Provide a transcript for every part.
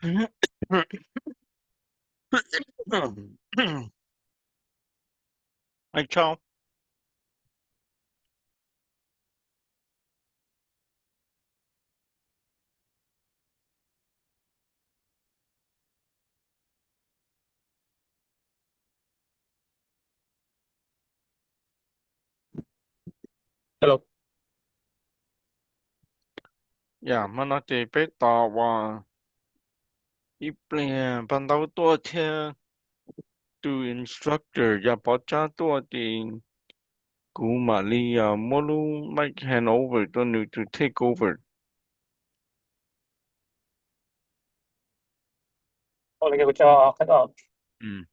Ai, tso. Hello. Yog hmo no ces peb tos uas ib pliag pab ntaub tuaj thiab tus instructor yog Pov Tsab tuaj ces kuv mam li muab lub mic hand over rau nws to take over. Hold on, give it to, uh, hold on. Mm.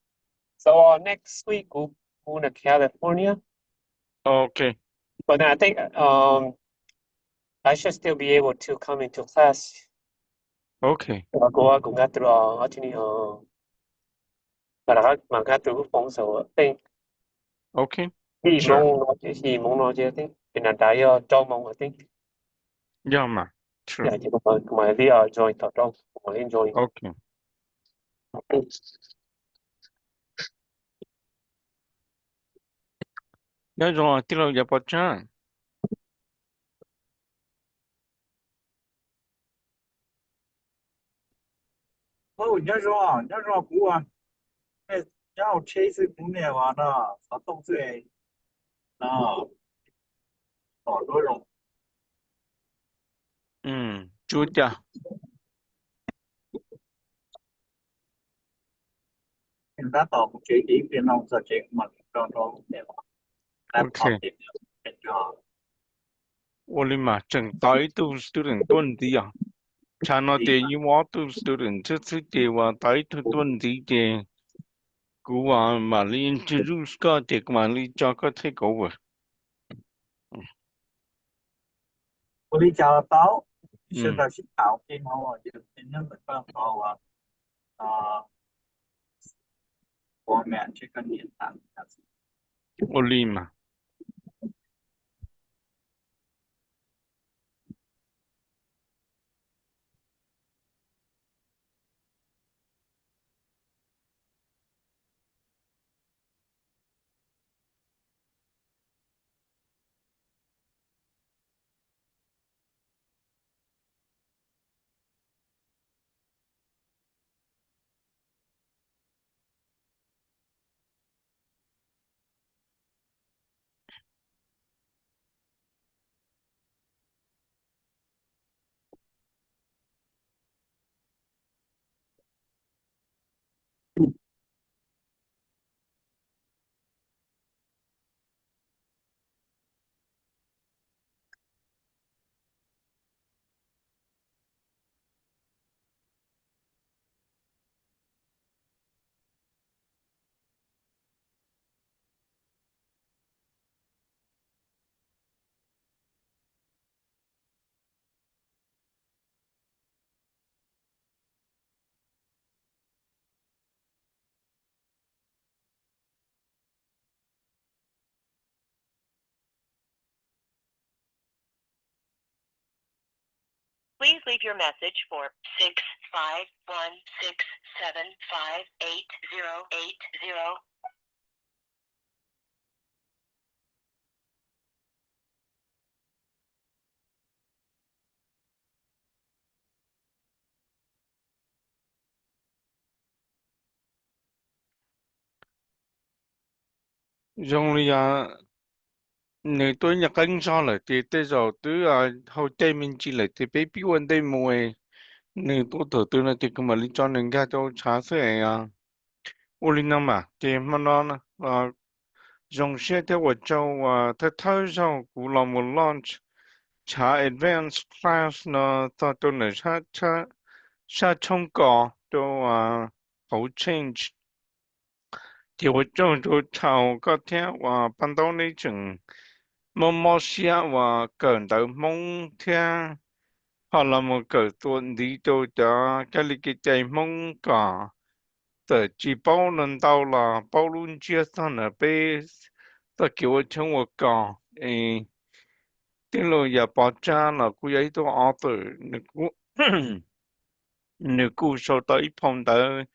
So, uh, next week, we're going to California. Okay. But then I think, um, I should still be able to come into class. Okay. Kuv, kuv nkag through, uh, actually, uh, mà đã, mà nkag through phone so I think. Okay. Ib moo no ces, ib moo no ces I think. Ces nws đã yog rau moo I think. Yog mas. Sure. Ces kuv mam li, uh, join tom rau, kuv mam li join. Okay. Nyob zoo tij laug Yav Pov Tsab. Nyob zoo, nyob zoo kuv, nyob hauv tsheb xwb kuv niam no xov tooj xwb no. Tom duab zoo. Tsuav cas. Tab tom mus tsev ces ib pliag no txog tsev kuv mam li nrog rau niam. Ok. Ua li mas tseem tos ib tug student tuaj ntxiv os. Tshav no ces yeej muaj ob tug student xwb xwb ces uas tos ib tug tuaj ntxiv ces kuv uas mam li introduce koj ces kuv mam li tso koj take over. Ua li cas los tau, sawv daws sib tham ua ke no, nyob ntawm koj qhov uas, ua mem ntshe koj niam tham. Ua li mas. Please leave your message for six five one six seven five eight zero eight zero. Zoo li yog nws tuaj ib nyuag qeeb zog lawm ces tej zaum twb hau caij me ntsis lawm ces peb pib ua ntej mus. Nws tuaj thaum twg no ces kuv mam li tso nws nkag rau tshav xwb. Ua li no mas ces hmo no zoo siab thiab ua tsaug uas thawj thawj zaug kuv los mus launch tshav advance class no txog rau ntawm sab tshoob kos rau hauv change. Ces ua tsaug rau Thau koj thiab uas pab ntaub neb tseem mob mob siab uas kawm ntawv Hmoob thiab ho los mus kawm tuam ntxiv rau cov kab li kev cai Hmoob kom txawm tsis paub no ntau los paub lub ntsiab txog ntawm peb txoj kev ua tshoob ua kos. Es tij laug Yaj Pov Tsab los kuj yog ib tug author, nws kuj nws kuj sau tau ib phau ntawv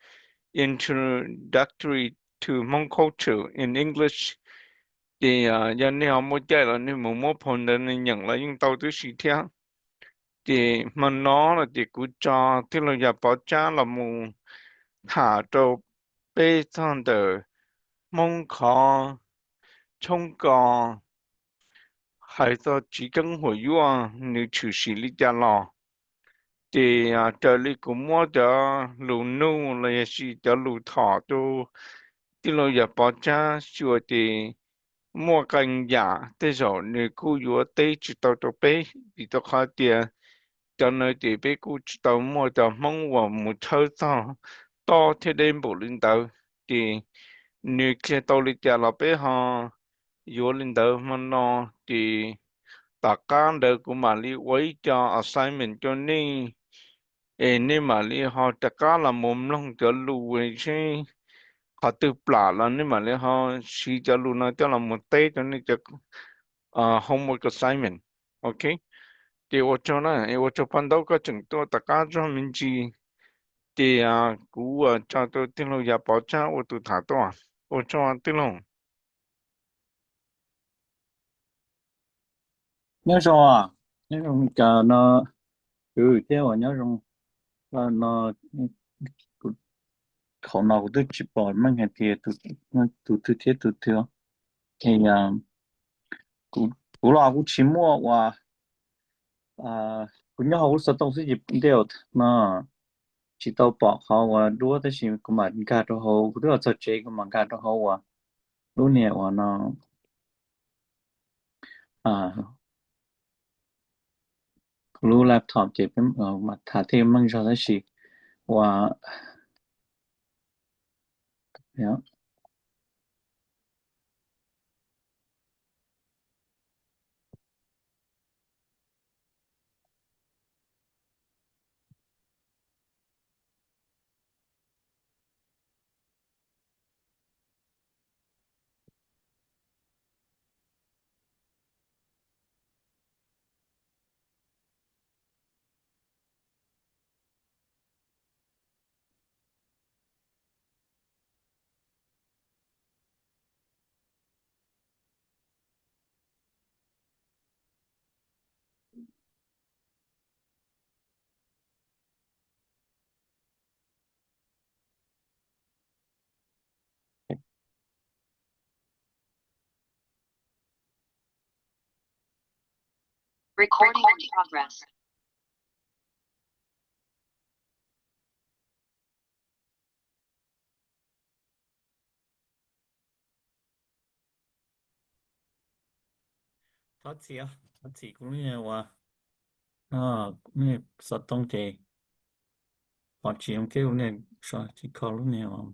Introductory to Hmong Culture in English. Ces yog nej ho muaj caij los nej mus muab phau ntawv no nyeem los yeej tau tib si thiab. Ces hmo no no ces kuv tso tij laug Yaj Pov Tsab los mus tham rau peb txog ntawm Hmoob khov tshoob kos, hais txog tsiv keeb huam yuaj nws tshwm sim li cas los. Ces raws li kuv muab cov lus nug los yog sis cov lus thom rau tij laug Yaj Pov Tsab xyuas ces muaj qee yam tej zaum nws kuj yuav teb tsis tau rau peb, vim rau qhov tias cov no ces peb kuj tsis tau muaj cov Hmoob uas mus tshawb txog tob thiab deb npaum li ntawd. Ces nws qhia tau li cas los peb ho yuav li ntawd hmo no. Ces tom qab ntawd kuv mam li ua ib co assignment rau nej, es nej mam li ho rov qab los mus mloog cov lus seb qhov twg plam los nej mam li ho siv cov lus no coj los mus teb rau nej cov homework assignment. Ok, ces ua tsaug na, ua tsaug Paj Ntaub koj tseem tuaj tom qab zog me ntsis. Ces kuv tso rau tij laug Yaj Pov Tsab ua tus tham tuaj. Ua tsaug tij laug. Nyob zoo, nyob zoo no, kwv thiab uas nyob zoo no. Thaum no kuv twb tsis pom meej hais tias tus twg thiab tus twg. Ces kuv los kuv tsis muaj uas, kuv nyob hauv lub xov tooj xwb ces ntej no tsis tau pom qhov uas duab tab sis kuv mam nkag rau hauv, kuv twb los txog tsev kuv mam nkag rau hauv uas lub niag uas no, kuv lub laptop ces mam tham thiaj meej zog tab sis uas Thov txim, thov txim kuv lub niag uas, xov tooj ces pom tsis zoo thiab, lub niag so tsis kho lub niag uas.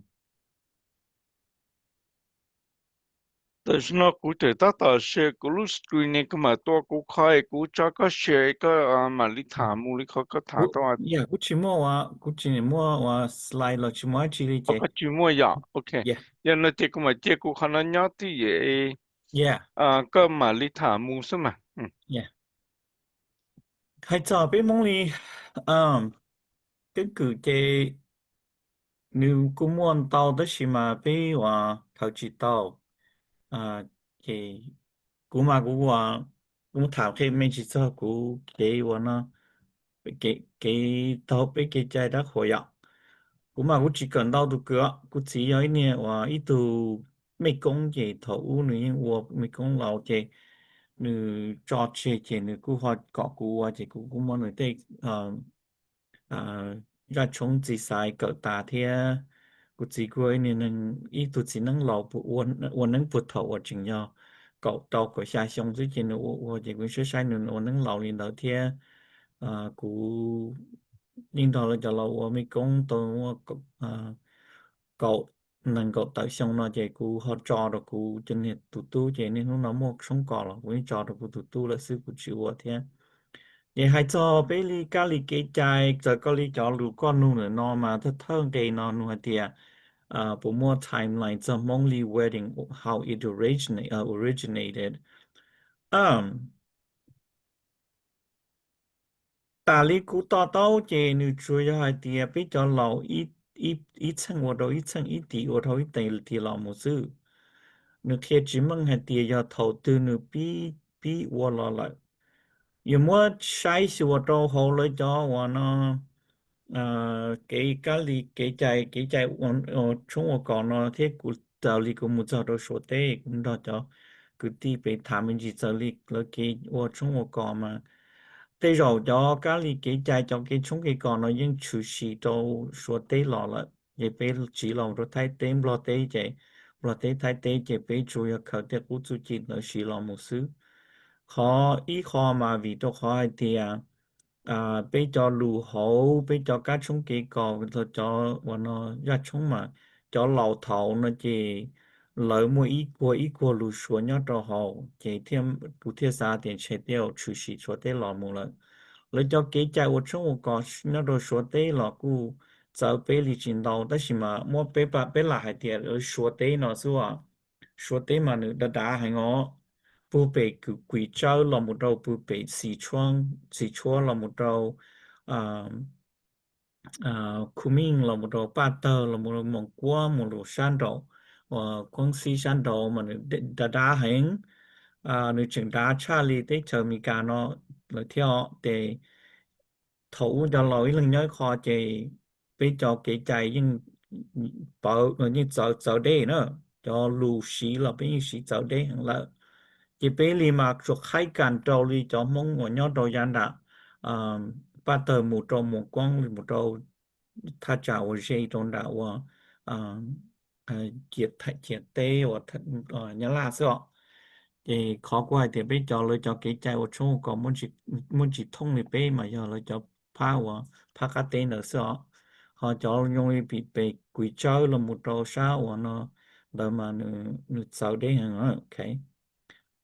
Tam sim no kuv tseem tab tom share kuv lub screen ne, koj mam tua kuv qhov es kuv tso koj share, koj mam li tham mus li qhov koj tham tau. Yog kuv tsis muaj uas, kuv tsis muaj uas slide los tsis muaj dab tsi li ces. Koj tsis muaj yom? Ok, yog no ces kuv mam cia kuv qhov no nyob twj ywm, koj mam li tham mus xwb mas. Hais txog peb Hmoob li keeb kwm ces nws kuj muaj ntau tab sis mas peb uas khaws tsis tau. Ces kuv mas kuv uas, kuv tham qhia me ntsis txog kuv kev uas no, kev taug peb kev cai dab qhuas yom. Kuv mas kuv tsis kawm ntau tus kws, kuv txiv yog ib niag uas ib tug mej koob ces thaum ub nws yeej ua mej koob laus ces nws tso tseg ces nws kuj ho kom kuv ua ces kuv kuj muab nws tej zaj tshoob txiv xaiv kawm tas thiab. Kuv txiv kuj ib niag, ib tug txiv neeb laus ua neeb puag thaum uas tseem yog kaum rau kaum xya xyoo xwb ces nws ua ua ces kuv saib saib nws ua neeb laus li ntawd thiab. Kuv yeej nrog lawv cov laus ua mej koob tau muaj kaum, nees nkaum tawm xyoo no ces kuv ho tso rau kuv cov niag tus tub ces niaj hnub no muaj tshoob kos los kuv yeej tso rau kuv tus tub lawm xwb kuv tsis ua thiab. Ces hais txog peb li kab li kev cai, txawm koj li cov lus koj nug ntawm no mas thawj thawj nqe no nug hais tias puas muaj timeline txog Hmong li wedding, how it originated. Tas li kuv to taub ces nws tsuas yog hais tias peb cov laus ib txheej ua rau ib txheej, ib tis ua rau ib tis los mus xwb. Nws qhia tsis meej hais tias yog thaum twg nws pib ua los lawm. Yuav muab saib xyuas rau hauv lawv cov uas no kev kab li kev cai, kev cai tshoob ua kos no thiab kuv raws li kuv mus txog rau Suav teb, kuv nrog cov kwv tij pem tham me ntsis txawm li lawv kev ua tshoob ua kos mas tej zaum cov kab li kev cai, cov kev tshoob kev kos no yeej tshwm sim rau Suav teb los lawm, ces peb tsiv los rau Thaib teb, Nplog teb ces, Nplog teb, Thaib teb ces peb tsuas yog khaws tej qub txuj ci ntawd siv los mus xwb. Qhov ib qho mas vim rau qhov hais tias peb cov lus hauv, peb cov kab tshoob kev kos, cov uas no zaj tshoob mas cov laus thaud no ces lawv muaj ib kuag ib kuag lus Suav nyob rau hauv ces kuv thiaj xav tias ntshe tej zaum tshwm sim Suav teb los mus lawm. Lawv cov kev cai ua tshoob ua kos nyob rau Suav teb los kuj txawv peb li tsis ntau, tab sis mas muab peb, peb lam hais tias Suav teb no xwb. Suav teb mas nws dav dav heev os, puag pem Kuim Tsawb los mus rau puag pem Xim Tshuab, los mus rau Khu Meej, los mus rau Paj Tawg, los mus rau Moos Kuab, mus rau sab nraum uas Kuab Xib sab nraud mas nws dav dav heev. Nws tseem dav tshaj li teb chaws Amelikas no lawm thiab os. Ces thaum ub cov laus ib leeg nyob ib qho ces peb cov kev cai yeej txawv, txawv deb na, cov lus siv los peb yeej siv txawv deb heev lawm. Ces peb li mas tsuas qhaib kas rau li cov Hmoob uas nyob rau yav nram Paj Tawg mus rau Moos Kuab, mus rau thaj tsam uas ze rau nram uas ciam teb uas Nyab Laj xwb os. Ces qhov kuv hais tias peb cov, lawv cov kev cai ua tshoob ua kos muaj tsis thooj li peb mas yog lawv cov phab uas phab qab teb ntawd xwb os. Ho cov zoo li pem Kuim Tsawb los mus rau sab uas no ntawd mas nws txawv deb heev.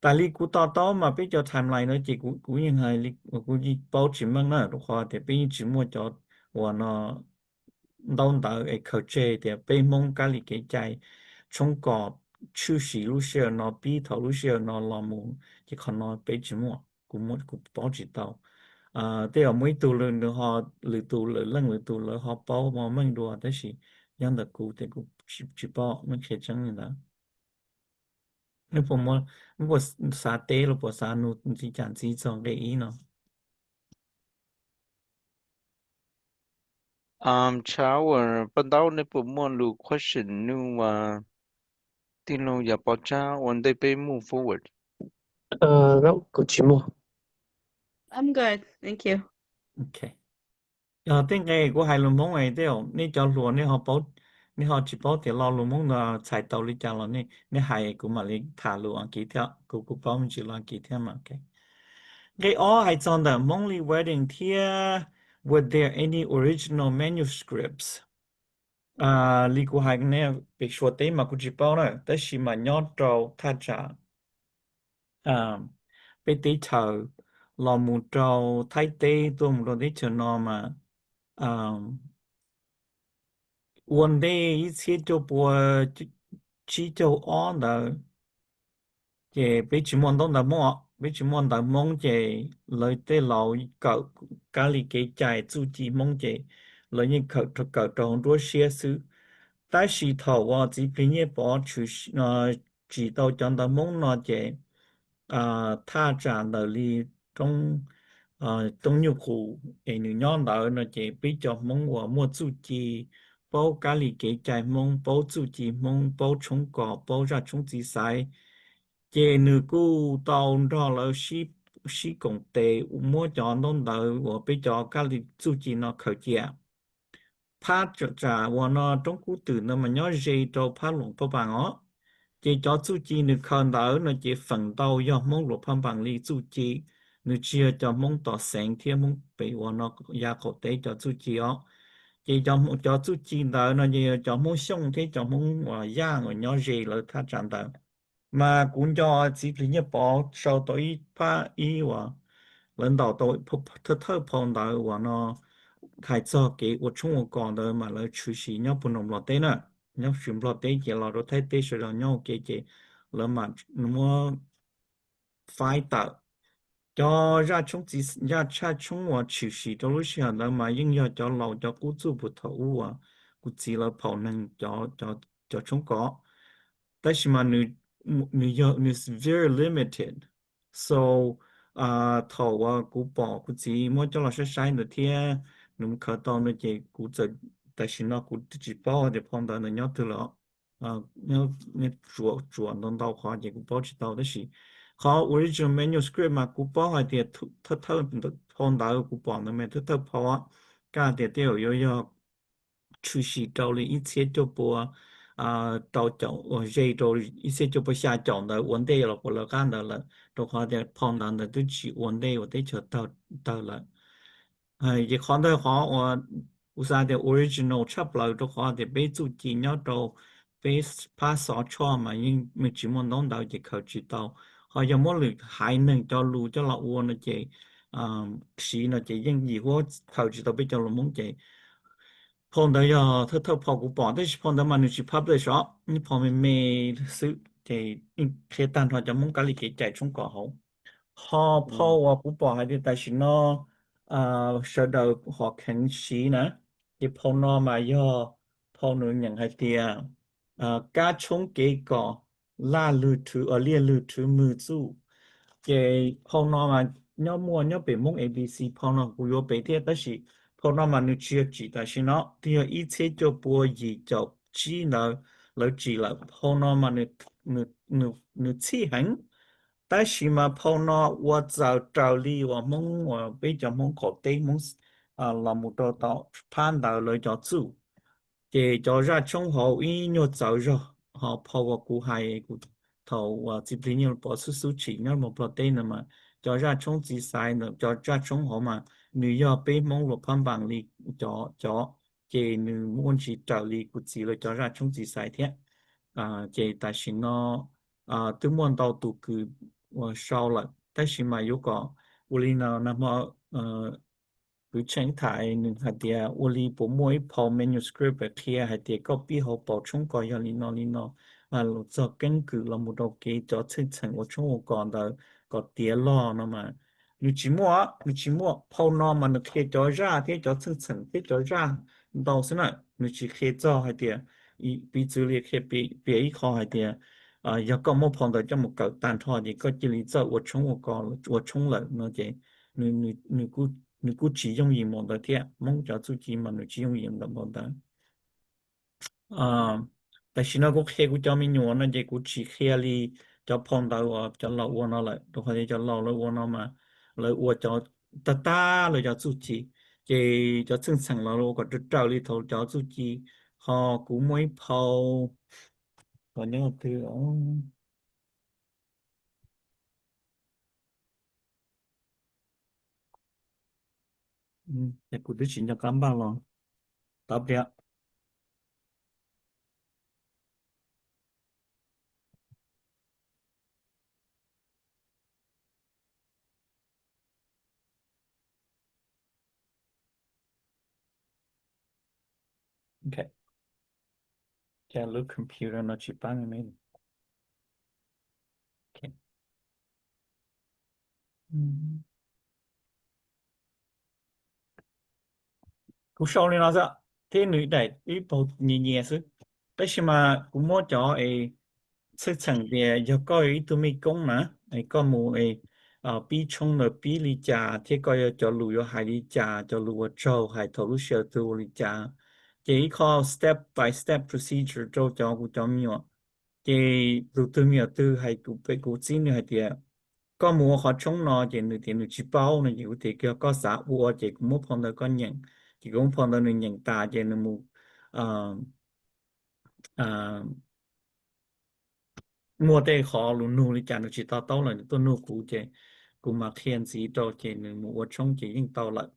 Tas li kuv to taub mas peb cov timeline no ces kuv yeej hais li kuv yeej paub tsis meej na, rau qhov tias peb yeej tsis muaj cov uas no ntaub ntawv es khaws tseg tias peb Hmoob kab li kev cai tshoob kos tshwm sim lub sij hawm no pib thaum lub sij hawm no los mus, ces qhov no peb tsis muaj, kuv paub tsis tau. Tej zaum muaj ib tug nws ho, lwm tus lwm leej lwm tus lawv ho paub meej dua, tab sis nyob ntawm kuv ces kuv tsis paub, nej qhia tseeb li ntawd. Neb puas xav teb los puas xav nug ntxiv, cas ntxiv txog nqe ib no? Tshaj uas paj ntaub, neb puas muaj lus question nug uas tij laug Yam Pov Tsab ua ntej peb move forward? Kuv tsis muaj. Yog tej nqe kuv hais lus Hmoob es tej zaum nej cov hluas nej ho tsis paub tias lo lus Hmoob ntawd txhais tau li cas los nej hais kuv mam li tham lus Askiv thiab, kuv kuj paub me ntsis lus Askiv thiab mas. Nqe ob hais txog ntawm Hmoob li wedding thiab, were there any original manuscripts? Li kuv hais nej, pem Suav teb mas kuv tsis paub na, tab sis mas nyob rau thaj tsam peb teb chaws los mus rau Thaib teb tuaj mus rau teb chaws no mas ua ntej ib txhiab cuaj pua tsib caug ob ntawd, ces peb tsis muaj ntaub ntawv Hmoob os, peb tsis muaj ntawv Hmoob ces lawv tej laus kawm kab li kev cai txuj ci Hmoob ces lawv yeej kawm rau hauv nruab siab xwb. Tab sis thaum uas Txiv Plig Nyiaj Pov tsim tau cov ntawv Hmoob no ces thaj tsam ntawm li roob, roob Nyuj Qus es nws nyob ntawd no ces peb cov Hmoob uas muaj txuj ci, paub kab li kev cai Hmoob, paub txuj ci Hmoob, paub tshoob kos, paub zaj tshoob txiv xaiv, ces nws kuj tau nrog lawv sib koom tes muab cov ntaub ntawv uas peb cov kab li txuj ci no khaws cia. Phab tsam uas no roob Kub Twm ntawd mas nyob ze rau phab Luam Phaj Npas os. Ces cov txuj ci nws khaws ntawd no ces feem ntau yog Hmoob Luam Phaj Npas li txuj ci, nws tsis yog cov Hmoob Tos Xeev thiab Hmoob pem uas no yav qaum teb cov txuj ci os. Ces cov txuj ci ntawd no ces yog cov Hmoob Xyooj thiab cov Hmoob uas Yaj uas nyob ze lawv thaj tsam ntawd. Mas kuv nco Txiv Plig Nyiaj Pov sau tau ib phab ib uas lawv ntaus tau thawj phau ntawv uas no hais txog kev ua tshoob ua kos ntawd mas lawv tshwm sim nyob puag nram Nplog teb na, nyob tsis Nplog teb ces los rau Thaib teb sawv daws nyob ua ke ces lawv mam muab faib tawm. Cov zaj tshoob txiv, zaj tshaj tshoob uas tshwm sim rau lub sij hawm ntawd mas yeej yog cov laus cov qub txuj puag thaum ub uas kuv txiv lawv phaum neeg cov, cov tshoob kos. Tab sis mas nws, nws yog, nws very limited. So thaum uas kuv pom kuv txiv muab coj los saib saib ntawd thiab nws mus khaws tau no ces kuv txawm, tam sim no kuv twb tsis paub tias phau ntawv ntawd nyob twg lawm. Tsuas ntau ntau qhov ces kuv paub tsis tau, tab sis qhov original manuscript mas kuv paub hais tias thawj thawj phau ntawv kuv pom ntawd mas thawj thawj phau, kaj tias tej zaum yuav yog tshwm sim rau li ib txhiab cuaj pua rau caum, ze rau ib txhiab cuaj pua xya caum ntawd ua ntej los puas lawv qab ntawd lawm, rau qhov tias phau ntawv ntawd twb tsis ua ntej uas teb chaws tawg lawm. Ces qhov ntawd qhov uas kuv xav tias original tshaj plaws rau qhov tias peb txuj ci nyob rau peb phab xov tshoj mas yeej tsis muaj ntaub ntawv ces khaws tsis tau. Ho yog muab lwm haiv neeg cov lus coj los ua no ces, siv no ces yeej yim huab khaws tsis tau peb cov lus Hmoob ces phau ntawd yog thawj thawj phau kuv pom, tab sis phau ntawd mas nws tsis publish os, phau me me xwb ces yeej qhia tag nrho cov Hmoob kab li kev cai tshoob kos hauv. Ho phau uas kuv pom hais tias tam sim no sawv daws hom kheev siv na, ces phau no mas yog phau nws nyeem hais tias kab tshoob kev kos laj lwg rhwv, liaj lwg rhwv mwg txuj. Ces phau no mas nyob muaj nyob pem Hmoob A B C, phau no kuv yuav pem thiab, tab sis phau no mas nws tsis yog tsim tam sim no, twb yog ib txhiab cuaj pua yim caum tsib ntawd lawv tsim lawm. Phau no mas nws txhij heev, tab sis mas phau no ua txaus raws li uas Hmoob, uas peb cov Hmoob qaum teb Hmoob los mus rau tom phab ntawd lawv cov txuj. Ces cov zaj tshoob hauv ib nyuag txawv zog, ho phau uas kuv hais thaum uas Txiv Plig Nyiaj Lus Pov xub xub tsim nyob Nplog teb ntawd mas cov zaj tshoob txiv xaiv ntawd, cov zaj tshoob hauv mas nws yog peb Hmoob luag phab npaas li cov, cov, ces nws muaj ntsis raws li kuv txiv lawv cov zaj tshoob txiv xaiv thiab. Ces tam sim no twb muaj ntau tus kws uas sau lawm, tab sis mas yuav kom ua li no nag hmo kwv Tsheej tham nws hais tias ua li puas muaj ib phau manuscript qhia hais tias koj pib hauv paus tshoob kos yog li no li no, los txog keeb kwm los mus rau kev cov txheej txheem ua tshoob ua kos ntawd kom tiav log no mas nws tsis muaj, nws tsis muaj. Phau no mas nws qhia cov zaj thiab cov txheej txheem thiab cov zaj ntau xwb na, nws tsis qhia txog hais tias, piv txwv li qhia, piav ib qho hais tias yog koj muab phau ntawd coj mus kawm tag nrho ces koj cia li txawj ua tshoob ua kos, ua tshoob lawm no ces nws kuj tsis yooj yim mus ntawd thiab. Hmoob cov txuj ci mas nws tsis yooj yim ntawd npaum ntawd. Tam sim no kuv qhia kuv cov me nyuam no ces kuv tsis qhia li cov phau ntawv uas cov laus ua no lawm, rau qhov tias cov laus lawv ua no mas lawv ua cov tag tag lawv cov txuj ci, ces cov txheej txheem los ua kom raws raws li thaum cov txuj ci. Ho kuv muaj ib phau, nyob twg, kuv twb tsis nco qab npaj los, tab pliag. Ok, cas lub computer no tsis pab me. Kuv sau li no xwb, thiab nws daim ib paus nyias nyias xwb. Tab sis mas kuv muab cov es txheej txheem tias yog koj yog ib tug mej koob na, es koj mus es pib tshoob ntawd pib li cas thiab koj yuav cov lus yuav hais li cas, cov lus uas tsaug hais thaum lub sij hawm twg ua li cas. Ces ib qho step by step procedure rau cov kuv cov me nyuam. Ces tus twg me nyuam twg hais kuv, kuv txib nws hais tias koj mus ua qhov tshoob no ces nws tias nws tsis paub no ces kuv tias yog koj xav ua ces kuv muab phau ntawv koj nyeem. Ces kuv muab phau ntawv nws nyeem tas ces nws mus muaj tej qhov lus nug li cas nws tsis to taub lawm nws tuaj nug kuv ces kuv mam qhia ntxiv rau ces nws mus ua tshoob ces yeej tau lawm.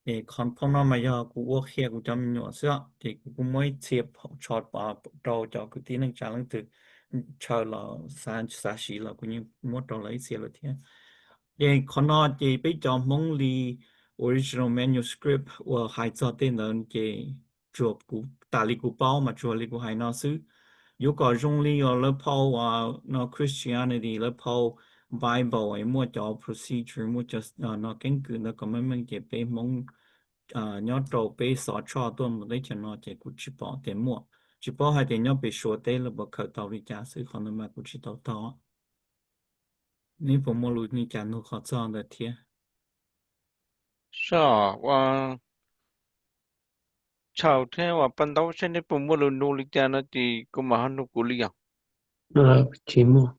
Es qhov phau no mas yog kuv ua qhia kuv cov me nyuam xwb ces kuv kuj muab ib txhia tsho rau cov kwv tij neej tsa leej twg ntshaw los xav siv los kuv yeej muab rau lawv ib txhia lawm thiab. Ces qhov no ces peb cov Hmoob li original manuscript uas hais txog tej ntawd ces tsuas kuv, tas li kuv paub mas tsuas li kuv hais no xwb. Yuav kom zoo li uas lawv phau uas no Christianity, lawv phau Bible es muaj cov procedure, muaj cov no keeb kwm ntawd kom meej meej ces peb Hmoob nyob rau peb xov tshoj tuaj mus teb chaws no ces kuv tsis pom tias muaj, tsis paub hais tias nyob pem Suav teb lawv puas khaws tau li cas xwb, qhov ntawd mas kuv tsis tau taug. Neb puas muaj lus li cas nug qhov txog ntawd thiab? Soj, ua tshau thiab ua paj ntaub seb neb puas muaj lus nug li cas no ces kuv mam ho nug kuv li yog. Tsis muaj.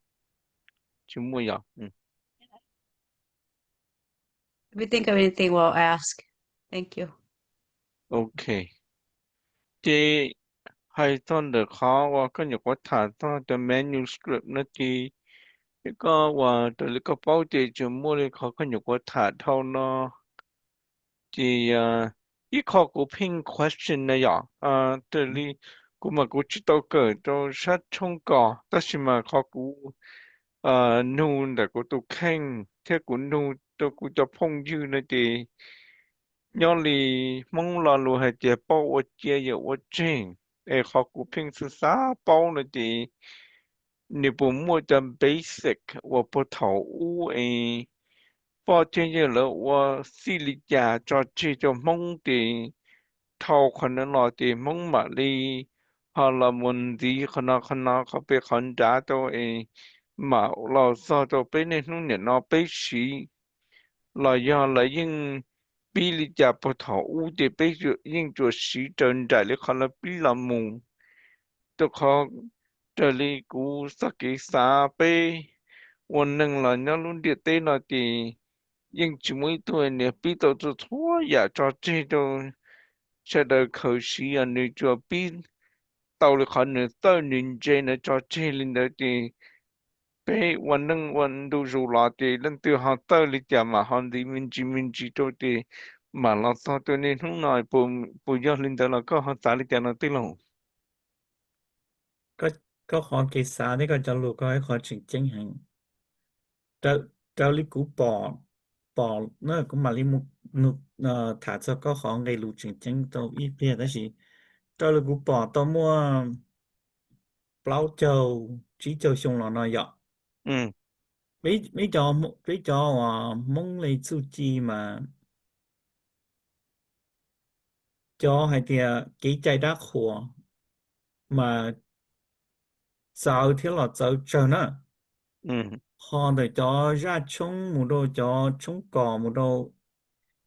Tsis muaj yog. If you think of anything, we'll ask. Thank you. Ok. Ces hais txog ntawm qhov uas koj nyuam qhuav tham txog cov manuscript no ces koj uas raws li koj paub ces tseem muaj li qhov koj nyuam qhuav tham dhau no ces ib qho kuv pheej question na yom, raws li kuv mas kuv tsis tau kawm rau sab tshoob kos tab sis mas qhov kuv nug ntawm kuv tus kheej thiab kuv nug rau kuv cov phooj ywg no ces nyob li Hmoob lo lus hais tias poj ua cia yawm ua tseg, es qhov kuv pheej xav xav paub no ces nws puas muaj cov basic uas puag thaum ub es poj thiab yawg lawv ua txij li cas tso tseg rau Hmoob ces dhau qhov no los ces Hmoob mam li ho los mus ntxiv qhov no qhov no qhov pem qhov nrad rau es mam los txog rau peb niaj hnub niam no peb siv los yog lawv yeej pib li cas puag thaum ub ces peb yeej tsuas siv raws nraim li qhov lawv pib los mus. Rau qhov raws li kuv txoj kev xav peb ua neeg los nyob lub ntiaj teb no ces yeej tsis muaj ib tug niag pib tau txhua txhua yam tso tseg rau sawv daws khaws siv, yog nws tsuas pib tau li qhov nws txawj nws ntse na tso tseg li ntawd ces peb ua neej ua ntu zus los ces leej twg ho txawj li cas mam ho ntxiv me ntsis me ntsis rau ces mam los txog rau niaj hnub no. Puas yog li ntawd los koj ho xav li cas no tij laug? Koj qhov kev xav thiab koj cov lus koj ib qho tseem ceeb heev. Raws li kuv pom, pom na kuv mam li mus tham txog koj qhov nqe lus tseem ceeb tau ib pliag tab sis raws li kuv pom tau muaj plaub caug tsib caug xyoo los no yom, peb cov uas Hmoob li txuj ci mas cov hais tias kev cai dab qhuas mas txawv thiab los txawv tsawg na. Ho ntawm cov zaj tshoob mus rau cov tshoob kos mus rau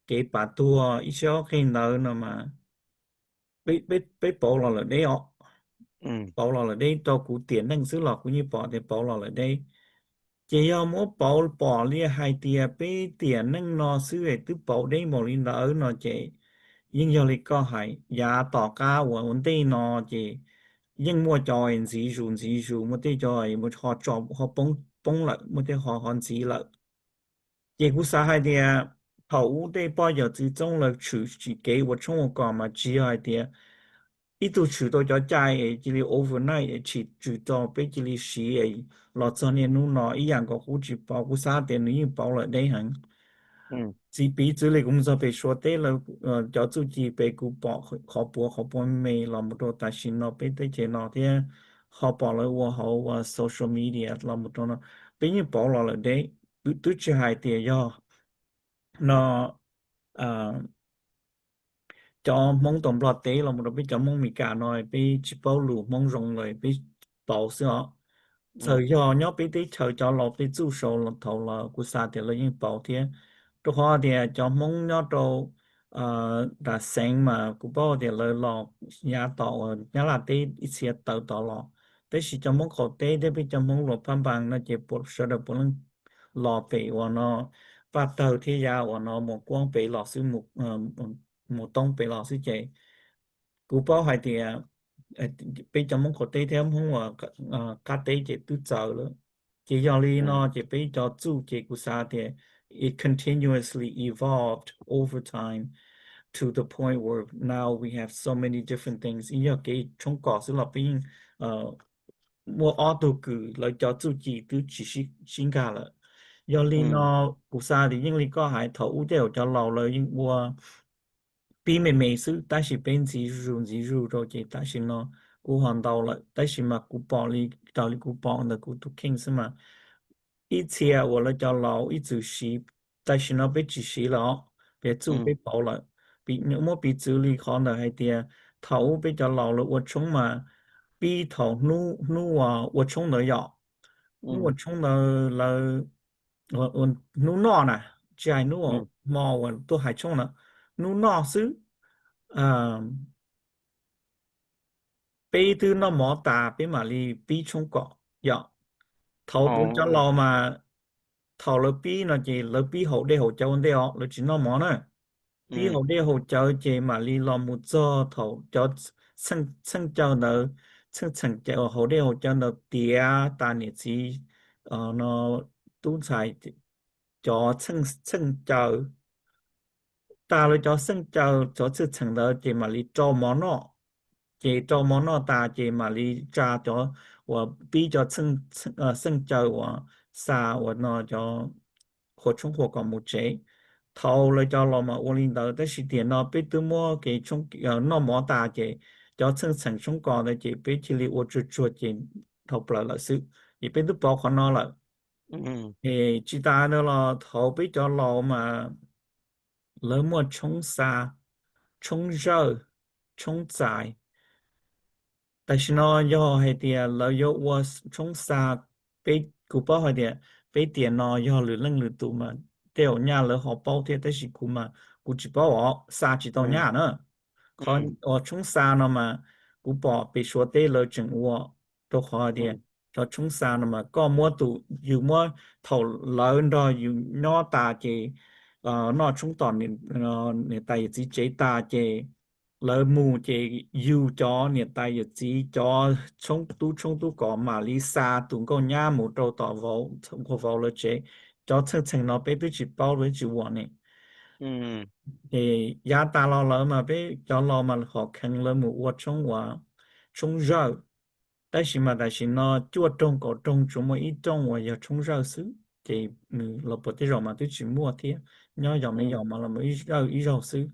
kev pav tuag ib siab ob qig ntawd no mas peb pauv los lawm deb os. Pauv los lawm deb, rau kuv tiam neej xwb los kuv yeej pom tias pauv los lawm deb. Ces yog muab pauv pom li hais tias peb tiam neej no xwb es twb pauv deb npaum li ntawd no ces yeej yog li koj hais, yav tom qab uas ua ntej no ces yeej muaj cov ntxiv zus ntxiv zus, muaj tej cov ho tso ho poob lawm, muaj tej ho ho ntxiv lawm. Ces kuv xav hais tias thaum ub tej poj yawm txwv txoob lawv tshwm sim kev ua tshoob ua kos mas tsis yog hais tias ib tug tshwm tau cov cai es cia li overnight es tshwm tau peb cia li siv los txog niaj hnub no ib yam nkaus kuv tsis pauv, kuv xav tias nws yeej pauv lawm deb heev. Txiv piv txwv li kuv mus txog pem Suav teb lawm, cov txuj ci pem kuv pom qhov puav qhov puav me los mus rau tam sim no peb teb chaws no thiab ho pom lawv ua hauv social media los mus rau no, peb yeej pauv los lawm deb. Twb tsis hais tias yog no cov Hmoob tau Nplog teb los mus rau peb cov Hmoob Meskas no peb tsis paub lus Hmoob zoo lawm peb pauv xwb os. Txawm yog nyob peb teb chaws cov laus tej txuj saud los thaum los kuv xav tias lawv yeej pauv thiab, rau qhov tias cov Hmoob nyob rau nram xeev mas kuv paub tias lawv los yav tom uas Nyab Laj teb ib txhia tawm tod los, tab sis cov Hmoob qaum teb thiab peb cov Hmoob luas Phaj Npas no ces sawv daws puav leej los pem uas no Paj Tawg thiab yav uas no Muas Kuab pem los xwb, Muas Toob pem los xwb ces kuv paub hais tias peb cov Hmoob qaum teb thiab Hmoob uas qab teb ces twb txawv lawm. Ces yog li no ces peb cov txuj ces kuv xav tias it continuously evolved over time to the point where now we have so many different things. Yog kev tshoob kos xwb los peb yeej muaj ob tug kws lawv cov txuj ci twb tsis sib nkag lawm. Yog li no kuv xav tias yeej li koj hais thaum ub tej zaum cov laus lawv yeej ua pib me me xwb tab sis peb ntxiv zus ntxiv zus rau ces tam sim no kuv ho ntau lawm tab sis mas kuv pom li raws li kuv pom ntawm kuv tus kheej xwb mas ib txhia uas lawv cov laus ib txwm siv, tam sim no peb tsis siv lawm os, piv txwv peb pauv lawm. Muab piv txwv li qhov ntawm hais tias thaum ub peb cov laus lawv ua tshoob mas pib thaum hnub, hnub uas ua tshoob ntawd yom, hnub ua tshoob ntawd lawv, hnub noj na, tsis hais hnub hmo uas tuaj hais tshoob na, hnub noj xwb, peb twb noj mov tas peb mam li pib tshoob kom yom. Thaum tus cov laus mas thaum lawv pib no ces lawv pib haus dej haus cawv ua ntej os, lawv tsis noj mov na. Pib haus dej haus cawv ces mam li los mus txog thaum cov txheej cawv ntawd, txheej txheem cawv, haus dej haus cawv ntawd tiav tas niam txiv no, tub ntxhais cov txheej cawv, tas lawv cov txheej cawv, cov txheej txheem ntawd ces mam li rau mov noj. Ces rau mov noj tas ces mam li tsa cov uas pib cov txheej cawv uas xa uas no cov qhua tshoob qhuas kom mus tsev. Thaum lawv cov laus mas ua li ntawd, tab sis tiam no peb twb muab kev noj mov tas ces cov txheej txheem tshoob kos ntawd ces peb cia li ua tsuag tsuag ces dhau plaws lawm xwb. Ces peb twb pauv qhov no lawm. Es tsis tas ntawd los thaum peb cov laus mas lawv muaj tshoob xa, tshoob zawj, tshoob txais. Tam sim no yog hais tias lawv yuav ua tshoob xa, peb, kuv paub hais tias peb tiam no yog lwm leej lwm tus mas tej zaum nyaj lawv ho paub thiab, tab sis kuv mas kuv tsis paub os, xa tsis tau nyaj na. Qhov uas tshoob xa no mas kuv pom pem Suav teb lawv tseem ua, rau qhov tias cov tshoob xa no mas koj muab tus, yus muab, thaum lawv nrog yus nyob tas ces noj tshoob tom niam tais yawm txiv tsev tas ces lawv mus ces yus cov niam tais yawm txiv cov tshoob tub tshoob tub kos mam li xa tus nkauj nyab mus rau tom vauv, nquag vauv lawv tsev. Cov txheej txheem no peb twb tsis paub, peb tsis ua ne. Ces yav tas los lawm mas peb cov laus mas ho kheev lawv mus ua tshoob uas tshoob zawj. Tab sis mas tam sim no cuaj rooj kaum rooj tsuas muaj ib rooj uas yog tshoob zawj xwb, ces nws los puas tej zaum mas twb tsis muaj thiab, nyob yos me yos mas los ib zawj ib zaug xwb.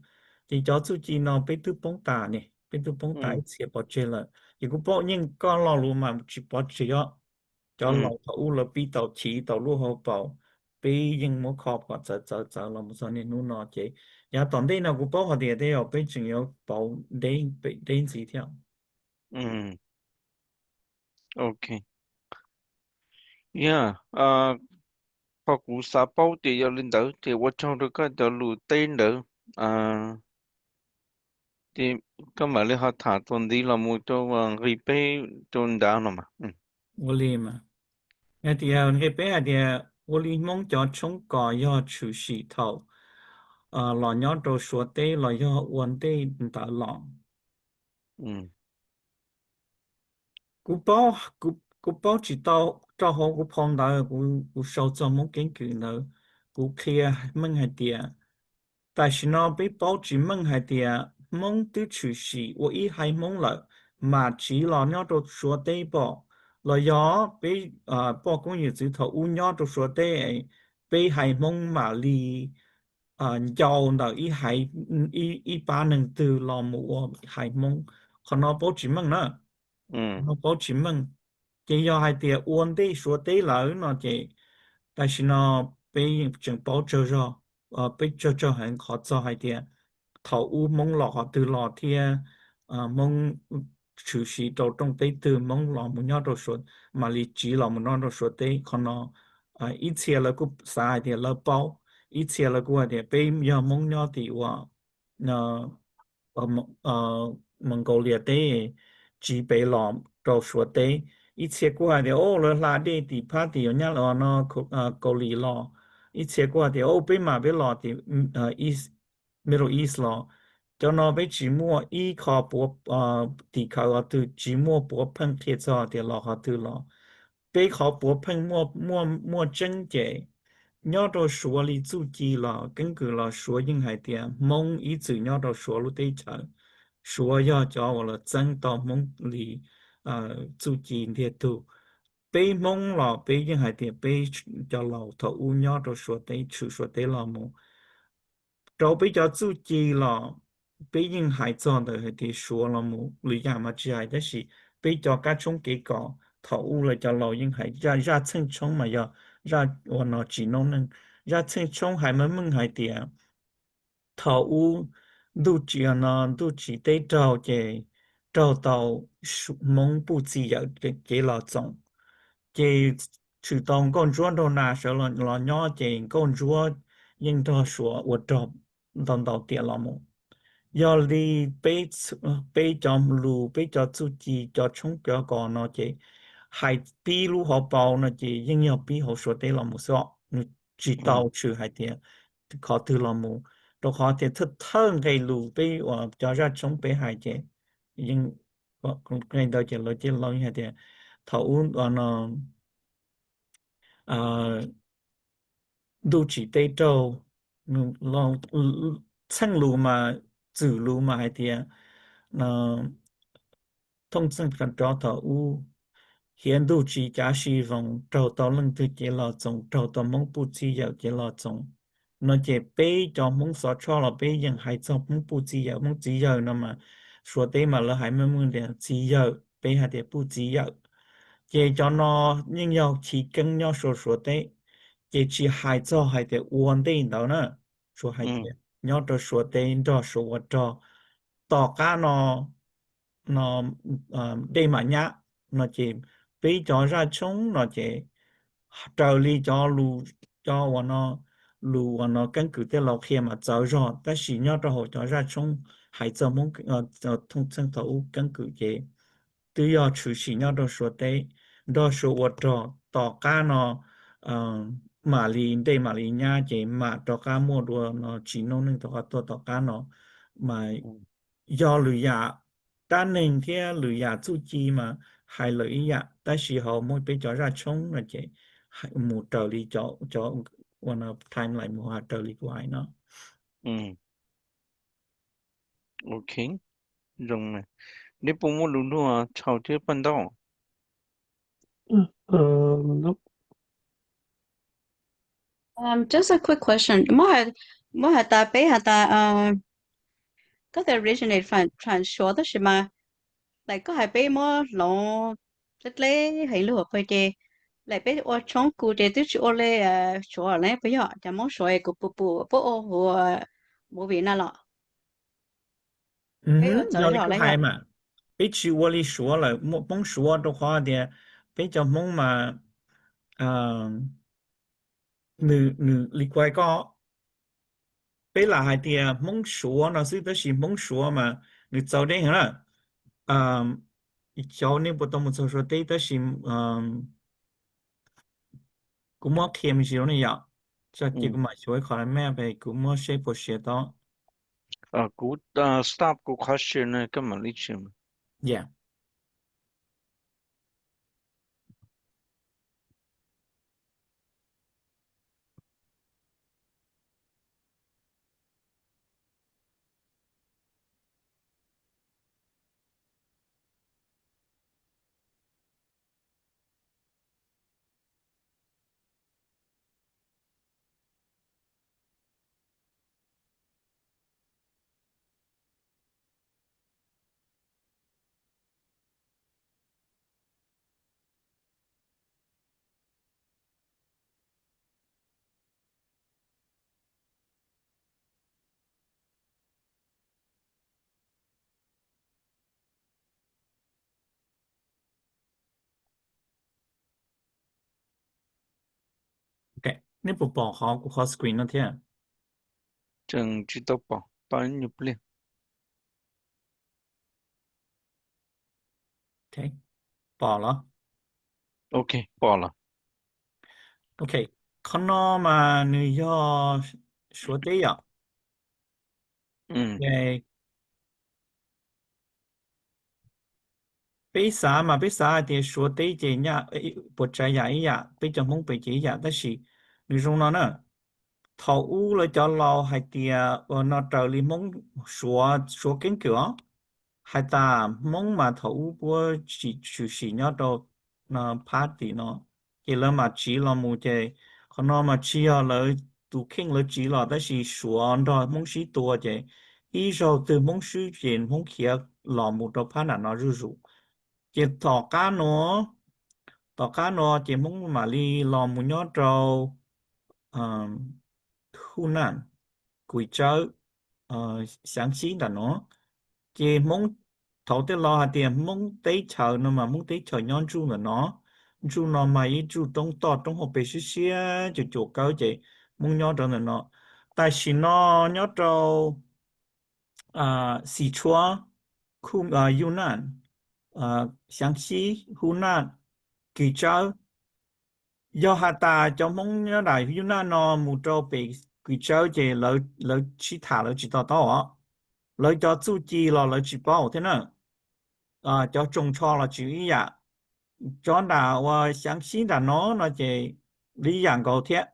Ces cov txuj ci no peb twb poob tas ne, peb twb poob tas ib txhia pov tseg lawm. Ces kuv paub yeej koj lo lus mas tsis pov tseg os. Cov laus thaum ub lawv pib tau chiv tau lub hauv paus, peb yeej muab kho kom txawv txawv txawv los mus txog niaj hnub no ces yav tom ntej no kuv paub hais tias tej zaum peb tseem yuav pauv deb ntxiv thiab. Ok. Yog, qhov kuv xav paub ces yog li ntawd ces ua tsaug rau koj cov lus teb ntawd. Ces koj mam li ho tham txuas ntxiv los mus rau nqi peb rau nrad no mas. Ua li mas, hais tias nqi peb hais tias ua li Hmoob cov tshoob kos yog tshwm sim thaum los nyob rau Suav teb los yog ua ntej ntawd los? Kuv paub, kuv paub tsis tau, rau hauv kuv phau ntawv kuv sau txog Hmoob keeb kwm ntawd, kuv qhia meej hais tias tam sim no peb paub tsis meej hais tias Hmoob twb tshwm sim ua ib haiv Hmoob lawm mas tsiv los nyob rau Suav teb pom, los yog peb poj koob yawm txwv thaum ub nyob rau Suav teb, peb haiv Hmoob mam li ncau ntawm ib haiv, ib pab neeg twg los mus ua haiv Hmoob. Qhov no paub tsis meej na, qhov no paub tsis meej. Ces yog hais tias ua ntej Suav teb lawm no ces tam sim no peb tseem paub tsawg zog, peb tsawg tsawg heev qhov txog hais tias thaum ub Hmoob los qhov twg los thiab Hmoob tshwm sim rau rooj teb twg, Hmoob los mus nyob rau Suav, mam li tsiv los mus nyob rau Suav teb. Qhov no ib txhia lawv kuj xav hais tias lawv paub, ib txhia lawv kuj hais tias peb yog Hmoob nyob tim uas Mongolia teb, tsiv pem los rau Suav teb. Ib txhia kuj hais tias o lawv hla dej tim phab tim uas nyab no Kaus Lim los. Ib txhia kuj hais tias o peb mas peb los tim Middle East los. Cov no peb tsis muaj ib qho puav, tim khawv qhov twg tsis muaj puav pheej qhia txog tias los qhov twg los. Peb qhov puav pheej muaj tseeb ces nyob rau Suav li txuj ci los keeb kwm los Suav yeej hais tias Hmoob ib txwm nyob rau Suav lub teb chaws. Suav yog cov uas los txeeb tau Hmoob li txuj ci ntiag tug. Peb Hmoob los peb yeej hais tias peb cov laus thaum ub nyob rau Suav teb, tshwm Suav teb los mus. Rau peb cov txuj ci los peb yeej hais txog ntawm hais tias Suav los mus lwm yam mas tsis hais, tab sis peb cov kab tshoob kev kos thaum ub lawv cov laus yeej hais zaj txheej tshoob mas yog zaj uas no tsim noob neej. Zaj txheej tshoob hais meej meej hais tias thaum ub ntuj tsim no ntuj tsim teb raug ces raug tau Hmoob puj txiv yawm cev los txoos, ces tshwm tau nkauj ntsuab nraug nas sawv los nyob ces nkauj ntsuab yeej nrog suav ua rog ntau ntau tiam los mus. Yog li peb cov lus, peb cov txuj ci, cov tshoob cov kos no ces hais pib lub hauv paus no ces yeej yog pib hauv suav teb los mus xwb os, nws tsis tau tshwm hais tias qhov twg los mus, rau qhov tias thawj thawj nqe lus peb uas cov zaj tshoob peb hais ces yeej nqe ntawd ces lawv coj los hais tias thaum ub no ntuj tsim teb raug, txheej lus mas, txwm lus mas hais tias thooj txheej rov thaum ub, hiav ntuj tsis cav si voos, raug tau leej twg cev los txoos, raug tau Hmoob puj txiv yawm cev los txoos. No ces peb cov Hmoob Xov Tshoj los peb yeej hais txog Hmoob puj txiv yawm, Hmoob txiv yawg no mas suav teb mas lawv hais meej meej tias txiv yawm, peb hais tias puj txiv yawm. Ces cov no yeej yog chiv keeb nyob suav suav teb, ces tsis hais txog hais tias ua ntej ntawd na, tsuas hais tias nyob rau suav teb nrog suav ua rog. Tom qab no, no dej mam nyab, no ces peb cov zaj tshoob no ces raws li cov lus, cov uas no, lus uas no keeb kwm tej laus qhia mas txawv zog, tab sis nyob rau hauv cov zaj tshoob hais txog Hmoob thooj txheej thaum ub keeb kwm ces twb yog tshwm sim nyob rau suav teb nrog suav ua rog. Tom qab no mam li dej mam li nyab ces mam rov qab muaj dua no tsim noob neej rov qab tuaj tom qab no mas yog lwm yam, dab neeg thiab lwm yam txuj ci mas hais lawm ib yam, tab sis ho muaj peb cov zaj tshoob no ces mus raws li cov, cov uas no timeline mus raws li kuv hais no. Ok, zoo. Neb puas muaj lus nug Tshau thiab Paj Ntaub? Just a quick question. Muab hais tas peb has tas koj tias originate from Suav tab sis mas, like, koj hais peb muab hloov deb deb heev lug qhov ces, like, peb ua tshoob kuv ces twb tsis ua li Suav ne puas yog? Cov Hmoob Suav kuv pum pum puab ua huv movie na los? Yog li koj hais mas, peb tsis ua li Suav lawm, Hmoob Suav rau qhov tias peb cov Hmoob mas nws, nws li kuv hais koj, peb lam hais tias Hmoob Suav no xwb tab sis Hmoob Suav mas nws txaus deb heev na. Xyov nej puas tau mus txog Suav teb tab sis kuv muab qhia me ntsis rau nej yom. Tso cia kuv mam xyuas ib qho map, kuv muab seb puas siav tau. Kuv stop kuv qhov share no koj mam li share. Ok, nej puas pom qhov kuv qhov screen no thiab? Tseem tsis tau pom, tos ib nyuag pliag. Ok, pom los? Ok, pom los. Ok, qhov no mas nws yog Suav teb yom. Peb xav mas peb xav hais tias Suav teb ces puas tsav yam ib yam, peb cov Hmoob pem ces ib yam, tab sis nws zoo no na. Thaum ub lawv cov laus hais tias uas no raws li Hmoob Suav, Suav keeb kwm os, hais tas Hmoob mas thaum ub puab tshwm sim nyob rau phab tim no, ces lawv mam tsiv los mus ces qhov no mas tsis yog lawv tus kheej lawv tsiv los tab sis Suav nrog Hmoob sib tua ces ib zaug twg Hmoob swb ces Hmoob khiav los mus rau phab nram no zuj zus. Ces tom qab no Tom qab no ces Hmoob mam li los mus nyob rau Hu Nam, Kvis Tsawb, Xyaav Xib ntawm no. Ces Hmoob, thaum tej laus hais tias Hmoob teb chaws no mas Hmoob teb chaws nyob ntsuj ntawm no. Ntsuj no mas ib ntsuj roob toj roob hauv pes siab siab cuam cuam kawg ces Hmoob nyob rau ntawm no. Tam sim no nyob rau Xi Tshuab, Yu Nam, Xyaav Xib, Hu Nam, Kvis Tsawb. Yog has tas cov Hmoob nyob nram Yu Nam no mus rau pem Kvis Tsawb ces lawv sib tham lawv tsis to taub os. Lawv cov txuj ci los lawv tsis paub thiab na. Cov tsoos tsho los tsis ib yam. Cov nram uas Xyaav Xib nram no no ces li ib yam nkaus thiab.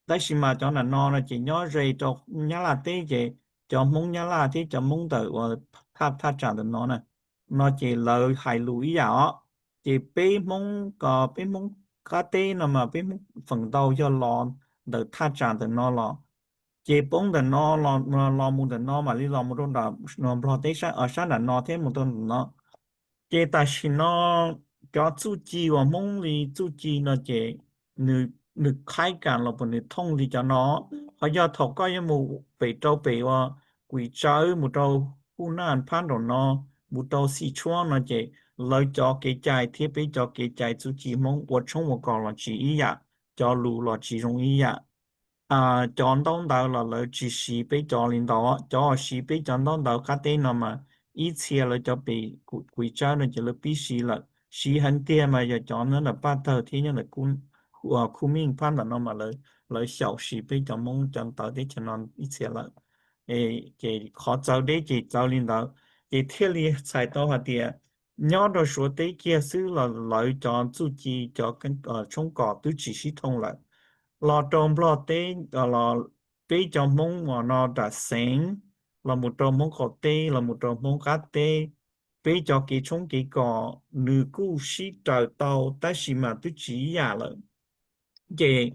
Tab sis mas cov nram no no ces nyob ze rau Nyab Laj teb ces cov Hmoob Nyab Laj thiab cov Hmoob ntawm uas thaj thaj tsam ntawm no na, no ces lawv hais lus ib yam os. Ces peb Hmoob ko peb Hmoob qab teb no mas peb Hmoob feem ntau yog los ntawm thaj tsam ntawm no los, ces poob ntawm no los mus ntawm no mam li los mus rau nram Nplog teb sab nram no thiab mus rau ntawm no. Ces tam sim no cov txuj ci uas Hmoob li txuj ci no ces nws qhaib kam los puas nws thooj li cov no. Ho yog thaum koj yuav mus pem rau pem uas Kvis Tsawb mus rau Hu Nam phab nraum no, mus rau Xi Tshuab no ces lawv cov kev cai thiab peb cov kev cai txuj ci Hmoob ua tshoob ua kos los tsis ib yam, cov lus los tsis zoo ib yam. Cov ntaub ntawv los lawv tsis siv peb cov li ntau, cov uas siv peb cov ntaub ntawv qab teb no mas ib txhia lawv cov pem Kvis Tsawb no ces lawv pib siv lawm. Siv heev tiag mas yog cov nyob ntawm Paj Tawg thiab nyob ntawm Khu Meej phab ntawm no mas lawv xyaum siv peb cov Hmoob cov ntawv teb chaws no ib txhia lawm. Ces qhov txawv deb ces txawv li ntawd, ces thiaj li txhais tau hais tias nyob rau Suav teb kiag xwb los lawv cov txuj ci cov tshoob kos twb tsis sib thooj lawm. Los rau Nplog teb, peb cov Hmoob uas no nram xeev, los mus rau Hmoob qaum teb, los mus rau Hmoob qab teb, peb cov kev tshoob kev kos nws kuj sib raws tau tab sis mas twb tsis ib yam lawm. Ces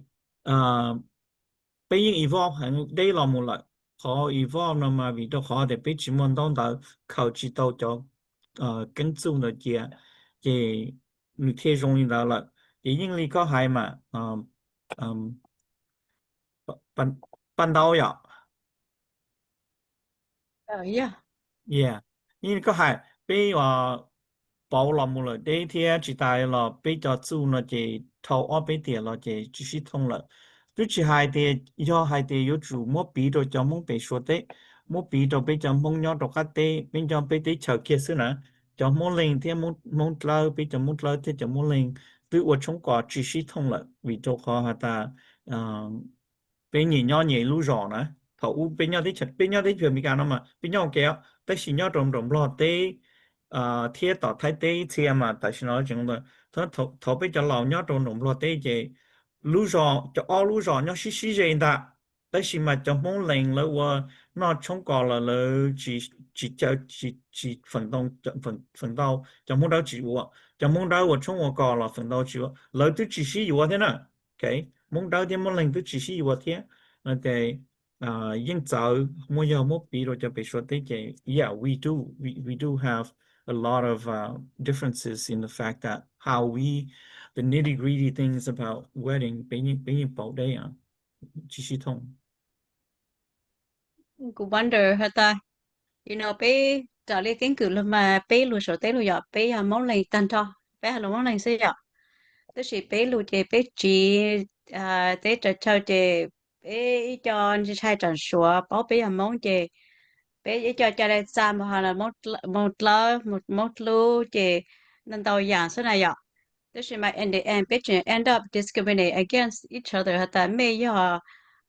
peb yeej evolve heev deb los mus lawm. Qhov evolve no mas vim rau qhov tias peb tsis muaj ntaub ntawv, khaws tsis tau cov keeb txuj ntawd cia, ces nws thiaj zoo li ntawd lawm. Ces yeej li koj hais mas, paj ntaub yom. Yeej li koj hais, peb pauv los mus lawm deb thiab tsis tas los peb cov txuj no ces dhau ob peb tiam los ces tsis sib thooj lawm. Twb tsis hais tias, yog hais tias yuav tsum muab piv rau cov Hmoob pem Suav teb, muab piv rau peb cov Hmoob nyob rau qab teb, peb nyob peb teb chaws kiag xwb na, cov Hmoob Leeg thiab Hmoob Dlawb, peb cov Hmoob Dlawb thiab cov Hmoob Leeg twb ua tshoob kos tsis sib thooj lawm vim rau qhov has tas peb nyias nyob nyias lub zos na. Thaum ub peb nyob teb chaws, peb nyob teb chaws Amelikas no mas peb nyob ua ke, tab sis nyob rau nram Nplog teb thiab tom Thaib teb txhia mas tam sim no tseem, thaum peb cov laus nyob rau nram Nplog teb ces lub zos, cov ob lub zos nyob sib sib ze ntag, tab sis mas cov Hmoob Leeg lawv ua noj tshoob kos los lawv tsis, tsis caw, tsis feem ntau, cov Hmoob Dawb tsis ua, cov Hmoob Dawb ua tshoob ua kos los feem ntau tsis ua, lawv twb tsis sib yuav thiab na. Hmoob Dawb thiab Hmoob Leeg twb tsis sib yuav thiab. Ces yeej txawv, muaj yog muab piv rau cov pem Suav teb ces yeah, we do, we, we do have a lot of differences in the fact that how we, the nitty gritty things about wedding, peb yeej pauv deb, tsis sib thooj. Kuv wonder has tas, you know, peb raws li keeb kwm los mas peb lus Suav teb los yog peb yog Hmoob Leeg tag nrho, peb hais lus Hmoob Leeg xwb yom. Tab sis peb lus ces peb tsiv teb tsaws chaw ces peb ib co ntshai tsam Suav paub peb yog Hmoob ces peb ib co ca dai txa mus ho Hmoob Dlawb, Hmoob Dlub ces ntau ntau yam xwb na yom. Tab sis mas in the end peb tseem end up discriminate against each other has tas mej yog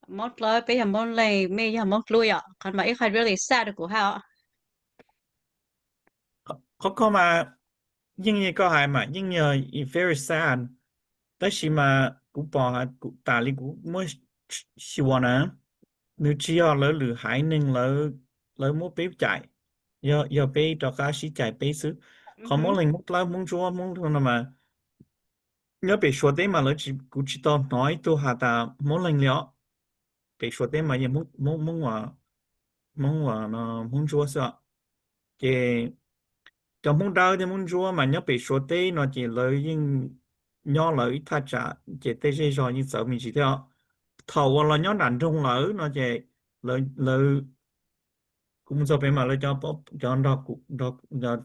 Hmoob Dlawb, peb yog Hmoob Leeg, mej yog Hmoob Dlub yom. Qhov mas ib qho very sad rau kuv hais. Qhov ko mas yeej yog koj hais mas yeej yog very sad, tab sis mas kuv pom, kuv tas li kuv muab xyuas na, nws tsis yog lawv lwm haiv neeg lawv muab peb cais, yog peb rov qab sib cais peb xwb. Qhov Hmoob Leeg, Hmoob Dlawb, Hmoob Ntsuab, Hmoob no mas nyob pem Suav teb mas lawv, kuv tsis tau hnov ib tug has tas Hmoob Leeg li os. Pem Suav teb mas yog Hmoob, Hmoob, Hmoob Ntsuab xwb os. Ces cov Hmoob Dawb thiab Hmoob Ntsuab mas nyob pem Suav teb no ces lawv yeej nyob lawv ib thaj tsam ces tej zej zog yeej txawv me ntsis thiab. Thaum uas los nyob nram nroog lawm no ces lawv, kuv mus txog pem mas lawv cov nrog kuv,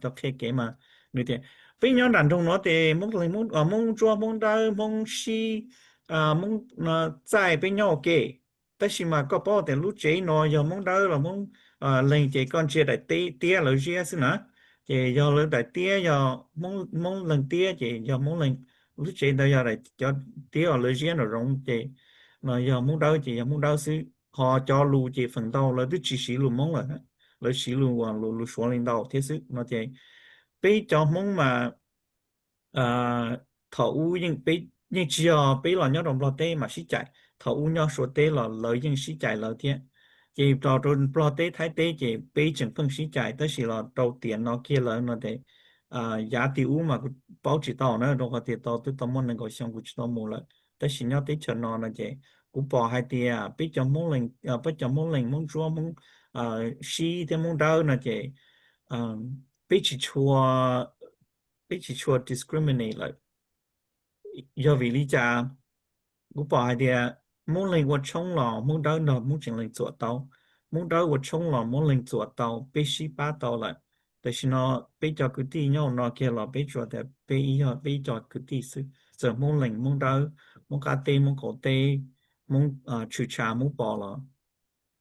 cov qhia kev mas nws tias peb nyob nram nroog no ces Hmoob Leeg, Hmoob Ntsuab, Hmoob Dawb, Hmoob Sib, Hmoob Txaij peb nyob ua ke. Tab sis mas koj paub tias lub tsev no yog Hmoob Dawb los Hmoob Leeg ces koj ntsia daim tiab lawv ziab xwb na. Ces yog lawv daim tiab yog Hmoob Leeg tiab ces yog Hmoob Leeg, lub tsev ntawd yog daim cov tiab uas lawv ziab nraum zoov ces no yog Hmoob Dawb ces yog Hmoob Dawb xwb. Ho cov lus ces feem ntau lawv twb tsis siv lus Hmoob lawm, lawv siv lus, lus Suav li ntau thiab xwb no ces peb cov Hmoob mas thaum ub yeej tsis yog peb los nyob rau Nplog teb mas sib cais, thaum ub nyob Suav teb los lawv yeej sib cais lawv thiab. Ces los rau Nplog teb Thaib teb ces peb tseem pheej sib cais, tab sis los rau tiam no kiag lawm no ces yav tim ub mas kuv paub tsis tau na, rau qhov tias tau twb tau muaj nees nkaum xyoo kuv tsis tau mus lawm. Tab sis nyob teb chaws no no ces kuv pom hais tias peb cov Hmoob Leeg, peb cov Hmoob Leeg, Hmoob Ntsuab, Hmoob Sib thiab Hmoob Dawb no ces peb tsis tshua, peb tsis tshua discriminate lawm. Yog vim li cas? Kuv pom hais tias Hmoob Leeg ua tshoob los Hmoob Dawb nrog Hmoob tseem lees txuam tau, Hmoob Dawb ua tshoob los Hmoob Leeg txuam tau, peb sib pab tau lawm. Tam sim no peb cov kwv tij nyob hauv no kiag los peb tsuas tias peb ib yog peb ib co kwv tij xwb, txawm Hmoob Leeg, Hmoob Dawb, Hmoob qab teb, Hmoob qaum teb, Hmoob tshwm tshav, Hmoob pos los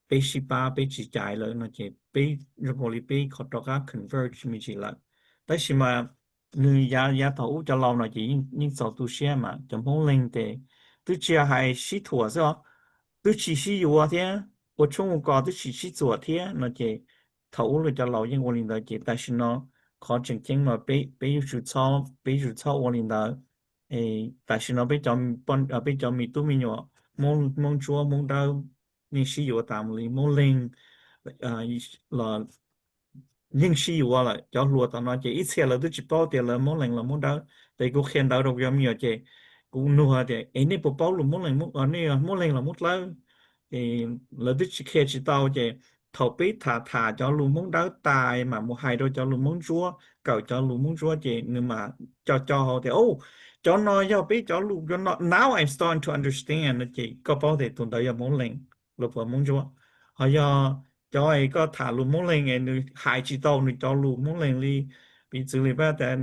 peb sib pab, peb tsis cais lawm no ces peb zoo nkaus li peb qhov rov qab converge me ntsis lawm. Tab sis mas nws yav, yav thaum ub cov laus no ces yeej txaus tu siab mas cov Hmoob Leeg ces twb tsis hais sib thuam xwb os, twb tsis sib yuav thiab, ua tshoob ua kos twb tsis sib txuam thiab no ces thaum ub los cov laus yeej ua li ntawd ces tam sim no qhov tseem ceeb mas peb yuav tsum txhob, peb yuav tsum txhob ua li ntawd. Tam sim no peb cov me tub me nyuam Hmoob Ntsuab, Hmoob Dawb yeej sib yuav tas mus li, Hmoob Leeg los yeej sib yuav lawm. Cov hluas tom no ces ib txhia lawv twb tsis paub tias lawv Hmoob Leeg los Hmoob Dawb, ces kuv qhia ntawv rau cov me nyuam ces kuv nug tias es nej puas paub lus Hmoob Leeg, nej Hmoob Leeg los Hmoob Dawb? Lawv twb tsis qhia tsis tau ces thaum peb tham tham cov lus Hmoob Dawb tas mam mus hais rau cov lus Hmoob Ntsuab, kawm cov lus Hmoob Ntsuab ces nws mam co co hauv tias, o, cov no yog peb cov lus, cov no, now I'm starting to understand no ces koj paub tias tus ntawd yog Hmoob Leeg los puas Hmoob Ntsuab. Ho yog cov es koj tham lus Hmoob Leeg es nws hais tsis tau nws cov lus Hmoob Leeg li, piv txwv li pab tas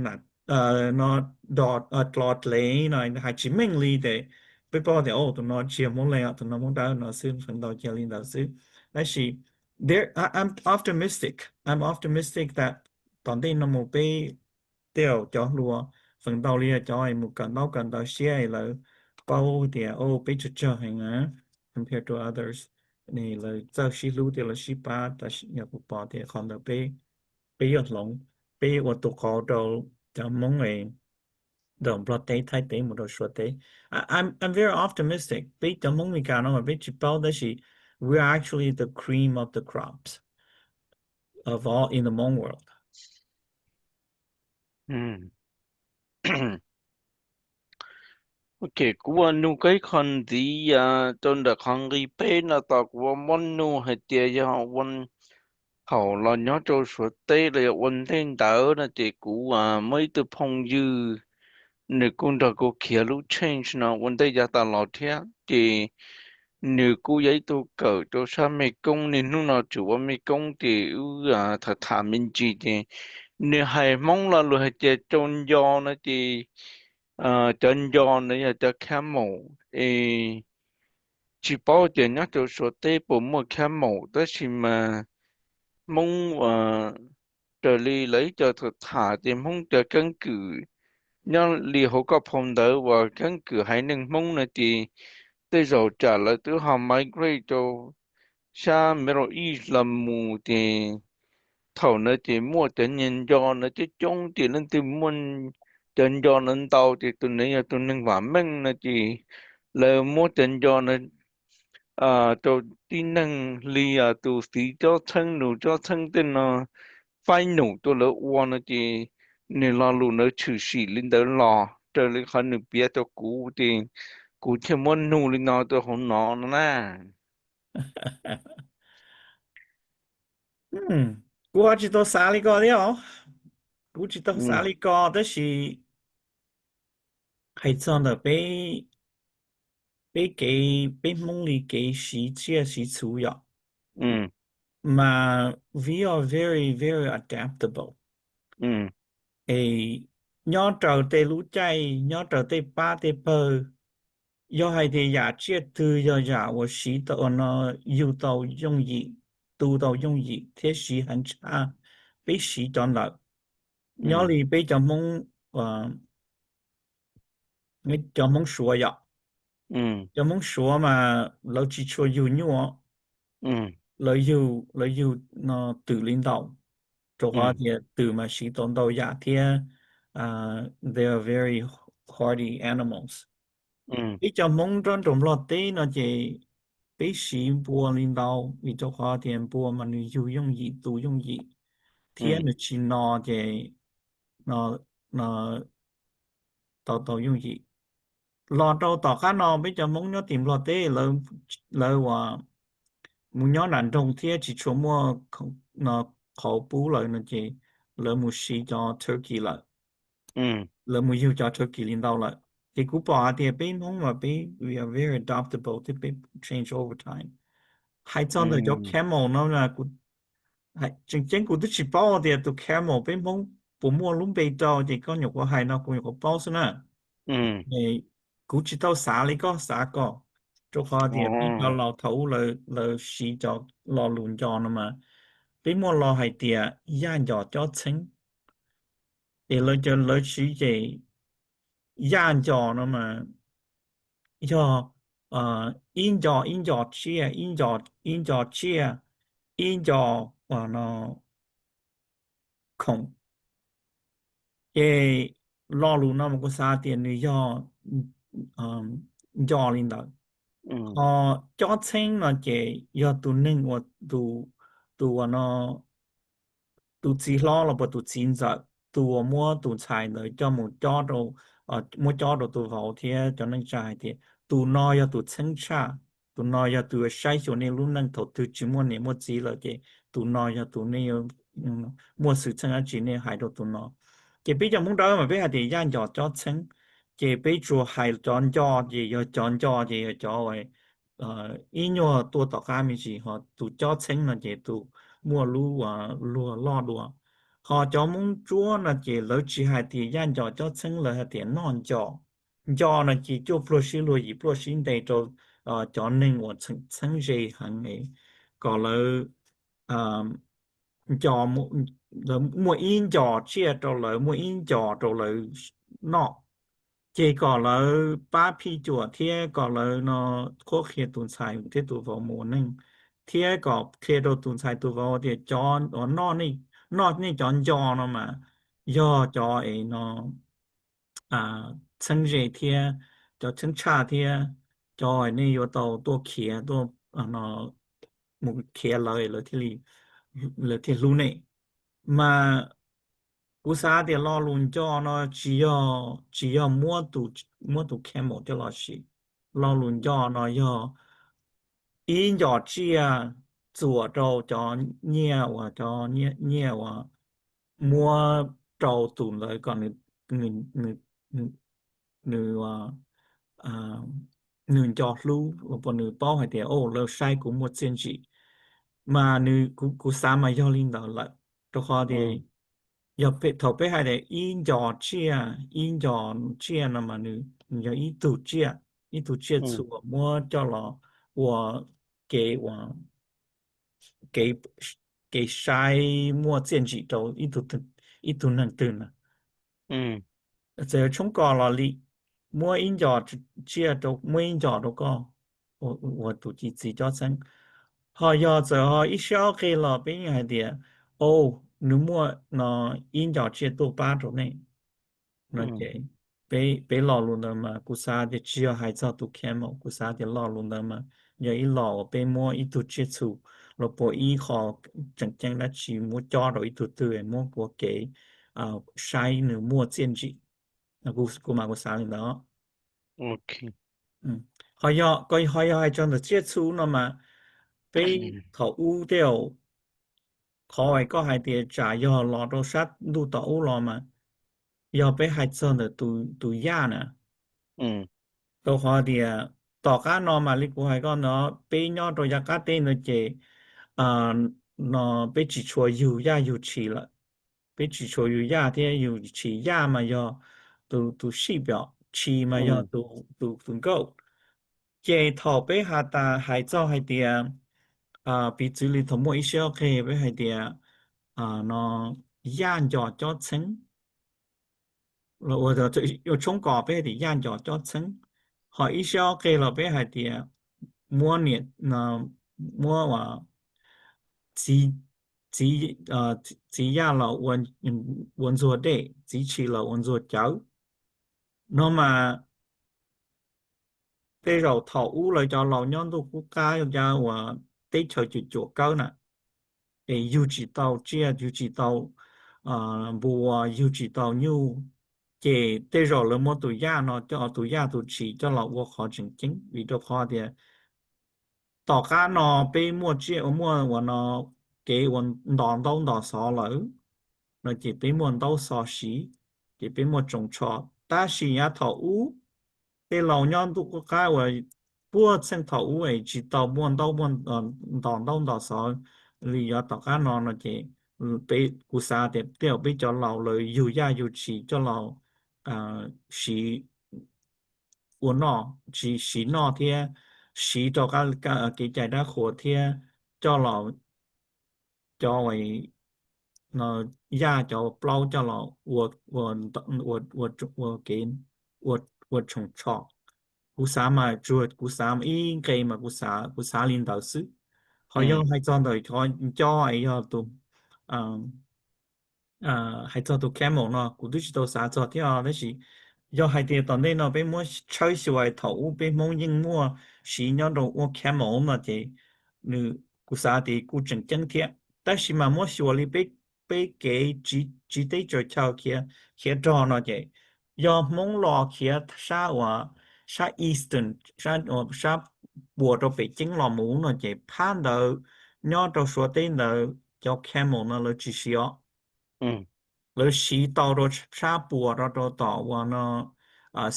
no, dlov dlev no hais tsis meej li ces peb paub tias, o, tus no tsis yog Hmoob Leeg, tus no Hmoob Dawb no xwb, feem ntau cia li ntawd xwb. Tab sis I'm optimistic, I'm optimistic that tom ntej no mus peb tej zaum cov hluas, feem ntau li yog cov mus kawm ntaub kawm ntawv siab lawv paub tias, o, peb tsawg tsawg heev na compared to others, lawv txawj sib hlub thiab lawv sib pab. Tab sis yog kuv pom tias qhov ntawd peb, peb yuav hloov, peb ua tus qauv rau cov Hmoob es rau Nplog teb, Thaib teb mus rau Suav teb. I'm very optimistic. Peb cov Hmoob Mes Kas no mas peb tsis paub tab sis we are actually the cream of the crops of all in the Hmong world. Ok, kuv ua nug koj ib qho ntxiv rau ntawm qhov nqi peb no tos kuv ua muab nug hais tias yog ua thaum los nyob rau Suav teb los yog ua ntej ntawd no ces kuv muaj ib tug phooj ywg, nws kuj nrog kuv khiav lub change no ua ntej yav tas los thiab ces nws kuj yog ib tug kawm rau sab Mekoob, niaj hnub no tseem ua Mekoob ces wb tham tham me ntsis ces nws hais Hmoob lo lus hais tias tsau nco no ces cov nco no yog cov camel es tsis paub tias nyob rau Suav teb puas muaj camel tab sis mas Hmoob raws li lawv ib co tham tham ces Hmoob cov keeb kwm nyob li hauv koj phau ntawv uas keeb kwm haiv neeg Hmoob no ces tej zaum tsam lawv twb ho migrate rau sab Middle East los mus ces thaum ntawd ces muaj cov niag nco no coob coob ces leej twg muaj cov nco no ntau ces tus ntawd yog tus neeg vam meej no ces lawv muab cov nco no rau tib neeg li tus txiv cob txheeb nus cob txheeb tej no faib num rau lawv ua no ces nws lo lus ntawd tshwm sim li ntawd los raws li qhov nws piav rau kuv ces kuv thiaj muab nug li no rau hauv no no na. Kuv ho tsis tau xav li ko thiab os. Kuv tsis tau xav li ko tab sis Hais txog ntawm peb, peb kev, peb Hmoob li kev siv tsiaj siv txhu yom, mas we are very, very adaptable. Es nyob raws tej lub caij, nyob raws tej pab tej pawg, yog hais tias yam tsiaj twg yog yam uas siv tau no, yug tau yooj yim, tu tau yooj yim thiab siv heev tshaj, peb siv cov ntawd. Nyob li peb cov Hmoob, cov Hmoob Suav yom, cov Hmoob Suav mas lawv tsis tshua yug nyuj, lawv yug, lawv yug no twm li ntau, rau qhov tias twm mas siv tau ntau yam thiab they are very hardy animals. Peb cov Hmoob nyob rau Nplog teb no ces peb siv npua li ntau, vim rau qhov tias npua mas nws yug yooj yim, tu yooj yim, thiab nws tsis no ces no, no tau tau yooj yim. Los rau tom qab no peb cov Hmoob nyob tim Nplog teb lawv, lawv uas mus nyob nram nroog thiab tsis tshua muaj no qhauv pub lawm no ces lawv mus siv cov turkey lawm, lawv mus yug cov turkey li ntau lawm. Ces kuv pom hais tias peb Hmoob mas peb we are very adaptable thiab peb change over time. Hais txog ntawm cov camel no, tseem ceeb kuv twb tsis paub tias tus camel peb Hmoob puas muaj lub npe rau, ces koj nyuam qhuav hais no kuv nyuam qhuav paub xwb na. Kuv tsis tau xav li koj xav kom, rau qhov tias peb cov laus thaum ub lawv siv cov lo lus nco no mas, peb muaj lo hais tias yaj nco cob txheeb. Es lawv cov, lawv siv ces yaj nco no mas yog ib nco ib nco tsiaj, ib nco, ib nco tsiaj, ib nco no khoom. Ces lo lus no mas kuv xav tias nws yog nco li ntawd. Ho cob txheeb no ces yog tus neeg uas, tus uas no, tus txiv hlob los puas tus txiv ntxawm, tus uas muab tus ntxhais ntawd coj mus cob rau, muab cob rau tus vauv thiab cov neej tsa hais tias tus no yog tus txheeb tshaj, tus no yog tus saib xyuas nej lub neej thaum twg tsis muaj niam muaj txiv lawm ces tus no yog tus nej muaj xwm txheej dab tsi nej hais rau tus no. Ces peb cov Hmoob Dawb mas peb hais tias yaj nco cob txheeb, ces peb tsuas hais cov nco ces yog cov nco ces yog cov ib nyuag tuaj tom qab me ntsis, ho tus cob txheeb no ces tus muaj lub luag loj dua. Ho cov Hmoob Tsuab no ces lawv tsis hais tias yaj nco cob txheeb, lawv hais tias noj nco. Nco no ces cuaj pluag sib luag yim pluag sib nte rau cov neeg uas txheeb ze heev, kom lawv nco, lawv muaj ib nco tsiaj rau lawv, muaj ib nco rau lawv noj. Ces kom lawv pab phij cuam thiab kom lawv no qhuab qhia tus ntxhais thiab tus vauv mus ua neej, thiab kom qhia rau tus ntxhais tus vauv tias cov uas noj, noj nej cov nco no mas yog cov es no txheeb ze thiab cov txheeb tshaj thiab cov nej yuav tau tuaj khiav, tuaj mus khiav lawv, lawv thiaj hlub nej. Mas kuv xav tias lo lus nco no tsis yog, tsis yog muab tus camel coj los sim. Lo lus nco no yog ib nco tsiaj txuas rau cov nyiaj uas, cov nyiaj uas muab rau tus ntawd kom nws, nws nco hlub los puas nws paub hais tias, o, lawv saib kuv muaj txiaj ntsim. Mas nws, kuv xav mas yog li ntawd lawm, rau qhov tias yog thaum peb hais tias ib nco tsiaj, ib nco tsiaj no mas nws yog ib tug tsiaj, ib tug tsiaj txhu uas muab coj los ua kev, ua kev saib muaj txiaj ntsim rau ib tug neeg twg na. Txawm yog tshoob kos los li, muab ib nco tsiaj, muab ib nco rau koj ua tus ci txiv cob txheeb. Ho yog txawm ho ib siab ob qig los peb yeej hais tias, o, nws muaj no ib nco tsiaj tuaj pab rau nej no ces peb, peb lo lus ntawd mas kuv xav tias tsis yog hais txog tus camel, kuv xav tias lo lus ntawd mas yog ib lo uas peb muab ib tug tsiaj txhu los puas ib qho tseem ceeb dab tsi muab cob rau ib tug twg, muab ua kev saib nws muaj txiaj ntsim. Kuv mas kuv xav li ntawd. Ho yog, ho yog hais txog ntawm tsiaj txhu no mas peb thaum ub tej zaum qhov uas koj hais tias tsam yog los rau sab ntuj tom ub los mas yog peb hais txog ntawm tus yaj na, Rau qhov tias tom qab no mas li kuv hais koj no, peb nyob rau yav qab teb no ces no peb tsis tshua yug yaj yug tshis lawm. Peb tsis tshua yug yaj thiab yug tshis, yaj mas yog tus tus sheep, tshis mas yog tus tus goat. Ces thaum peb has tas hais txog hais tias, piv txwv li thaum muaj ib sab qe peb hais tias no yaj nco cob txheeb, los ua tshoob kos peb hais tias yaj nco cob txheeb, ho ib sab qe los peb hais tias muab niam, muab txiv, txiv yaj los ua ntxuag dej, txiv tshis los ua ntxuag cawv. No mas tej zaum thaum ub lawv cov laus nyob ntuj qub qab uas teb chaws cuam cuam kawb na, es yug tsis tau tsiaj, yug tsis tau npua, yug tsis tau nyuj, ces tej zaum lawv muab tus yaj no coj, tus yaj tus tshis coj los ua qhov tseem ceeb, vim rau qhov tias tom qab no peb muaj tsiaj ua, muaj ua no kev ua ntos ntaub ntos xov lawm no ces peb muaj ntaub xov siv, ces peb muaj tsoos tsho. Tab sis yav thaum ub tej laus nyob ntuj qub qab uas puag txheej thaum ub es tsis tau muaj ntaub muaj ntos ntaub ntos xov li yav tom qab no no ces peb, kuv xav tias tej zaum peb cov laus lawv yug yaj yug tshis coj los siv ua noj, siv noj thiab siv rau kev cai dab qhuas thiab coj los cov yaj cov plaub coj los ua, ua kev, ua tsoos tsho. Kuv xav mas tsuas kuv xav ib nqe mas kuv xav, kuv xav li ntawd xwb. Ho yog hais txog ntawm cov nco es yog tus, hais txog tus camel no kuv twb tsis tau xav txog thiab os, tab sis yog hais tias tom ntej no peb muab tshawb xyuas thaum ub peb Hmoob yeej muaj siv nyob rau ua camel no ces nws, kuv xav tias kuj tseem ceeb thiab, tab sis mas muab xyuas li peb, peb kev tsiv teb tsaws chaw khiav rog no ces yog Hmoob los khiav sab uas sab eastern, sab puas rau pem ceeb los mus no ces phab ntawd nyob rau Suav teb ntawd cov camel no lawv tsis siv os. Lawv siv tau rau sab puas rau, rau tom uas no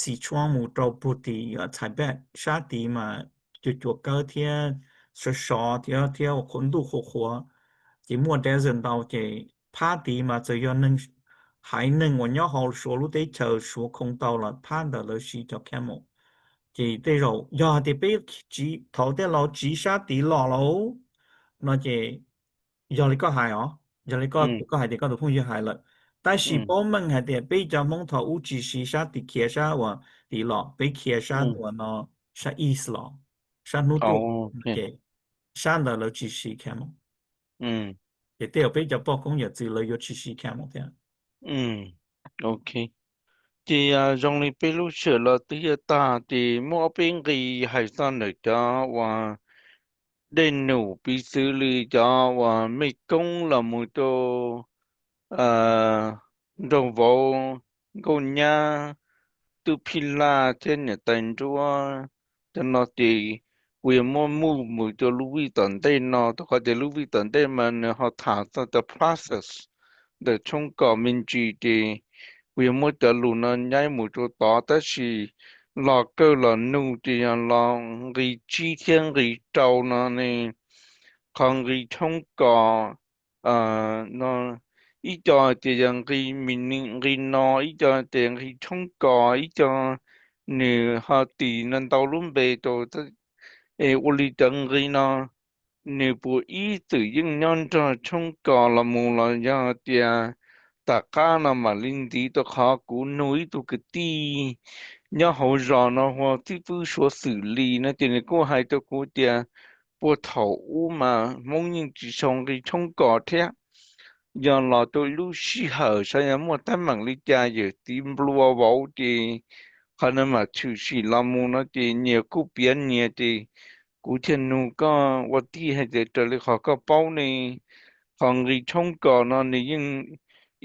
Sichuan mus rau puag tim Tibet sab tid mas cuam cuam kawb thiab sov sov thiab, thiab ntuj qhuav qhuav, ces muaj desert ntau ces phab tid mas txawm yog neeg, haiv neeg uas nyob hauv Suav lub teb chaws Suav khoo tau los phab ntawd lawv siv cov camel. Ces tej zaum yog hais tias peb, thaum tej laus tsiv sab tid los lauj no ces yog li koj hais os, yog li koj hais tias koj tus phooj ywg hais lawm, tab sis paub meej hais tias peb cov Hmoob thaum ub tsis siv sab tid khiav sab uas tid los, peb khiav sab uas no, sab east los, sab hnub tuaj, ces sab ntawd lawv tsis siv camel. Ces tej zaum peb cov poj koob yawm txwv lawv yuav tsis siv camel thiab. Ok, ces zoo li peb lub sij hawm los twb yuav tag, ces muaj ob peb nqi hais txog ntawm cov uas dej num, piv txwv li cov uas Mekoob los mus rau nroog vauv Nkauj Nyab, Tub Phij Laj thiab niam tais nruab. Cov no ces kuv yuav muab move mus rau lub vij tom ntej no, rau qhov tias lub vij tom ntej mas nws ho tham txog cov process ntawm tshoob kos me ntsis, ces kuv yuav muab cov lus no nyaib mus rau tod, tab sis los kawg los nug ces yog los nqi tsib thiab nqi rau no ne. Qhov nqi tshoob kos no, ib co tias yog nqi mi ni nqi no, ib co tias nqi tshoob kos, ib co nws ho tis no ntau lub npe rau. Es ua li cov nqi no nws puas ib txwm yeej nyob nrog tshoob kos los mus los yog tias tom qab no mam li ntiv? Rau qhov kuv nug ib tug kwv tij nyob hauv zos no hu ua Txij Fwb Suav Xwm Lis no ces nws kuj hais rau kuv tias puag thaum ub mas Hmoob yeej tsis sau nqi tshoob kos thiab. Yog los rau ib lub sij hawm saib yog muaj teeb meem li cas yawm txiv nplua vauv ces qhov no mam tshwm sim los mus no ces nyias kuj piav nyias ces kuv thiaj nug koj ua tij hais tias raws li qhov koj paub ne, qhov nqi tshoob kos no nws yeej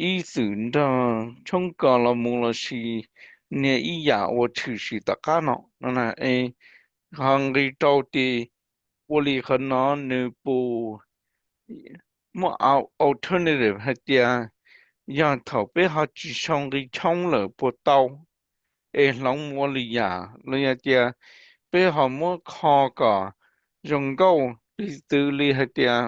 ib txwm nrog tshoob kos los mus lossis niag ib yam ua tshwm sim tom qab no no na. Qhov nqi rau ces ua li qhov no nws puas muaj alternative hais tias yog thaum peb ho tsis sau nqi tshoob lawm puas tau? es hloov mus ua lwm yam los yog tias peb ho muab kho kom zoo nkauj piv txwv li hais tias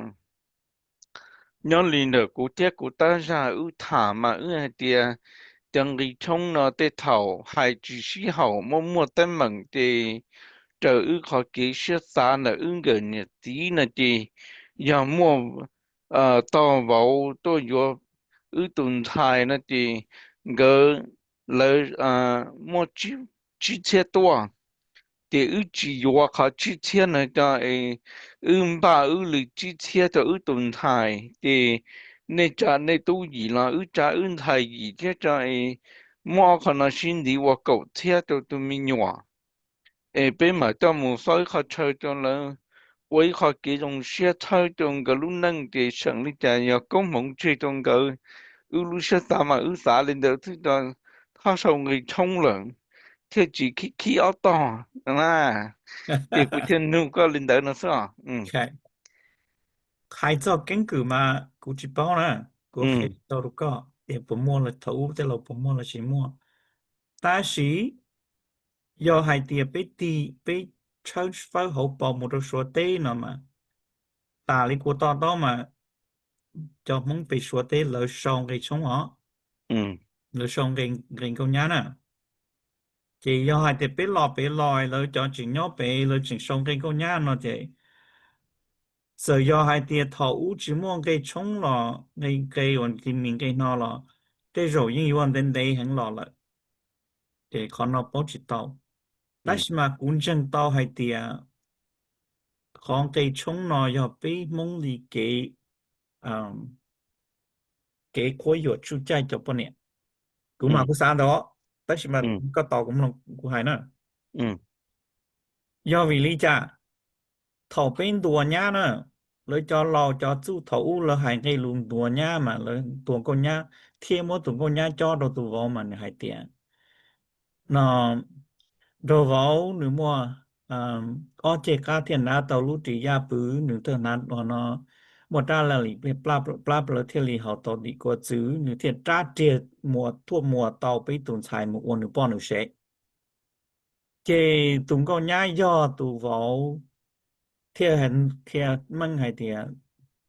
nyob li ntawm kuv thiab kuv tab zag wb tham mas wb hais tias cov nqi tshoob no tej thaum hais tsis sib haum muaj muaj teeb meem ces raws wb qhov kev siab xav ntawm wb nkawm niam txiv no ces yog muaj tog vauv tuaj yuav wb tus ntxhais no ces nkawd lawv muaj tsib txhiab tuaj, ces wb tsis yuav qhov tsib txhiab no rau es wb npaj wb li tsib txhiab rau wb tus ntxhais ces nej tsa nej tub yim los wb tsa wb ntxhais yim thiab rau es muab ob qho no sib ntiv ua kaum txhiab rau tus me nyuam es peb mam coj mus faib ib qho chaw rau lawv ua ib qho kev zoo siab txhawb rau nkawd lub neej ces seem li cas yog koob hmoov tseg rau nkawd. Wb lub siab xav mas wb xav li ntawd xwb rau thaj sau nqi tshoob lawm thiaj tsis khib khib ob tog na. Ces kuv thiaj nug koj li ntawd no xwb os. Hais txog keeb kwm mas kuv tsis paub na, kuv qhia tsis tau rau koj tias puas muaj los thaum ub tej laus puas muaj los tsis muaj. Tab sis yog hais tias peb tig peb tshawb fawb hauv paus mus rau Suav teb no mas, tas li kuv to taub mas cov Hmoob pem Suav teb lawv sau nqi tshoob os, lawv sau nqi nkauj nyab na. Ces yog hais tias peb los pem los lawv cov tseem nyob pem lawv tseem sau nqi nkauj nyab no ces txawm yog hais tias thaum ub tsis muaj nqi tshoob los nqi nqe uas li mis nqe no los tej zaum yeej yuav ntev ntev heev los lawm. Ces qhov no paub tsis tau. Tab sis mas kuv ntseeg tau hais tias qhov nqi tshoob no yog peb Hmoob li kev, kev quab yuam tsuj caij cov poj niam. Kuv mas kuv xav ntawd, tab sis mas koj tos kuv mloog kuv hais na. Yog vim li cas? Thaum peb ntuas nyab na, lawv cov laus cov txuj thaum ub lawv hais nqe lus ntuas nyab mas lawv ntuas nkauj nyab thiab muab tus nkauj nyab cob rau tus vauv mas nws hais tias no, nraug vauv nws muaj ob ceg qab thiaj hnav tau lub ris yaj pw, nws thiaj hnav no, muaj rab laj lim plab plaws thiaj li haus tau dim kua txwv, nws thiaj rab riag muas thuaj muas tau peb tus ntxhais mus ua nws poj nws sev. Ces tus nkauj nyab yog tus vauv thiaj qhia meej hais tias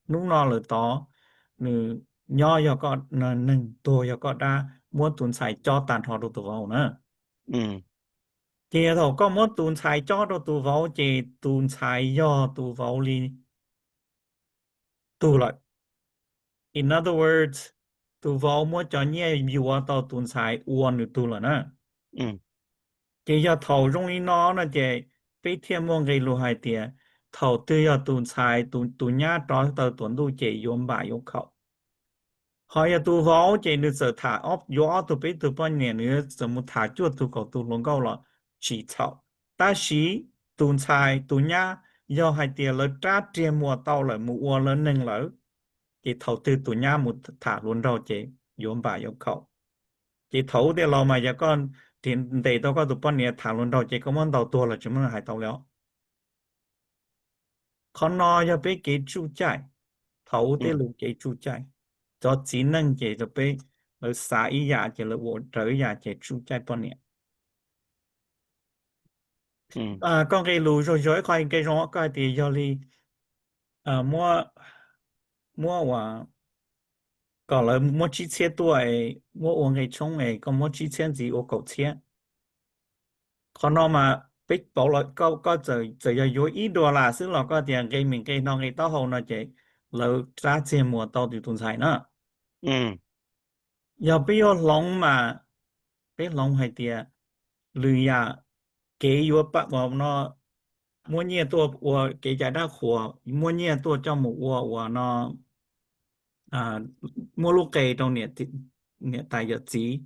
hnub no lawm tod nws nyob yog koj neeg, tuag yog koj dab, muab tus ntxhais cob tag nrho rau tus vauv na. Ces thaum koj muab tus ntxhais cob rau tus vauv ces tus ntxhais yog tus vauv li tug lawm. In other words, tus vauv muab cov nyiaj yuav tau tus ntxhais ua nws tug lawm na. Ces yog thaum zoo li no no ces peb thiaj muaj nqe lus hais tias thaum twg yog tus ntxhais, tus nyab rov tawm tuam ntuj ces yuav npam yuav khaum. Ho yog tus vauv ces nws txawm tham yuav ob tug peb tug poj niam, nws txawm mus tham cuaj tug kaum tug hluas nkauj los tsis txhaum. Tab sis tus ntxhais tus nyab yog hais tias lawv rab riag muas tau lawm mus ua lawv neeg lawm, ces thaum twg tus nyab mus tham hluas nraug ces yuav npam yuav khaum. Ces thaum ub tej laus mas yog koj ntes tau koj tus poj niam tham hluas nraug ces koj muab ntaus tuag los tsis muaj hais tau li os. Qhov no yog peb kev tsuj caij, thaum ub tej lus kev tsuj caij. Cov txiv neej ces peb, lawv xav ib yam ces lawv ua raws ib yam ces tsuj caij poj niam. Koj nqe lus zoo zoo ib qho nqe zoo koj hais tias yog li muab, muab ua, kom lawv muab tsib txhiab tuaj es muab ua nqe tshoob es koj muab tsib txhiab ntxiv ua kaum txhiab. Qhov no mas peb pauv los koj txawm yog yuav ib dollar xwb los koj tias nqe mis nqe no nqe taub hau no ces lawv rab txiag muas tau tus ntxhais na. Yog peb yuav hloov mas peb hloov hais tias lwm yam kev yuav no muab nyiaj tuaj ua kev cai dab qhuas, muab nyiaj tuaj coj mus ua ua no, muab lub qe rau niam tais yawm txiv,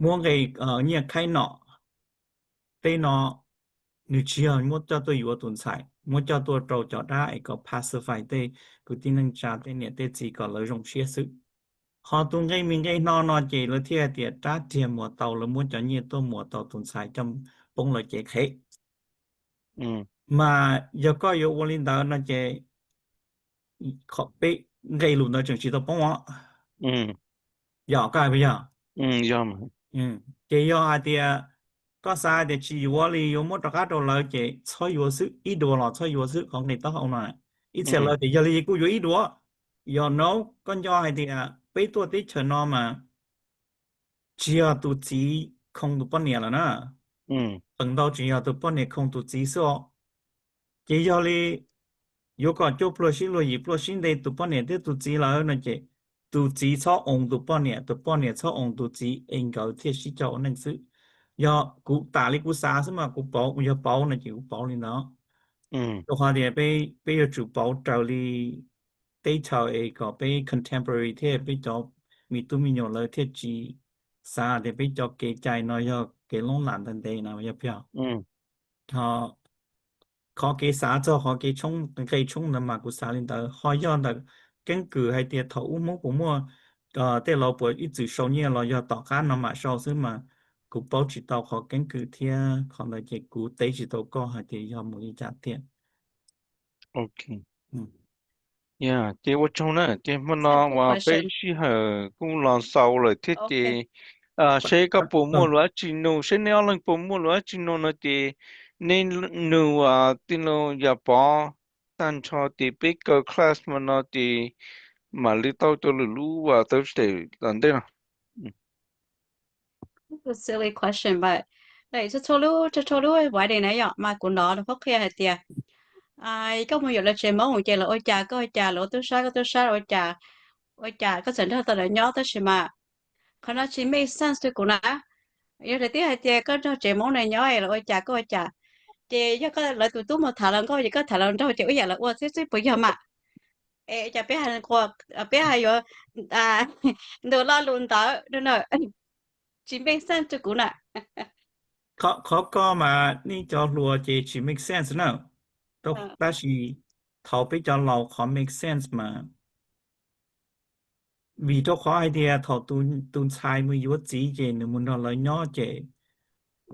muab nqe, nyiaj khaib nom, tej no nws tsis yog muab coj tuaj yuav tus ntxhais, muab coj tuaj rau cov dab es kom pacify tej kwv tij neej tsa tej niam tej txiv kom lawv zoo siab xwb. Ho tus nqe mis nqe no no ces lawv thiaj tias rab riag muas tau, lawv muab cov nyiaj tuaj muas tau tus ntxhais coj poob lawv cev qhev. Mas yog koj yuav ua li ntawd no ces peb nqe lus ntawd tseem tsis tau poob os. Yog koj hais puas yog? Ces yog hais tias koj xav tias tsis yuav li yuav muab rov qab rau lawv ces txhob yuav xwb, ib duas los txhob yuav xwb qhov nqi taub hau no. Ib txhia lawv tias yog li kuj yuav ib duas. Yog no, koj nco hais tias peb tuaj teb chaws no mas tsis yog tus txiv khoo tus poj niam lawm na. Feem ntau tsis yog tus poj niam khoo tus txiv xwb os. Ces yog li yuav kom cuaj pluag sib luag yim pluag sib nte tus poj niam thiab tus txiv lawm no ces tus txiv txhob oos tus poj niam, tus poj niam txhob oos tus txiv es nkawd thiaj sib coj ua neej xwb. Yog kuv tam li kuv xav xwb mas kuv pauv, yog pauv no ces kuv pauv li ntawd. Rau qhov tias peb yuav tsum pauv raws li teb chaws es kom peb contemporary thiab peb cov me tub me nyuam lawv thiaj tsis xav tias peb cov kev cai no yog kev loob lam ntev ntev no yog pog. Qhov kev xav txog qhov kev tshoob nqe tshoob ntawd mas kuv xav li ntawd. Ho yog ntawm keeb kwm hais tias thaum ub Hmoob puas muaj, tej laus puas ib txwm sau nyiaj los yog tom qab no mam sau xwb mas kuv paub tsis tau qhov keeb kwm thiab qhov ntawd ces kuv teb tsis tau koj hais tias yog mus li cas tiag. Ces ua tsaug na, ces hmo no uas peb sij hawm kuj los xaus lawm thiab ces seb koj puas muaj lus dab tsi nug, seb neb ob leeg puas muaj lus dab tsi nug no ces neb nug tij laug Yaj Pov tag nrho ces peb kaw class hmo no ces mam li tau cov lwm lub uas Thursday tom ntej no. Silly question, but txhua txhua lub, txhua txhua lub writing na yom mas kuv hnov lawv qhuab qhia hais tias koj mus yuav lawv tsev Hmoob ces lawv ua cas koj ua cas, lawv ua tub sab koj tub sab, ua cas, ua cas koj txawm nrog tau lawv nyob, tab sis mas qhov no tsis make sense rau kuv na. Yog tias twb hais tias koj nrog tsev Hmoob no nyob es lawv ua cas koj ua cas, ces yog koj lawv tus tub mus tham hluas nkauj ces koj tham hluas nraug ces ua yam lawv ua thiab xwb puas yog mas? Es cas peb hais, peb hais yuav ntu lo lus ntawd no na, tsis make sense rau kuv na. Qhov ko mas nej cov hluas ces tsis make sense na, tab sis thaum peb cov laus qhov make sense mas vim rau qhov hais tias thaum tus ntxhais mus yuav txiv ces nws mus nrog lawv nyob ces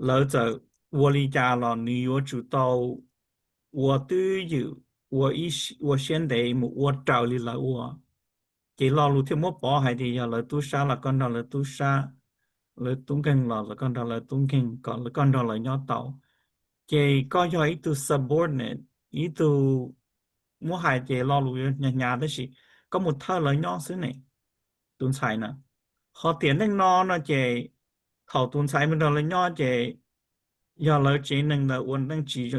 lawv txawm ua li cas los nws yuav tsum tau ua twj ywm, ua siab ntev mus ua raws li lawv ua. Ces lo lus thiaj muab pov hais tias yog lawv tub sab los koj nrog lawv tub sab, lawv tub nkeeg los los koj nrog lawv tub nkeeg, kom koj nrog lawv nyob tau. Ces koj yog ib tug subordinate, ib tug, muab hais ces lo lus yuav hnyav hnyav tab sis koj mus thawj lawv nyob xwb ne, tus ntxhais na. Ho tiam neej no no ces thaum tus ntxhais mus nrog lawv nyob ces yog lawv tsev neeg ntawd ua neej tsis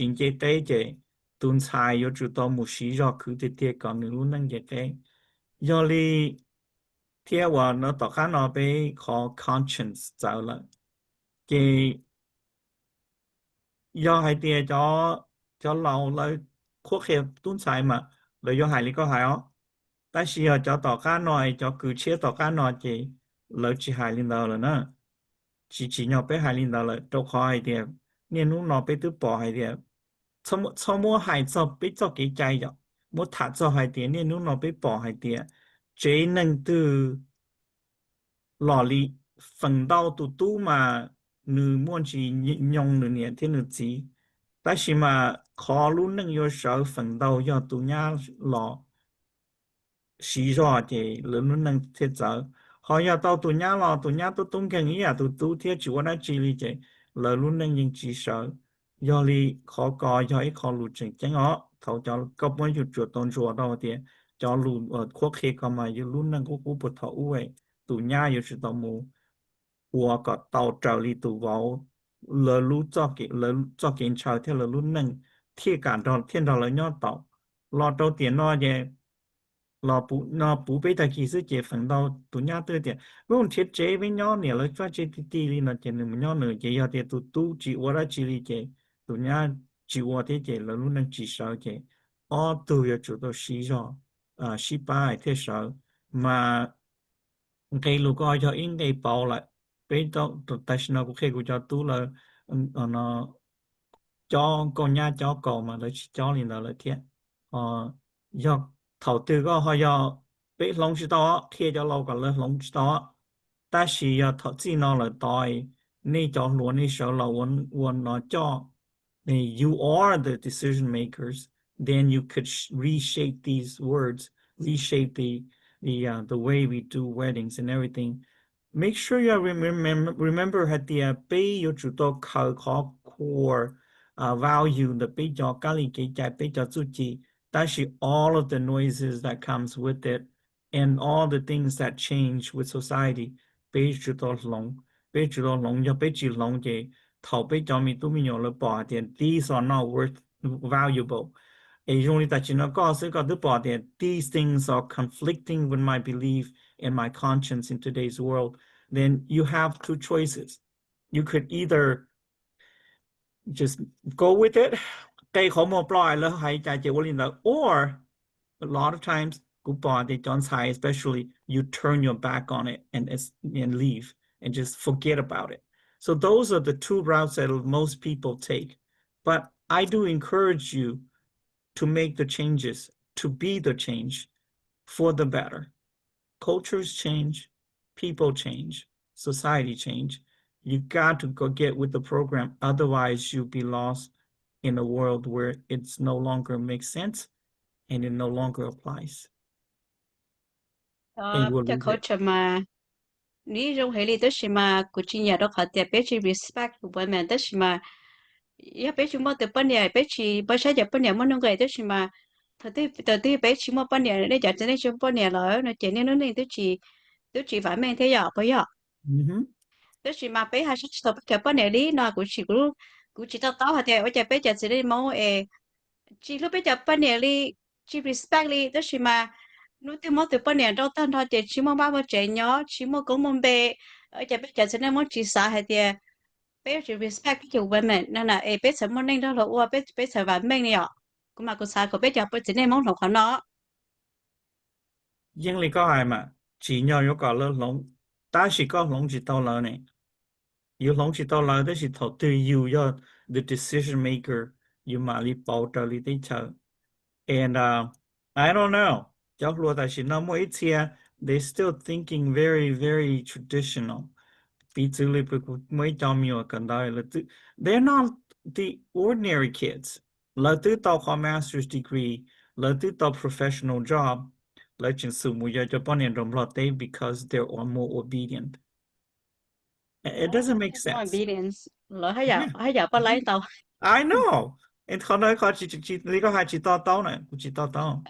nce qeb ces tus ntxhais yuav tsum tau mus siv zog khwv tiag tiag kom nws lub neej nce qeb. Yog li thiab uas no tom qab no peb qhov conscience txawv lawm, ces yog hais tias cov laus lawv qhuab qhia tub ntxhais mas lawv yuav hais li koj hais os. Tab sis yog cov tom qab no es cov kws tshiab tom qab no ces lawv tsis hais li ntawd lawm na. Tsis tsim nyog peb hais li ntawd lawm rau qhov hais tias niaj hnub no peb twb pom hais tias txhob muab hais txog peb txoj kev cai yom, muab tham txog hais tias niaj hnub no peb pom hais tias tsev neeg twg los li feem ntau tus tub mas nws muaj ntsis nyoo nws niam thiab nws txiv, tab sis mas qhov lub neej yuav sawv feem ntau yog tus nyab los siv zog ces lawv lub neej thiaj txawv. Ho yog tau tus nyab los tus nyab tub tub nkeeg ib yam tus tub thiab tsis ua dab tsi li ces lawv lub neej yeej tsis sawv. Yog li qhov ko yog ib qho lus tseem ceeb os. Thaum cov koj muab yuav tsum tau ntsuas rau tias cov lus qhuab qhia ko mas yog lub neej qub qub puag thaum ub, tus nyab yuav tsum tau mus ua kom tau raws li tus vauv lawv lub txoj kev ntshaw thiab lawv lub neej thiaj kam nrog, thiaj nrog lawv nyob tau. Los rau tiam no ces los no puv peb tag kis xwb ces feem ntau tus nyab twb tias, Ub, nrhiav tsev peb nyob, niam lawv txoj tsev ti ti li no ces nws mus nyob nws. Ces yog tias tus tub tsis ua dab tsi li ces tus nyab tsis ua thiab ces lawv lub neej tsis sawv ces ob tug yuav tsum tau siv zog, sib pab thiaj sawv. Mas nqe lus ko yog ib nqe pauv lawm. Peb, tam sim no kuv qhia kuv cov tub lawv cob nkauj nyab cob kaus mas lawv tsis cob li ntawd lawm thiab. Yog thaum twg koj ho yog, peb hloov tsis tau, qhia cov laus kom lawv hloov tsis tau. Tab sis yog thaum txij no lawm tod nej cov hluas nej sawv los ua no coj, you are the decision makers, then you could reshape these words, reshape the, the, uh, the way we do weddings and everything. make sure you remember, remember hais tias peb yuav tsum tau khaws qhov core, uh, value ntawm peb cov kab li kev cai, peb cov txuj ci. Tab sis all of the noises that comes with it and all the things that change with society, peb yuav tsum tau hloov. Peb yuav tsum tau hloov, yog peb tsis hloov ces thaum peb cov me tub me nyuam lawv pom hais tias these are not worth, valuable, es zoo li tam sim no koj xwb koj twb pom tias these things are conflicting with my belief and my conscience in today's world, then you have two choices. You could either just go with it, qe qhov muag plaub hais lawv hais cas ces ua li ntawd, or a lot of times kuv pom tias cov ntxhais especially, you turn your back on it and, and leave and just forget about it. So those are the two routes that most people take. But I do encourage you to make the changes, to be the change for the better. Cultures change, people change, society change. You got to go get with the program, otherwise you'll be lost in a world where it's no longer makes sense and it no longer applies. Ua cas culture mas nws zoo heev li, tab sis mas kuv tsis nyiam rau qhov tias peb tsis respect women, tab sis mas yog peb tsis muaj tus poj niam, peb tsis pab saib cov poj niam muaj nuj nqis, tab sis mas thaum twg peb tsis muaj poj niam, nej cov txiv neej tsis muaj poj niam lawm no ces nej lub neej twb tsis vam meej thiab yom, puas yog? Tab sis mas peb haj saib tsis taus peb cov poj niam li no, kuv tsis, kuv tsis to taub hais tias ua cas peb cov txiv neej Hmoob es tsis hlub peb cov poj niam li, tsis respect li, tab sis mas hnub twg muab tus poj niam nrauj tag nrho ces tsis muaj vaj muaj tsev nyob, tsis muaj koob muaj npe. Ua cas peb cov txiv neej Hmoob tsis xav hais tias peb yuav tsum respect peb cov women no na, es peb txhad muaj neej nrog luag ua, peb txhad vam meej li os. Kuv mas kuv xav kom peb cov txiv neej Hmoob hloov qhov no. Yeej li koj hais mas, tsim nyog yuav kom lawv hloov, tab sis koj hloov tsis tau lawv ne. Yus hloov tsis tau lawv, tab sis thaum twg yus yog the decision maker, yus mam li pauv raws li teb chaws. And I don't know, cov hluas tam sim no muaj ib txhia, they still thinking very, very traditional. Piv txwv li kuv muaj ib co me nyuam kawm ntawv, they're not the ordinary kids. Lawv twb tau qhov master's degree, lawv twb tau professional job, lawv tseem xub mus yuav cov poj niam nram Nplog teb because they are more obedient. It doesn't make sense. Lawv haj yam poj laib ntau. I know. Qhov no qhov li koj hais tsis to taub na, kuv tsis to taub.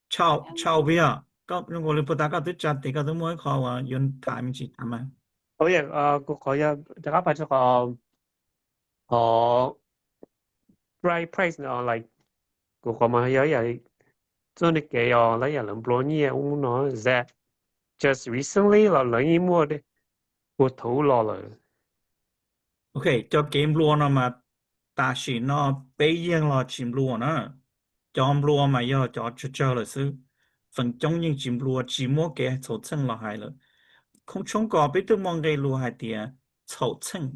Tshau, tshau vim yog koj zoo nkaus li puag ta koj twb tsa tes, koj twb muaj ib qho uas yuav tham me ntsis tham mas. Kuv qhov yog rov qab pab tso qhov, qhov bright price no, like, kuv qhov mas yog ib yam txoj kev os, lawv yam lawv nplua nyiaj ub no, that just recently los lawv yeej muaj ua thaum ub los lawm. Ok, cov kev nplua no mas tam sim no peb yeej los tsis nplua na. Cov nplua mas yog cov tsawg tsawg lawm xwb. Feem coob yeej tsis nplua, tsis muab kev txhaum txheej los hais lawm. Khoob tshoob kos peb twb muaj nqe lus hais tias txhaum txheej.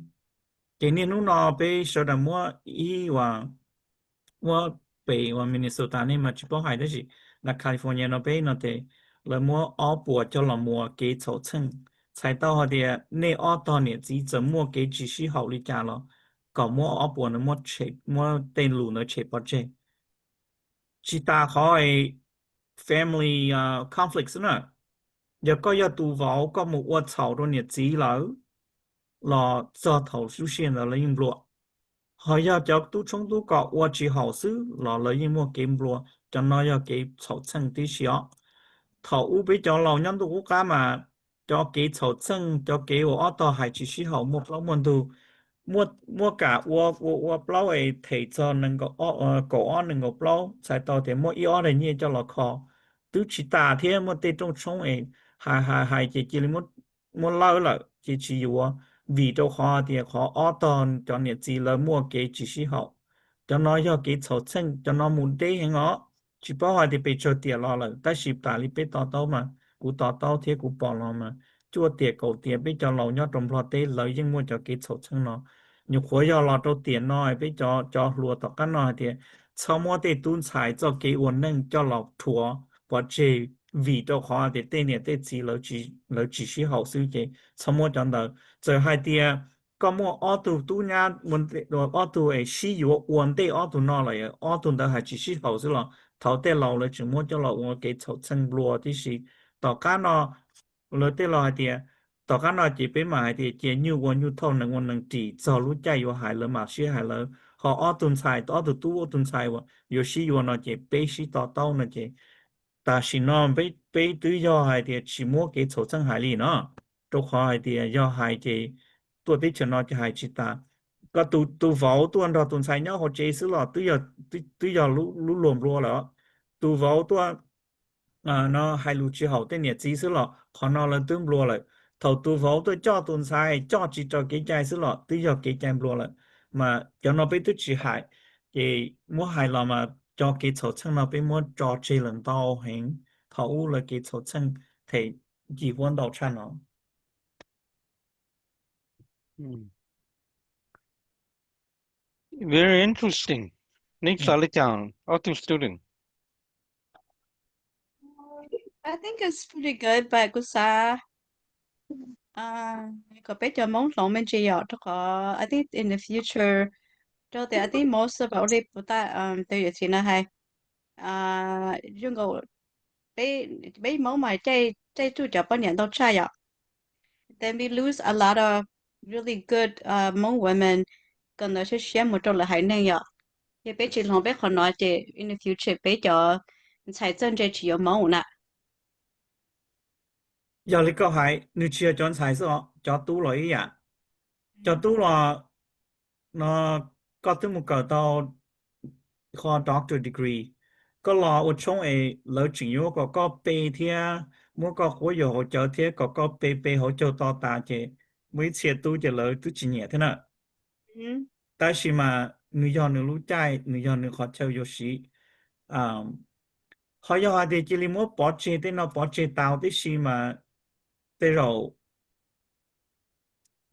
Ces niaj hnub no peb sawv daws muab ib uas muab pem uas Minnesota nej mas tsis paub hais, tab sis na California no peb no ces lawv muab ob puas coj los muas kev txhaum txheej. Txhais tau hais tias nej ob tog niam txiv txawm muaj kev tsis sib haum li cas los kom muab ob puas ntawd muab tej lus ntawd tshem pov tseg. Tsis tas qhov family conflicts na, yog koj yog tus vauv koj mus ua txhaum rau niam txiv lawm los txog thaum lub sij hawm ntawd lawv yeej nplua. Ho yog cov tub tshoob tub kos ua tsis haum xwb los lawv yeej muaj kev nplua. Cov no yog kev txhaum txheej tib si os. Thaum ub peb cov laus nyob ntuj qub qab mas cov kev txhaum txheej, cov kev uas ob tog hais tsis sib haum muaj plaub muaj ntug, muaj kam ua ua ua plaub es them txog kaum ob nees nkaum plaub, txhais tau tias muaj ib ob daim nyiaj coj los kho. Twb tsis tas thiab, muaj tej rooj tshoob es hais hais hais ces cia li muab lawb lawm ces tsis yuav, vim rau qhov tias qhov ob tog cov niam txiv lawv muaj kev tsis sib haum. Cov no yog kev txhaum txheej, cov no mus deb heev os. Tsis paub hais tias pes tsawg tiam los lawm, tab sis tas li peb to taub mas, kuv to taub thiab kuv pom los mas cuaj tiam kaum tiam peb cov laus nyob rau Nplog teb lawv yeej muaj cov kev txhaum txheej no. Nyuam qhuav yog los rau tiam no peb cov, cov hluas tom qab no hais tias txhob muab tej tub ntxhais txoj kev ua neej coj los rhuav pov tseg vim rau qhov tias tej niam tej txiv lawv tsis sib haum xwb ces txhob muab cov ntawd. Txawm hais tias koj muaj ob tug tub nyab, ob tug es sib yuav ua ntej ob tug no los ob tug ntawd hais tsis sib haum xwb los thaum tej laus lawv tseem muab coj los ua kev txhaum txheej nplua tib si. Tom qab no lawv tej laus hais tias Tom qab no ces peb mam hais tias cia nyuj ua nyuj thauj, nees ua nees ris, txog lub caij yuav hais lawv mam sib hais lawv. Ho ob tug ntxhais, ob tug tub ob tug ntxhais uas yuav sib yuav no ces peb sib to taub no ces tam sim no peb twb yog hais tias tsis muab kev txhaum txheej hais li no, rau qhov hais tias yog hais ces tuaj teb chaws no ces hais tsis tas. Koj tus vauv tuaj nrog tus ntxhais nyob hauv tsev xwb los twb yog lub luag nplua lawm. Tus vauv tuaj no hais lus tsis haum tej niam txiv xwb los qhov no lawv twb nplua lawm. Thaum tus vauv tuaj coj tus ntxhais coj tsis raws kev cai xwb los twb yog kev cai nplua lawm. Mas cov no peb twb tsis hais, ces muab hais los mas cov kev txhaum txheej no peb muab tso tseg lawm ntau heev. Thaum ub lawv kev txhaum txheej them ncig huab ntau tshaj no. Very interesting. Neb xav li cas, ob tug student? I think it's pretty good, but kuv xav kom peb cov Hmoob hloov me ntsis yom, rau qhov I think in the future, rau tias I think most of our li puas taj tus yawm txiv no hais, zoo nkaus peb Hmoob mas caij tsuj cov poj niam ntau tshaj yom. Then we lose a lot of really good Hmong women, kom ntawd siab siab mus rau lawv haiv neeg yom. Yog peb tsis hloov peb qhov no ces in the future peb cov ntxhais txawj ntse tsis yuav Hmoob na. Yog li koj hais, nws tsis yog cov ntxhais xwb os, cov tub los ib yam. Cov tub los no koj twb mus kawm tau qhov doctor degree, koj los ua tshoob es lawv tseem yuav kom koj pe thiab muab koj quab yuam hauv cawv thiab kom koj pe pe hauv caug to tas ces muaj ib txhia tub ces lawv twb tsis nyiam thiab na. Tab sis mas nws yog nws lub caij, nws yog nws qhov chaw yuav siv. Ho yog hais tias cia li muab pov tseg tej no pov tseg tau tib si mas tej zaum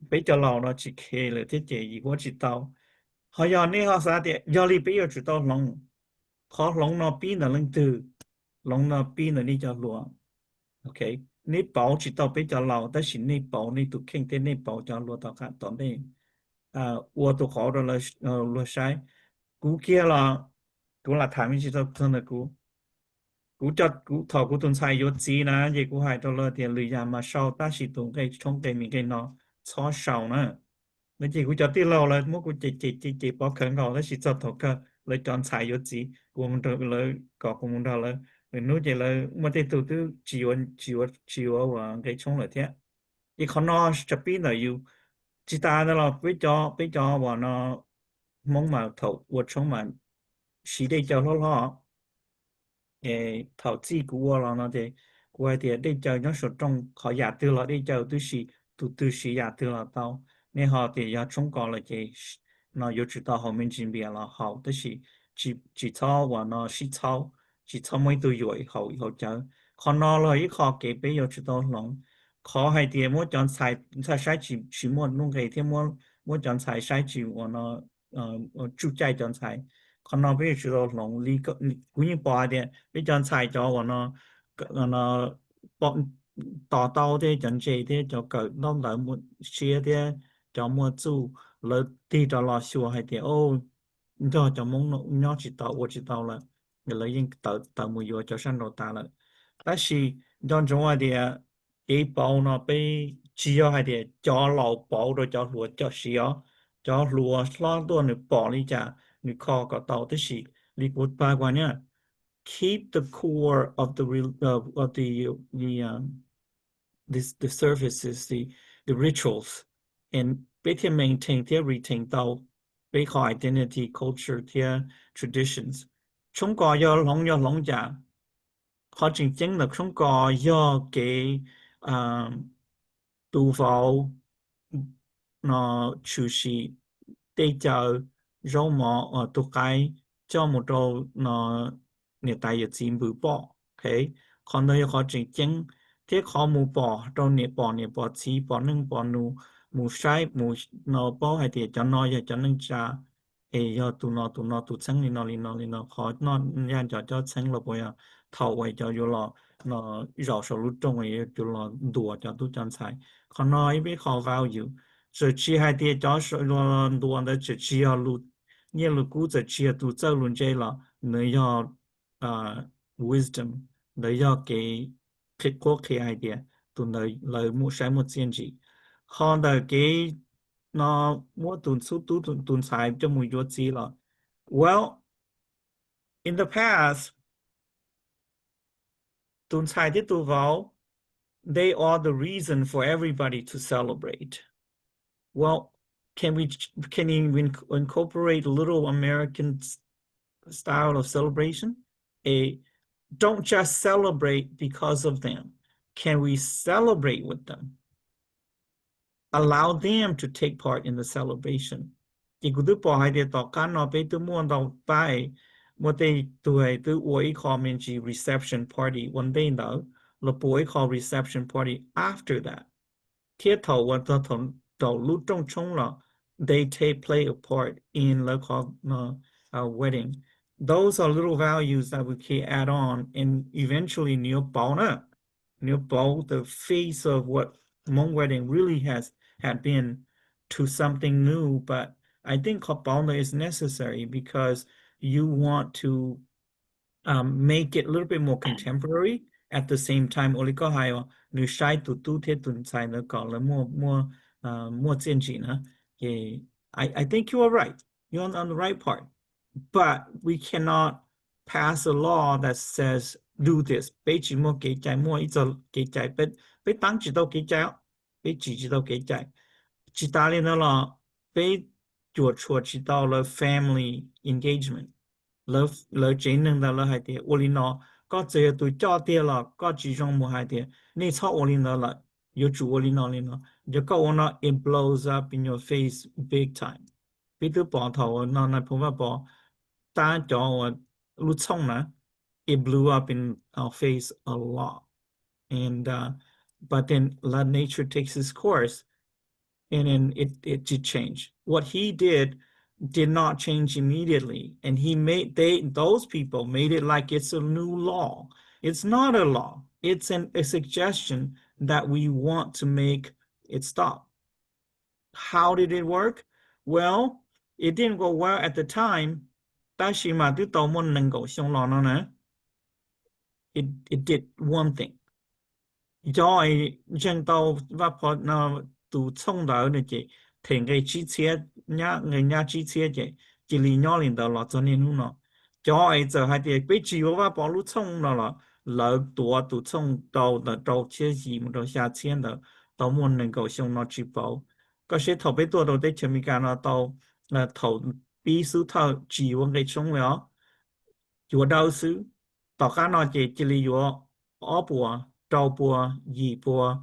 peb cov laus no tsis khe lawm thiab ces yim huab tsis tau. Ho yog nej ho xav tias yog li peb yuav tsum tau hloov, qhov hloov no pib ntawm leej twg? Hloov no pib ntawm nej cov hluas. Ok, nej pauv tsis tau peb cov laus tab sis nej pauv nej tus kheej thiab nej pauv cov hluas tom qab tom ntej ua tus qauv rau luag saib. Kuv kiag los kuv lam tham me ntsis txog ntawm kuv. Kuv, kuv thaum kuv tus ntxhais yuav txiv na ces kuv hais rau lawv tias lwm yam mas sau tab sis tus nqe tshoob nqe mi nqe no txhob sau na. No ces kuv cov tij laug lawv muab kuv cem cem cem cem pov khawv nkaus tab sis txog thaum kawg lawv cov ntxhais yuav txiv kuv mus nrog lawv, kom kuv mus nrog lawv, lwm hnub ces lawv muaj tej tug twb tsis yuav, tsis yuav ua nqe tshoob lawm thiab. Ces qhov no tsam pib ntawm yus. Tsis tas ntawd los peb cov, peb cov uas no Hmoob mas thaum ua tshoob mas siv dej cawv hlob hlob. Thaum txij kuv ua los no ces kuv hais tias dej cawv nyob saum rooj qhov yam twg los dej cawv twb siv, tus twg siv yam twg los tau. Nej ho tias yog tshoob kos lawm ces no yuav tsum tau haus me ntsis npias los haus tab sis tsis txhob uas no sib txhaub, tsis txhob muab ib tug yuam haus ib haus cawv. Qhov no los ib qho kev peb yuav tsum tau hloov. Qhov hais tias muab cov ntxhais, ntxhais saib tsis muaj nuj nqis thiab muab cov ntxhais saib tsis uas no tsuj caij cov ntxhais. Qhov no peb yuav tsum tau hloov li. Kuv yeej pom hais tias peb cov ntxhais cov uas no to taub thiab cov ntse thiab cov kawm ntaub ntawv muaj siab thiab cov muaj txuj, lawv tig rov los xyuas hais tias nrog cov Hmoob nyob tsis tau ua tsis tau lawm, lawv yeej tawm mus yuav cov sab nraud tas lawm. Tab sis nco ntsoov hais tias kev pauv no peb tsis yog hais tias cov laus pauv rau cov hluas coj siv os. Cov hluas hlob tuaj nws pom li cas nws kho kom tau tab sis li kuv pab kuv hais na, keep the core of the, the, the services, the, the rituals, and peb thiaj maintain thiab retain tau peb qhov identity, culture thiab traditions. Tshoob kos yog hloov yog hloov cas, qhov tseem ceeb ntawm tshoob kos yog kev tus vauv no tshwm sim dej cawv, zaub mov, tus qaib coj mus rau no niam tais yawm txiv npws pom. Qhov ntawd yog qhov tseem ceeb thiab qhov mus pom rau niam pom niam pom txiv pom neej pom nus mus saib mus no paub hais tias cov no yog cov neej tsa es yog tus no tus no tus txheeb li no li no li no. Qhov noj yaj nco cob txheeb los puas yog thaum uas cov yuav los no zaum saum lub rooj yuav los ntuas cov tub cov ntxhais. Qhov no ib peb qho value, txawm tsis hais tias cov los ntuas ntawd txawm tsis yog lus nyiaj lus kub, txawm tsis yog tus txawj lus ntse los nws yog wisdom, ntawd yog kev qhuab qhia hais tias tus ntawd lawv muaj saib muaj txiaj ntsim. Ho ntawm kev no muab tus xub tub tus ntxhais coj mus yuav txiv los, well, in the past, tus ntxhais thiab tus vauv, they are the reason for everybody to celebrate. Well, can we can we incorporate a little American style of celebration? A, don't just celebrate because of them. Can we celebrate with them? Allow them to take part in the celebration. Ces kuv twb pom hais tias tom qab no peb twb muaj ntau pab, muaj tej tug twb ua ib qho me ntsis reception party ua ntej ntawd, los puas ib qho reception party after that. Thiab thaum uas txog thaum lub rooj tshoob los, they take play a part in lawv qhov wedding. Those are little values that we can add on, and eventually nws yuav pauv na, nws yuav pauv the face of what Hmong wedding really has had been to something new. But I think qhov pauv ntawd is necessary because you want to um, make it a little bit more contemporary. At the same time, ua li koj hais, nws saib tus tub thiab tus ntxhais ntawd kom lawv muaj muaj muaj txiaj ntsim na. I, I think you are right. You're on the right part. But we cannot pass a law that says do this. Peb tsis muaj kev cai, muaj ib txoj kev cai, peb taab tsis tau kev cai, peb tsim tsis tau kev cai. Tsis tas li ntawd los peb cuam tshuam tsis tau lawv family engagement. Lawv tsev neeg ntawd lawv hais tias ua li no, koj txawm yog tus coj tiag los koj tsis zoo mus hais tias nej txhob ua li ntawd lawm, yuav tsum ua li no li no. Yog koj ua no, it blows up in your face big time. Peb twb pom thaum no Nais Phoo Vaj Pov tab cov uas lub txhooj na, it blew up in our face a lot. And uh, but then let nature takes its course, and then it, it did change. What he did did not change immediately, and he made, they, those people made it like it's a new law. It's not a law. It's an, a suggestion that we want to make it stop. How did it work? Well, it didn't go well at the time. Tab sis mas twb tau muaj nees nkaum xyoo los no na, it, it did one thing. Cov es ntseeg tau Vaj Pov no tus txhooj ntawd no ces them nqe tsib txhiab, nqe nyab tsib txhiab ces cia li nyob li ntawd los txog niaj hnub no. Cov es txawm hais tias peb tsis yuav Vaj Pov lub txhooj no los lawv tuav tus txhooj rau ntawm rau txhiab yim mus rau xya txhiab ntawd tau muaj nees nkaum xyoo no tsis pauv. Koj saib thaum peb tuaj rau teb chaws Amelikas no tau, thaum pib xub thawj tsis yuav nqe tshoob li os, yuav dawb xwb. Tom qab no ces cia li yuav ob puas, rau puas, yim puas,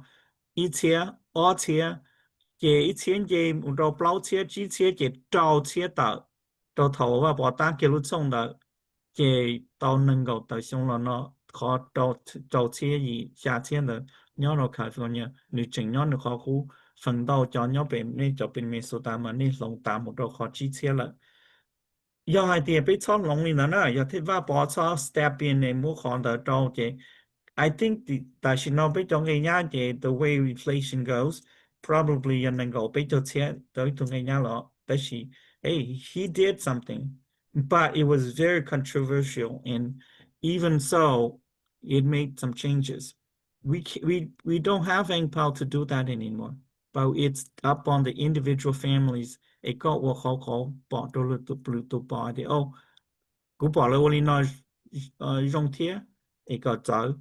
ib txhiab, ob txhiab, ces ib txhiab nce mus rau plaub txhiab, tsib txhiab ces rau txhiab tawm. Rau thaum Vaj Pov tab kiag lub txhooj ntawd ces tau nees nkaum tawm xyoo los no qhov rau txhiab yim xya txhiab ntawd nyob rau California, nws tseem nyob nws qhov qub. Feem ntau cov nyob pem nej cov pem Minnesota mas nej hloov tas mus rau qhov tsib txhiab lawm. Yog hais tias peb txhob hloov li ntawd na, yog thiaj Vaj Pov txhob step in es muab qhov ntawd rau ces I think tam sim no peb cov nqe nyab ces the way inflation goes, probably yog nees nkaum peb caug txhiab rau ib tug nqe nyab los. Tab sis, hey, he did something, but it was very controversial, and even so, it made some changes. We, we, we don't have any power to do that anymore. But it's up on the individual families. Es koj ua qhov qhov pom rau lwm tus pom tias, o, kuv pom lawv ua li no zoo thiab, es kom txawv.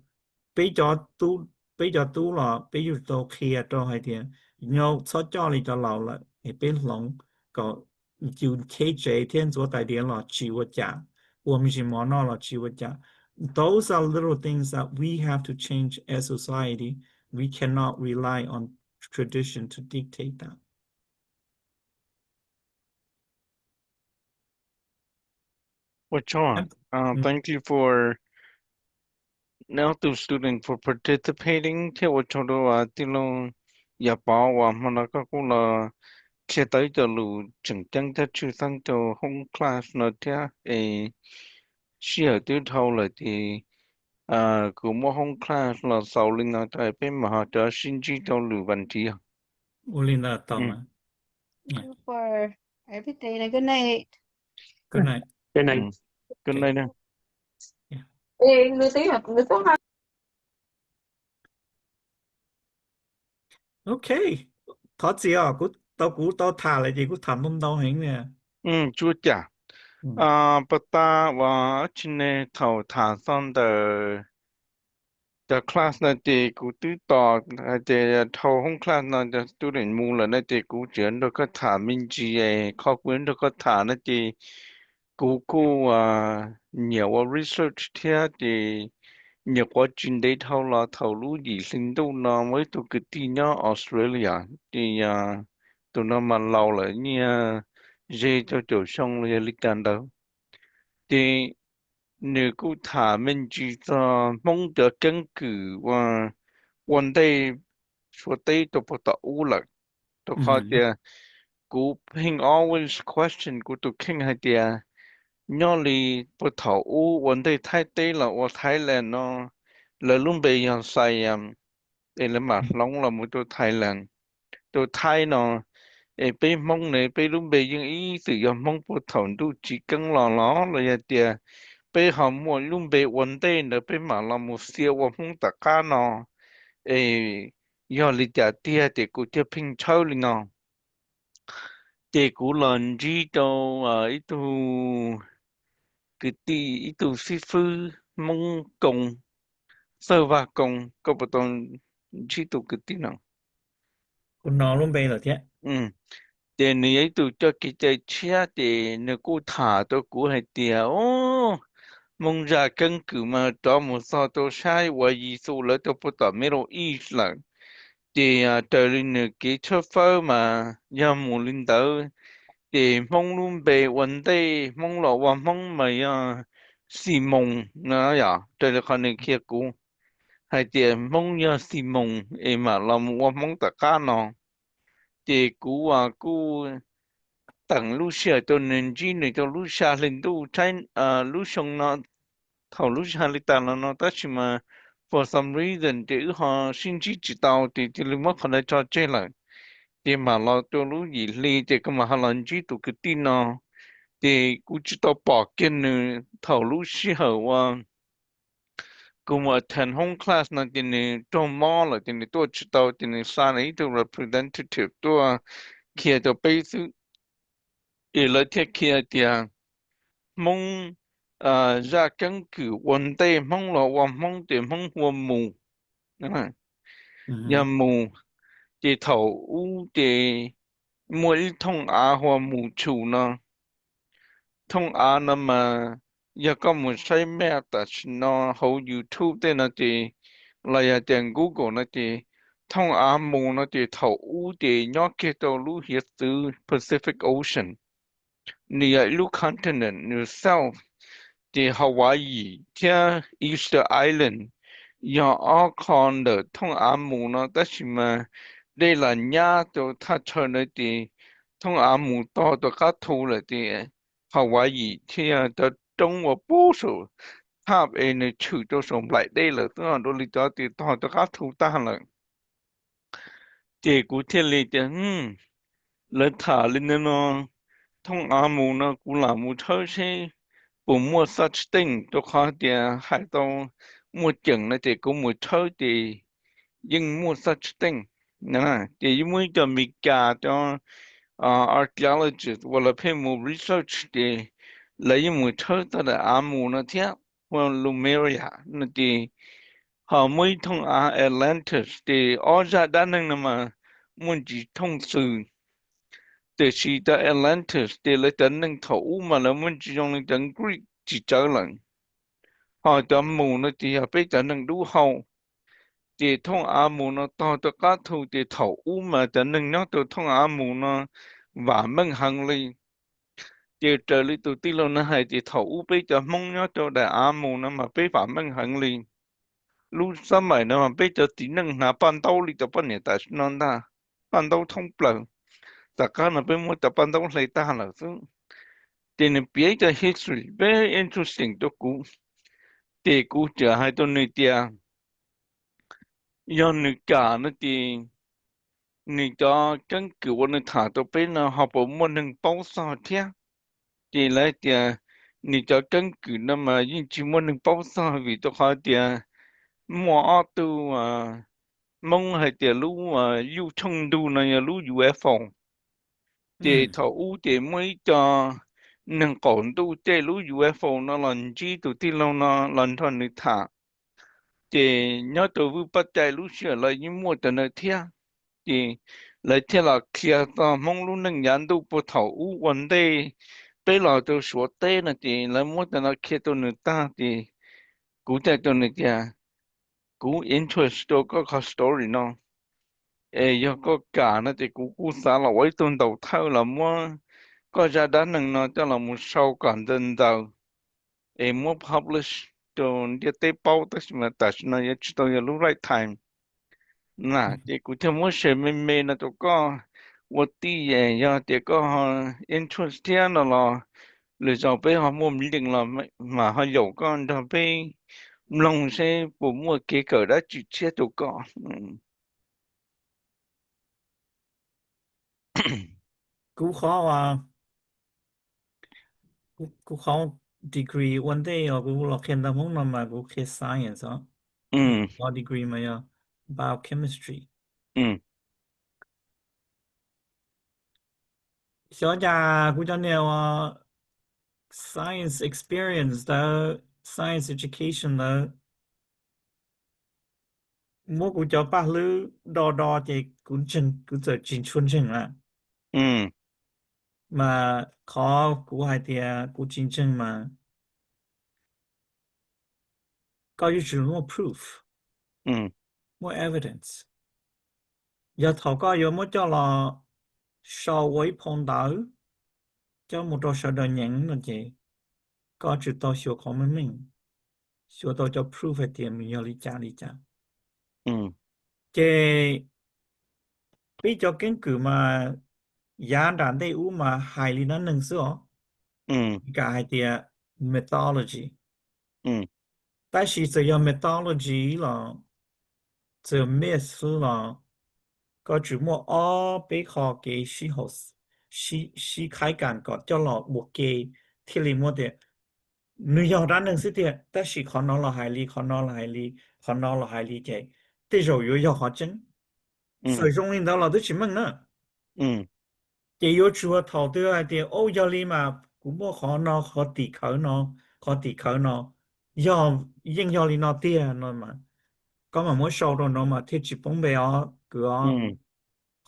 Peb cov tub, peb cov tub los peb yuav tau qhia rau hais tias, no, txhob coj li cov laus lawm, es peb hloov kom yus kheb tsev thiab ntxuav tais diav los tsis ua cas, ua me ntsis mov noj los tsis ua cas. Those are little things that we have to change as society. We cannot rely on tradition to dictate that. Ua tsaug, thank you for now to student for participating thiab ua tsaug rau tij laug Yaj Pov uas hmo no koj kuj los qhia tau ib co lus tseem ceeb thiab tshwj xeeb rau hoob class no thiab es sij hawm twb dhau lawm ces kuv muab hoob class los xaus li no rau peb mam ho rov sib ntsib rau lwm vas thiv. Ua li ntawd tau. Good night. Good night. Good night. Ok, thov txim os, kuv tau kuv tau tham lawm ces kuv tham ntau ntau heev li. Tsuas cas, pas tas uas tsis ne thaum tham txog ntawm cov class no ces kuv twb tos hais tias dhau hoob class no cov student mus lawm no ces kuv tsis nrog koj tham me ntsis, qhov kuv nrog koj tham no ces kuv kuj nyiam ua research thiab ces nyuam qhuav tsis ntev dhau los thaum lub yim hli ntuj no muaj ib tug kwv tij nyob Australia, ces tus no mas laus lawm, nyiaj ze rau caum xyoo los yog li cas ntawd. Ces nws kuj tham me ntsis txog Hmoob cov keeb kwm ua ntej Suav teb rau puag tom ub lawm, rau qhov tias kuv pheej always question kuv tus kheej hais tias nyob li puag thaum ub ua ntej Thaib teb los ua Thailand no, lawv lub npe yog Siam, es lawv mam hloov los mus rau Thailand, rau Thaib no. Es peb Hmoob ne peb lub npe yeej ib txwm yog Hmoob puag thaum ntuj tsim keeb los los los yog tias peb ho muaj lub npe ua ntej ntawd peb mam los mus xia ua Hmoob tom qab no, es yog li cas tiag ces kuv thiaj pheej tshawb li no. Ces kuv los ntsib rau ib tug kwv tij, ib tug xib fwb Hmoob Koo, Xawj Vaj Koo, koj puas tau ntsib tus kwv tij no? Kuv hnov lub npe lawm thiab. Ces nws yog ib tug coj kev cai tshiab ces nws kuj tham rau kuv hais tias, o, Hmoob zaj keeb kwm mas rov mus txog rau saib uas Yexus lawv rau puag tom Middle East lawm. Ces raws li nws kev tshawb fawb mas yog mus li ntawd, ces Hmoob lub npe ua ntej Hmoob los ua Hmoob mas yog Ximoos no yom, raws li qhov nws qhia kuv hais tias Hmoob yog Ximoos es mam los mus ua Hmoob tom qab no. Ces kuv kuj teem lub sij hawm rau nws, ntsib nws rau lub xya hli ntuj lub xyoo no, thaum lub sij hawm li tas los no, tab sis mas for some reason ces wb ho sib ntsib tsis tau ces cia li muab qhov ntawd tso tseg lawm. Ces mam los rau lub yim hli ces kuv mam ho los ntsib tus kwv tij no, ces kuv tsis tau pom kiag nws thaum lub sij hawm uas kuv mus attend home class no ces nws raug mob lawm ces nws tuaj tsis tau ces nws xa nws ib tug representative tuaj qhia rau peb xwb. Ces lawv thiaj qhia tias Hmoob zaj keeb kwm ua ntej Hmoob los ua Hmoob ces Hmoob hu ua Mus, yog Mus. Ces thaum ub ces muaj ib thooj av hu ua Mus Tshus no. Thooj av no mas yog koj mus saib map tam sim no hauv YouTube tej no ces, los yog tias Google no ces, thooj av Mus no ces thaum ub ces nyob kiag rau lub hiav txwv Pacific Ocean. Nws yog ib lub continent nws south, ces Hawaii thiab Easter Island yog ob qho ntawm thooj av Mus no, tab sis mas dej los nyab rau thaj chaw ntawd ces thooj av Mus tog rau qab thu lawm ces Hawaii thiaj yog cov roob uas puag saum thaj es nws tshwm rau saum nplaim dej lawm xwb, dua li cov ces tog rau qab thu tag lawm. Ces kuv thiaj li tias, lawv tham li ntawd no, thooj av Mus no kuv lam mus tshawb seb puas muaj such thing, rau qhov tias hais tau muaj ceem no ces kuv mus tshawb ces yeej muaj such thing. Ces yeej muaj ib co Mes Kas cov archaeologist uas lawv pheej mus research ces lawv yeej mus tshawb txog daim av Mus no thiab, hu ua Lemuria no ces, ho muaj ib thooj av Atlantis ces ob zaj dab neeg no mas muaj ntsis thooj xwm. Tiam sis cov Atlantis ces lawv cov neeg thaum ub mas lawv muaj ntsis zoo li cov Greek tsis tsawv lawm. Ho cov Mus no ces yog peb cov neeg dub hau. Ces thooj av Mus no tog rau qab thu ces thaum ub mas cov neeg nyob rau thooj av Mus no vam meej heev li. Ces raws li tus tij laug no hais ces thaum ub peb cov Hmoob nyob rau daim av Mus no mas peb vam meej heev li. Lub xab maim no mas peb cov txiv neej hnav paj ntaub li cov poj niam tam sim no ntag, paj ntaub thoob plaws. Tom qab no peb muab cov paj ntaub hle tag lawm xwb. Ces nws piav ib co history very interesting rau kuv. Ces kuv txawm hais rau nws tias, yog nws kam no ces nws cov keeb kwm uas nws tham rau peb no ho puas muaj neeg paub txog thiab? Ces lawv tias nws cov keeb kwm no mas yeej tsis muaj neeg paub txog vim rau qhov tias muaj ob tug Hmoob hais tias lub yuj thooj ntuj no yog lub U F O. Ces thaum ub ces muaj ib co neeg qaum ntuj caij lub U F O no los ntsib tus tij laug no los nrog nws tham. Ces nyob rau Vwj Paj Cai lub sij hawm lawv yeej muaj cov ntawd thiab. Ces lawv thiaj los qhia txog Hmoob lub neej yav ntuj puag thaum ub ua ntej peb los rau Suav teb no ces lawv muab cov no qhia rau nws tag ces kuv thiaj rau nws tias, kuv interest rau koj qhov story no, es yog koj kam no ces kuv kuj xav los ua ib tug ntaus thawj los muab koj zaj dab neeg no coj los mus sau kom ntxaws ntxaws es muab publish rau ntiaj teb paub, tab sis mas tam sim no yuav tsis tau yog lub right time na. Ces kuv thiaj muab share me me no rau koj ua tij, yog tias koj ho interest thiab no los lwm zaus peb ho muaj meeting los mas ho yaum koj nrog peb mloog seb puas muaj kev kawm dab tsi tshiab rau koj. Kuv qhov, kuv qhov degree ua ntej uas kuv los qhia ntawv Hmoob no mas kuv qhia science os. Qhov degree mas yog biochemistry. Xyov cas kuv cov niag uas science experience ntawd, science education ntawd, muab kuv cov paj hlwb do do ces kuv txawm tsis tshua ntseeg na. Mas qhov kuv hais tias kuv tsis ntseeg mas koj yuav tsum muaj proof, muaj evidence. Yog thaum koj yuav muab coj los sau ua ib phau ntawv coj mus rau sawv daws nyeem no ces koj tsum tau xyuas qhov meej meej, xyuas tau cov proof hais tias nws yog li cas li cas. Ces peb cov keeb kwm mas yav nram ntej ub mas hais li dab neeg xwb os, kam hais tias mythology. Tab sis txawm yog mythology los, txawm myth los, koj tsum muaj ob peb qho kev sib haum, sib qhaib kam kom coj los ua ke thiaj li muab tias nws yog dab neeg xwb tiag, tab sis qhov no los hais li, qhov no los hais li, qhov no los hais li ces tej zaum yuav yog qhov tseeb. Txawm zoo li ntawd los twb tsis meej na. Ces yuav tsuas thaum twg hais tias, o, yog li mas kuv muaj qhov no, qhov tim khawv no, qhov tim khawv no, yog, yeej yog li no tiag no mas koj mam muab sau rau no mas thiaj tsis poob npe os kwv os.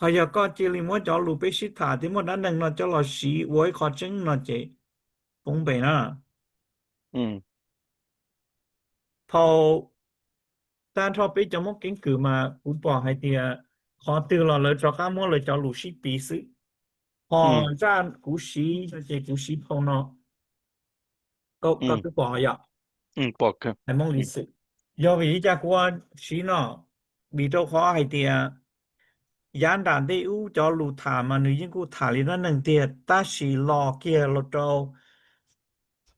Ho yog koj cia li muab cov lus peb sib tham thiab muaj dab neeg no coj los siv ua ib qho tseeb no ces poob npe na. Thaum tag nrho peb cov Hmoob keeb kwm mas kuv pom hais tias qhov twg los lawv rov qab muab lawv cov lus sib piv xwb. Ho zaj kuv siv no ces kuv siv phau no, koj twb pom yom? Hais Hmoob Liv Xwm. Yog vim li cas kuv ua siv no? Vim rau qhov hais tias yav nram ntej ub cov lus tham mas nws yeej kuj tham li dab neeg tiag, tab sis los kiag los rau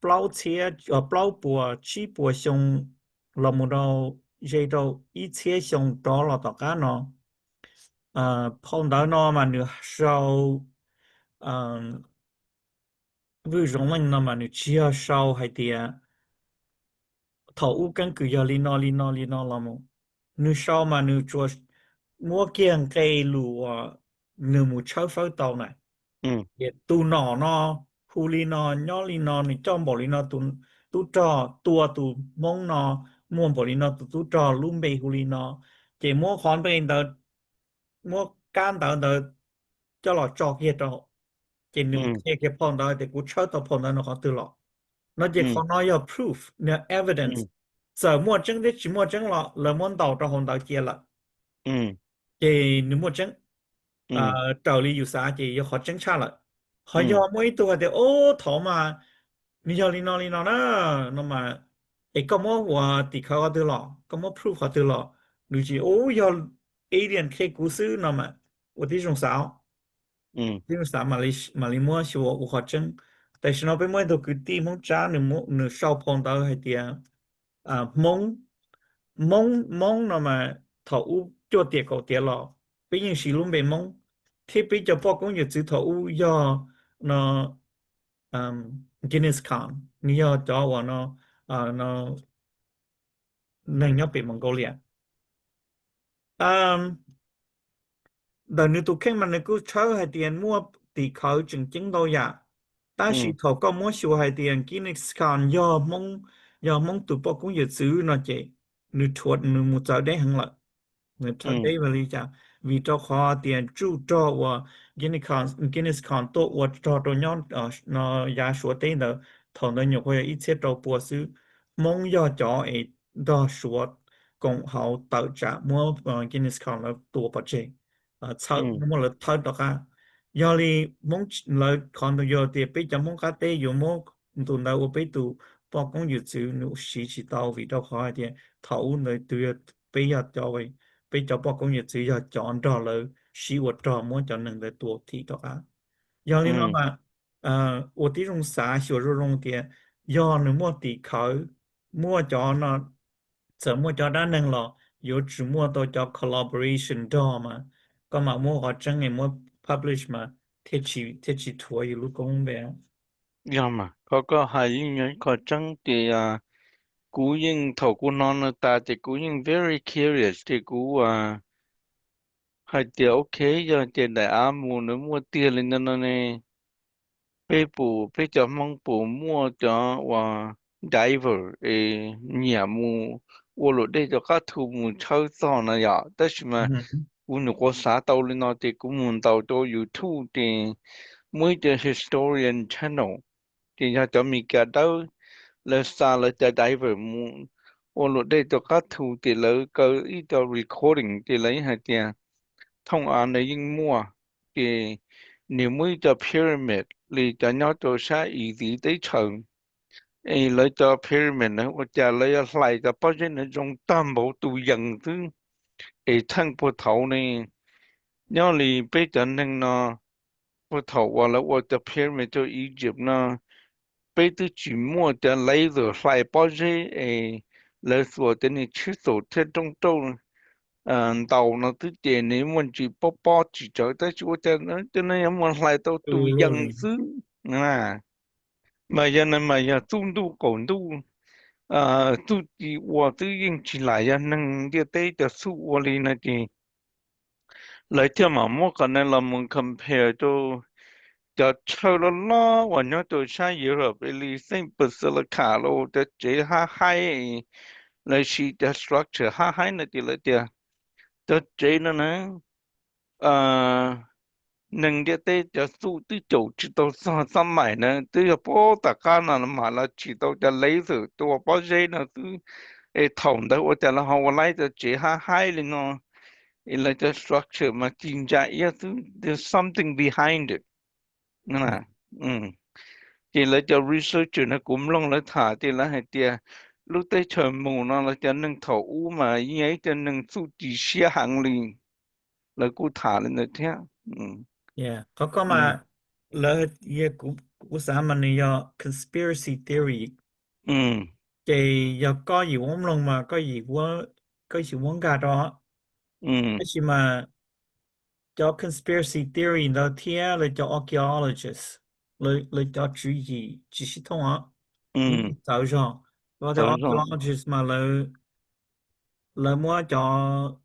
plaub txhiab, plaub puas tsib puas xyoo los mus rau, ze rau ib txhiab xyoo rov los tom qab no, phau ntawv no mas nws sau, Vwj Zoov Leej no mas nws tsis yog sau hais tias thaum ub keeb kwm yog li no li no li no los mus. Nws sau mas nws tsuas muab kiag nqe lus uas nws mus tshawb fawb tau na. Ces tus nom no hu li no, nyob li no, nws coj npaum li no tus tub rog, tua tus Hmoob no muaj npaum li no tus tub rog, lub npe hu li no. Ces muab qhov npe ntawd, muab kab ntawv ntawd coj los tso kiag rau, ces nws qhia kiag phau ntawv tias kuv tshawb tau phau ntawv no qhov twg los. No ces qhov no yog proof, nws evidence. Txawm muaj tseeb thiab tsis muaj tseeb los lawv muab ntaus rau hauv ntawv cia lawm, ces nws muaj tseeb. Raws li yus xav ces yog qhov tseeb tshaj lawm. Ho yog muaj ib tug hais tias, o, thaum mas nws yog li no li no na, no mas, es koj muab ua tim khawv qhov twg los, koj muab proof qhov twg los? Nws tsis, u, yog alien qhia kuv xwb no mas, ua tib zoo xav, tib zoo xav mam li muab xyuas ua qhov tseeb. Tam sim no peb muaj ib tug kwv tij Hmoob Tsab, nws sau phau ntawv hais tias Hmoob, Hmoob, Hmoob no mas thaum ub cuaj tiam kaum tiam los peb yeej siv lub npe Hmoob, thiab peb cov poj koob yawm txwv thaum ub yog no Genghis Khan, nws yog cov uas no neeg nyob pem Mongolia. Ntawm nws tus kheej mas nws kuj tshawb hais tias muaj tim khawv tseem ceeb ntau yam, tab sis thaum koj muab xyuas hais tias Genghis Khan yog Hmoob, yog Hmoob tus poj koob yawm txwv no ces nws rhuav nws mus txawv deb heev lawm. Nws rhuav deb li cas? Vim rau qhov tias tsuj rog uas Genghis Khan tuaj ua rog rau nyob yav Suav teb ntawd, thaum ntawd nyuam qhuav yog ib txhiab rau pua xwb. Hmoob yog cov es nrog Suav koom haum tawm tsam muab Genghis Khan lawv tua pov tseg, txhawb, muab lawv thawb rov qab. Yog li Hmoob lawv qhov ntawd yog tias peb cov Hmoob qab teb yuav muab tus ntawd ua peb tus poj koob yawm txwv nws siv tsis tau vim rau qhov hais tias thaum ub ntawd tus, peb yog cov, peb cov poj koob yawm txwv yog cov nrog lawv sib ua rog muab cov neeg ntawd tua thim rov qab. Yog li no mas ua tib zoo xav xyuas zoo zoo tias yog nws muaj tim khawv, muaj cov no, txawm muaj cov dab neeg los yuav tsum muaj tau cov collaboration nrog mas koj mam muab qhov tseeb es muab publish mas thiaj tsis rhuav yus lub koob npe. Yog mas, qhov koj hais yeej yog ib qho tseeb ces kuv yeej thaum kuv hnov no tas ces kuv yeej very curious ces kuv hais tias ok, yog ces daim av mus nws muaj tiag li no no ne, peb pum peb cov Hmoob pum muaj cov uas diver es nyiam mus ua luam dej cov qab thu mus tshawb txog no yom. Tab sis mas kuv nyuam qhuav xav tau li no ces kuv mus ntaus rau YouTube ces muaj ib co historian channel ces yog cov Meskas dawb, lawv xa lawv cov diver mus ua luam dej cov qab thu ces lawv kaw ib co recording ces lawv yeej hais tias thooj av ntawd yeej muaj. Ces nws muaj ib co pyramid li cov nyob rau sab Iziv teb chaws, es lawv cov pyramid na ua cas lawv yuav hlais cov pob zeb na zoo tag npaum tus yees xwb, es theej puag thaum ne, nyob li peb cov neeg no, puag thaum uas lawv ua cov pyramid rau Egypt no, peb twb tsis muaj cov laser hlais pob zeb es lawv xuas cov niag chisel thiab rooj rauj ntaus no xwb ces nws muaj ntsis pob pob tsis tsawv, tab sis ua cas cov no yuav muaj hlais tau tus yees xwb. Mas yog no mas yog txuj ntuj qaum ntuj, txuj ci ua twb yeej tsis lam yog neeg ntiaj teb cov txuj ua li no ces lawv thiaj mam muab qhov no los mus compare rau cov chaw loj loj uas nyob rau sab Europe li Xeem Basilica los cov tsev hab haib, lawv siv cov structure hab haib no ces lawv tias cov tsev no na, neeg ntiaj teb cov txuj twb caum tsis tau txog xab maim na, twb yog puag tom qab no mam los tsim tau cov laser tua pob zeb no xwb. Es thaum ntawd ua cas lawv ho ua laib cov tsev hab haib li no, es lawv cov structure mas ci ntsa iab xwb, there's something behind it. Ces lawv cov researcher no kuv mloog lawv tham ces lawv hais tias lub teb chaws mus no lawv cov neeg thaum ub mas yeej yog ib cov neeg txuj ci siab heev li. Lawv kuj tham li ntawd thiab. Qhov ko mas lawv, kuv xav mas nws yog conspiracy theory. Ces yog koj yim muab mloog mas koj yim muab nkag rau. Tab sis mas cov conspiracy theory ntawd thiab lawv cov archaeologist, lawv cov tswv yim tsis sib thooj os, txawv zog. Cov archaeologist mas lawv muab cov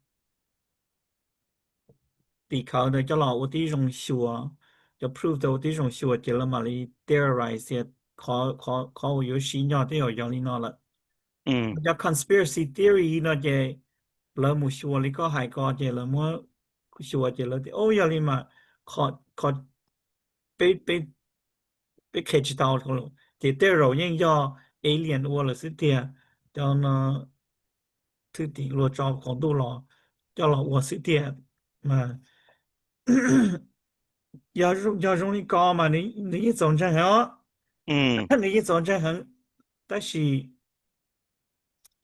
tim khawv ntawd coj los ua tib zoo xyuas, cov proof ntawd ua tib zoo xyuas ces lawv mam li theorize tias qhov uas yuav siv nyog tej zaum yog li no lawm. Cov conspiracy theory no ces lawv mus xyuas li koj hais ko ces lawv muab xyuas ces lawv tias o yog li mas qhov peb, peb qhia tsis tau, ces tej zaum yeej yog alien ua lawm xwb tiag, cov no thwj tim luag tso qaum ntuj los coj los ua xwb tiag. Mas yog zoo li ko mas nws yeej txaus ntseeg heev os. Nws yeej txaus ntseeg heev, tab sis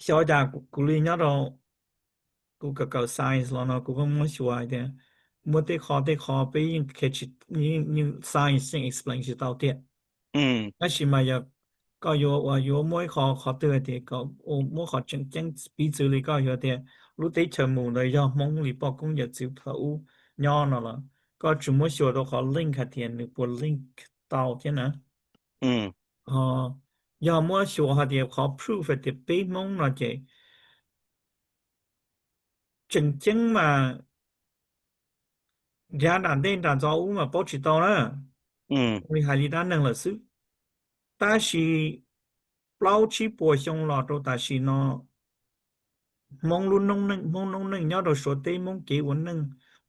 xyov cas kuv li nyob rau kuv kawm kawm science los no kuv kuj muab xyuas hais tias muaj tej qho tej qho peb yeej, science yeej explain tsis tau tiag. Tab sis mas yog koj yuav ua yuav muab ib qho qhov twg hais tias kom muab qhov tseem ceeb piv txwv li koj yuav tias lub teb chaws mus ntawd yog Hmoob li poj koob yawm txwv thaum ub nyob no los koj tsuas muab xyuas rau qhov link hais tias nws puas link tau thiab na. Yog muab xyuas hais tias qhov proof hais tias peb Hmoob no ces Tseem ceeb mas nrad nram ntej nram ntxov ub mas paub tsis tau na, li hais li dab neeg lawm xwb. Tab sis plaub tsib puas xyoo los rau tam sim no, Hmoob lub noob neej, Hmoob noob neej nyob rau Suav teb, Hmoob kev ua neej,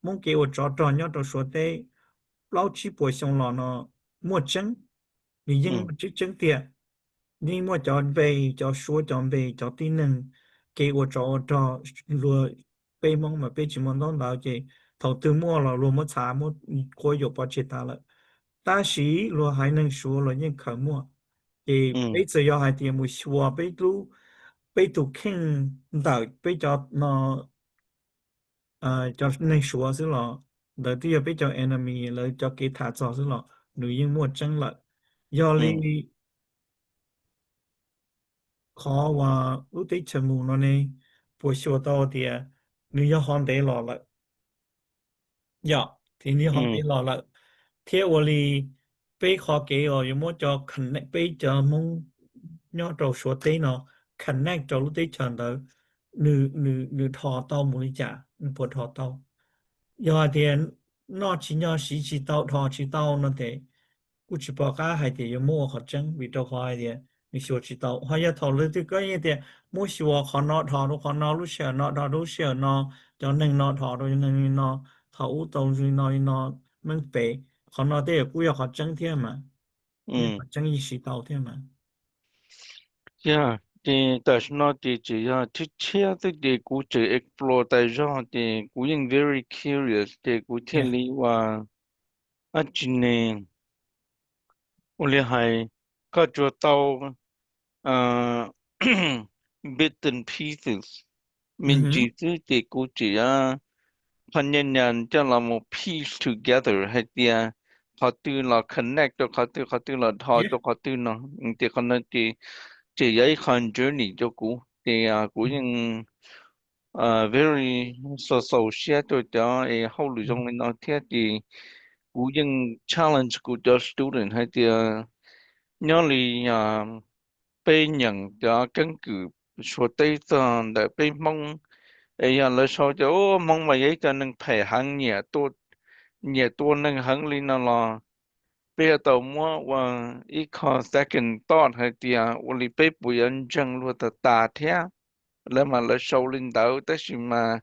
Hmoob kev ua tsov rog nyob rau Suav teb, plaub tsib puas xyoo los no muaj tseeb, nws yeej muaj tseeb tseeb tiag. Yeej muaj cov npe, cov Suav cov npe, cov tib neeg kev ua tsov ua rog, luag peb Hmoob mas peb tsis muaj ntaub ntawv ces thaum twg muaj los luag muab txhav muab quab yuam pov tseg tas lawm. Tab sis luag haiv neeg Suav los yeej khaws muaj. Ces peb txawm yog hais tias mus xyuas peb lub, peb tus kheej ntawm peb cov no, cov neeg Suav xwb los ntawd twb yog peb cov enemy, lawv cov kev tham txog xwb los nws yeej muaj tseeb lawm. Yog li qhov uas lub teb chaws mus no ne, puas xyuas tau tias nws yog ho ntev los lawm? Yog, nws yog ho ntev los lawm, thiab ua li peb qhov kev uas yuav muab cov connect, peb cov Hmoob nyob rau Suav teb no connect rau lub teb chaws ntawd, nws, nws dhos tau mus li cas, nws puas dhos tau? Yog hais tias noj tsis nyog, siv tsis tau, dhos tsis tau no ces kuj tsis pom qab hais tias yuav muab ua qhov tseeb, vim rau qhov hais tias nws xyuas tsis tau. Ho yog thaum lawv twb koj yeej tias muab xyuas qhov no dhos rau qhov no, lub sij hawm no dhos rau lub sij hawm no, cov neeg no dhos rau cov neeg li no, thaum ub tau li no li no, meej pem, qhov no tej yam kuj yog qhov tseeb thiab mas, qhov tseeb yeej siv tau thiab mas. Yog, ces tam sim no ces tseem yog tshiab tshiab xwb ces kuv tseem explore tas zog ces kuv yeej very curious ces kuv thiaj li ua, dab tsi ne, ua li hais, koj tsuas tau bits and pieces me ntsis xwb ces kuv tseem qhov nyas nyas coj los mus piece together hais tias qhov twg los connect rau qhov twg, qhov twg los dhos rau qhov twg no. Ces qhov no ces tseem yog ib qho journey rau kuv ces kuv yeej very xaus xaus siab rau cov es hauj lwm zoo li no thiab ces kuv yeej challenge kuv cov student hais tias nyob li peb nyeem cov keeb kwm Suav teb txog ntawm peb Hmoob es yog lawv sau tias Hmoob mas yog ib co neeg phem heev, nyiam tua neeg heev li no los peb yuav tau muab ua ib qho second thought hais tias ua li peb puas yuav ntseeg luag tas tas thiab. Lawv mas lawv sau li ntawd tab sis mas